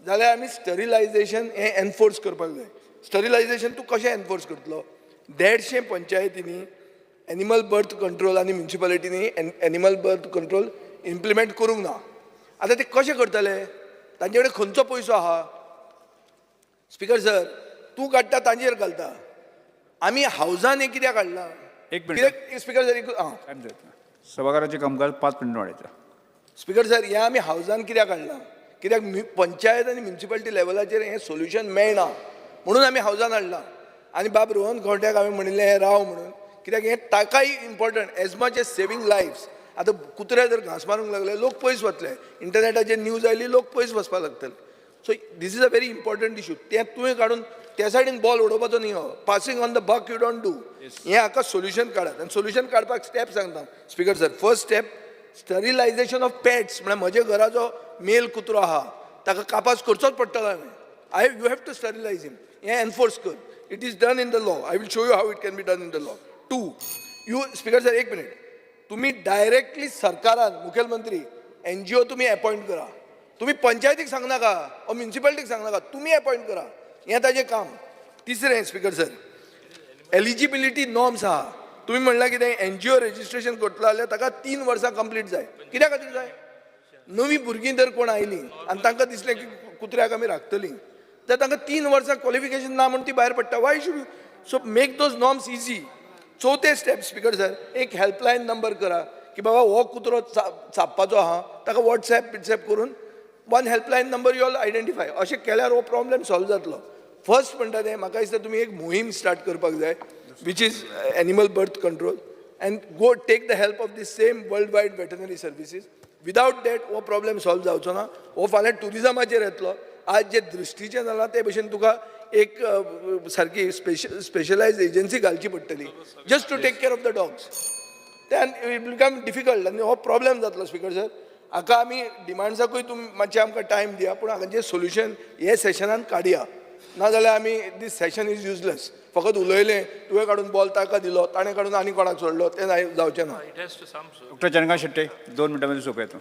जाल्यार आमी स्टरिलायझेशन हें एनफोर्स करपाक जाय. स्टरिलायझेशन तूं कशें एनफोर्स करतलो? 150 पंचायतींनी एनिमल बर्थ कंट्रोल आनी म्युनिसिपालिटींनी एनिमल बर्थ कंट्रोल इम्प्लिमेंट करूंक ना. आतां ते कशें करतले? तांचे कडेन खंयचो पयसो आहा? स्पिकर सर, तूं काडटा तांचेर घालता. आमी हावजान हें कित्याक हाडलां? एक मिनिट. कित्याक स्पिकर सर, एक आं. टायम जाता. सभाघराचें कामकाज 5 मिनटां वाडयता. स्पिकर सर, हें आमी हावजान कित्याक हाडलां? कित्याक पंचायत आनी म्युनिसिपालिटी लेवलाचेर हें सोल्युशन मेळना म्हणून आमी हावजान हाडलां. आनी बाब रोहन खंवट्याक हांवें म्हणिल्लें हें राव म्हणून, कित्याक हें ताकाय important as much as saving lives. आतां कुत्रे जर घांस मारूंक लागले, लोक पयस वतले. इंटरनेटाचेर न्यूज आयली, लोक पयस वचपाक लागतले. So this is a very important issue. तें तुवें काडून त्या सायडीन बॉल उडोवपाचो न्ही. हो passing on the buck you don't do. हें हाका सोल्युशन काडात आनी सोल्युशन काडपाक स्टेप सांगता speaker sir. First step, sterilization of pets. म्हळ्यार म्हज्या घरा जो मेल कुत्रो आहा ताका कापास करचोच पडटलो हांवें. You have to sterilize him. हें एनफोर्स कर. It is done in the law. I will show you how it can be done in the law. Two, you, speaker sir, एक मिनिट. तुम्ही डायरेक्टली सरकारान, मुखेलमंत्री, एनजीओ तुमी appoint करा. तुम्ही पंचायतीक सांगनाका ओ म्युनिसिपालिटीक सांगनाका, तुमी अपॉयंट करा. हें ताजें काम. तिसरें स्पिकर सर, एलिजिबिलिटी नॉर्म्स आहा. तुमी म्हणलां कितें, एनजीओ रजिस्ट्रेशन करतलो जाल्यार ताका 3 वर्सां कंप्लीट जाय. कित्या खातीर जाय? नवीं भुरगीं जर कोण आयलीं आनी तांकां दिसलें की कुत्र्याक आमी राखतलीं, जाल्यार तांकां 3 वर्सां क्वॉलिफिकेशन ना म्हूण ती भायर पडटा. Why should you so make those norms easy. चवथें स्टेप स्पिकर सर, एक हेल्पलायन नंबर करा की बाबा हो कुत्रो चाबपाचो आहा, ताका वॉट्सएप बिट्सएप करून one helpline number you all identify. अशें केल्यार हो प्रॉब्लेम सॉल्व जातलो. फर्स्ट म्हणटा तें म्हाका दिसता तुमी एक मोहीम स्टार्ट करपाक जाय, which is animal birth control, and go take the help of the same world wide veterinary services. Without that हो प्रॉब्लेम सॉल्व जावचो ना. हो फाल्यां ट्युरिजमाचेर येतलो. आज जे दृश्टीचें जालां ते भशेन तुका एक सारकी स्पेशलायज एजन्सी घालची पडटली just to take care of the dogs. ते it become difficult आनी हो प्रॉब्लेम जातलो स्पिकर सर. हाका आमी डिमांड्साकूय तुमी मातशें आमकां टायम दिया, पूण हांगाचें सोल्युशन हे सेशनान काडया, नाजाल्यार आमी दीस सेशन is useless. फकत उलयलें, तुवें काडून बॉल ताका दिलो, ताणें काडून आनी कोणाक सोडलो, तें जावचें ना. It has to some doctor Chandrakant Shetye, 2 मिनटां मध्ये सोपया तूं.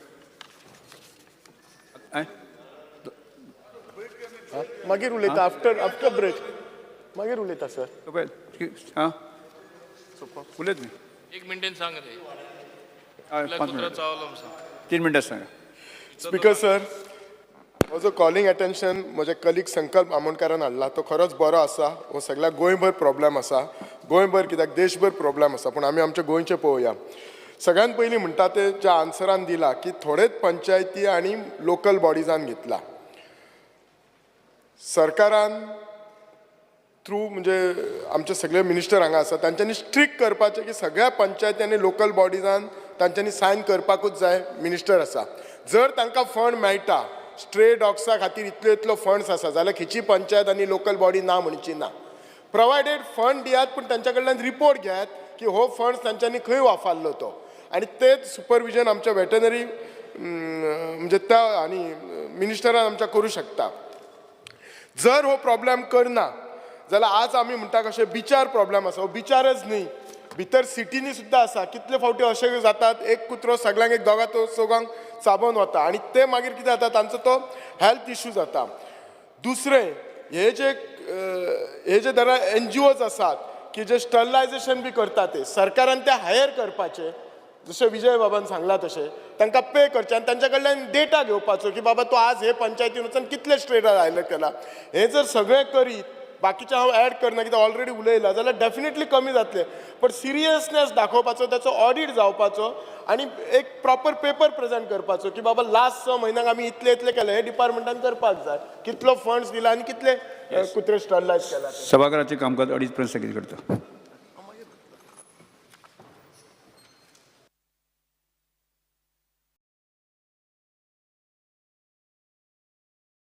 मागीर उलयता, आफ्टर ब्रेक मागीर उलयता सर. हां, उलयत न्ही. एक मिनटेन सांग रे. 5 कुत्रो मिनटां, चावलो सांग. 3 मिनटां सांगा. स्पिकर सर, हो जो कॉलिंग अटेन्शन म्हज्या कलीग संकल्प आमोणकारान हाडला तो खरोच बरो आसा. हो सगळ्या गोंयभर प्रॉब्लेम आसा. गोंयभर कित्याक, देशभर प्रॉब्लेम आसा, पूण आमी आमच्या गोंयचें पळोवया. सगळ्यात पयलीं म्हणटा ते ज्या आन्सरान दिला की थोडेच पंचायती आनी लोकल बॉडिजान घेतला. सरकारान थ्रू म्हणजे आमचे सगळे मिनिस्टर हांगा आसा, तांच्यांनी स्ट्रिक्ट करपाचें की सगळ्या पंचायती आनी लोकल बॉडिजान तांच्यांनी सायन करपाकूच जाय. मिनिस्टर आसा, जर तांकां फंड मेळटा स्ट्रे डॉग्सा खातीर इतलो इतलो फंड्स आसा जाल्यार खंयची पंचायत आनी लोकल बॉडी ना म्हणची ना. प्रोवायडेड फंड दियात, पूण तांच्या कडल्यान रिपोर्ट घेयात की हो फंड्स तांच्यांनी खंय वापरलो तो, आनी तेच सुपरविजन आमच्या वेटनरी म्हणजे त्या आनी मिनिस्टरान आमच्या करूं शकता. जर हो प्रॉब्लेम करना जाल्यार आज आमी म्हणटा कशें बिचार प्रॉब्लेम आसा, हो बिचारच न्ही, भितर सिटीनी सुद्दां आसा. कितले फावटी अशें जातात, एक कुत्रो सगळ्यांक एक दोगा चौगांक चाबोवन वता आनी ते मागीर कितें जाता, तांचो तो हेल्थ इशू जाता. दुसरें, हे जे दर एनजीओज आसात की जे स्टरलायजेशन बी करता, ते सरकारान ते हायर करपाचे, जशें विजय बाबान सांगलां तशें तांकां पे करचें आनी तांच्या कडल्यान डेटा घेवपाचो की बाबा तूं आज हे पंचायतीन वचून कितले स्ट्रेट हायलायट केला. हें जर सगळें करीत, बाकीचें हांव एड करना कित्याक ऑलरेडी उलयलां, जाल्यार डेफिनेटली कमी जातलें. पण सिरियसनेस दाखोवपाचो, ताचो ऑडीट जावपाचो आनी एक प्रॉपर पेपर प्रेजेंट करपाचो की बाबा लास्ट 6 म्हयन्यांक आमी इतले इतले केले. हें डिपार्टमेंटान करपाक जाय, कितलो फंड्स दिला आनी कितले कुत्रे स्टरलायज केला. सभाघराचें कामकाज 2:30 पर्यंत स्थगीत करता.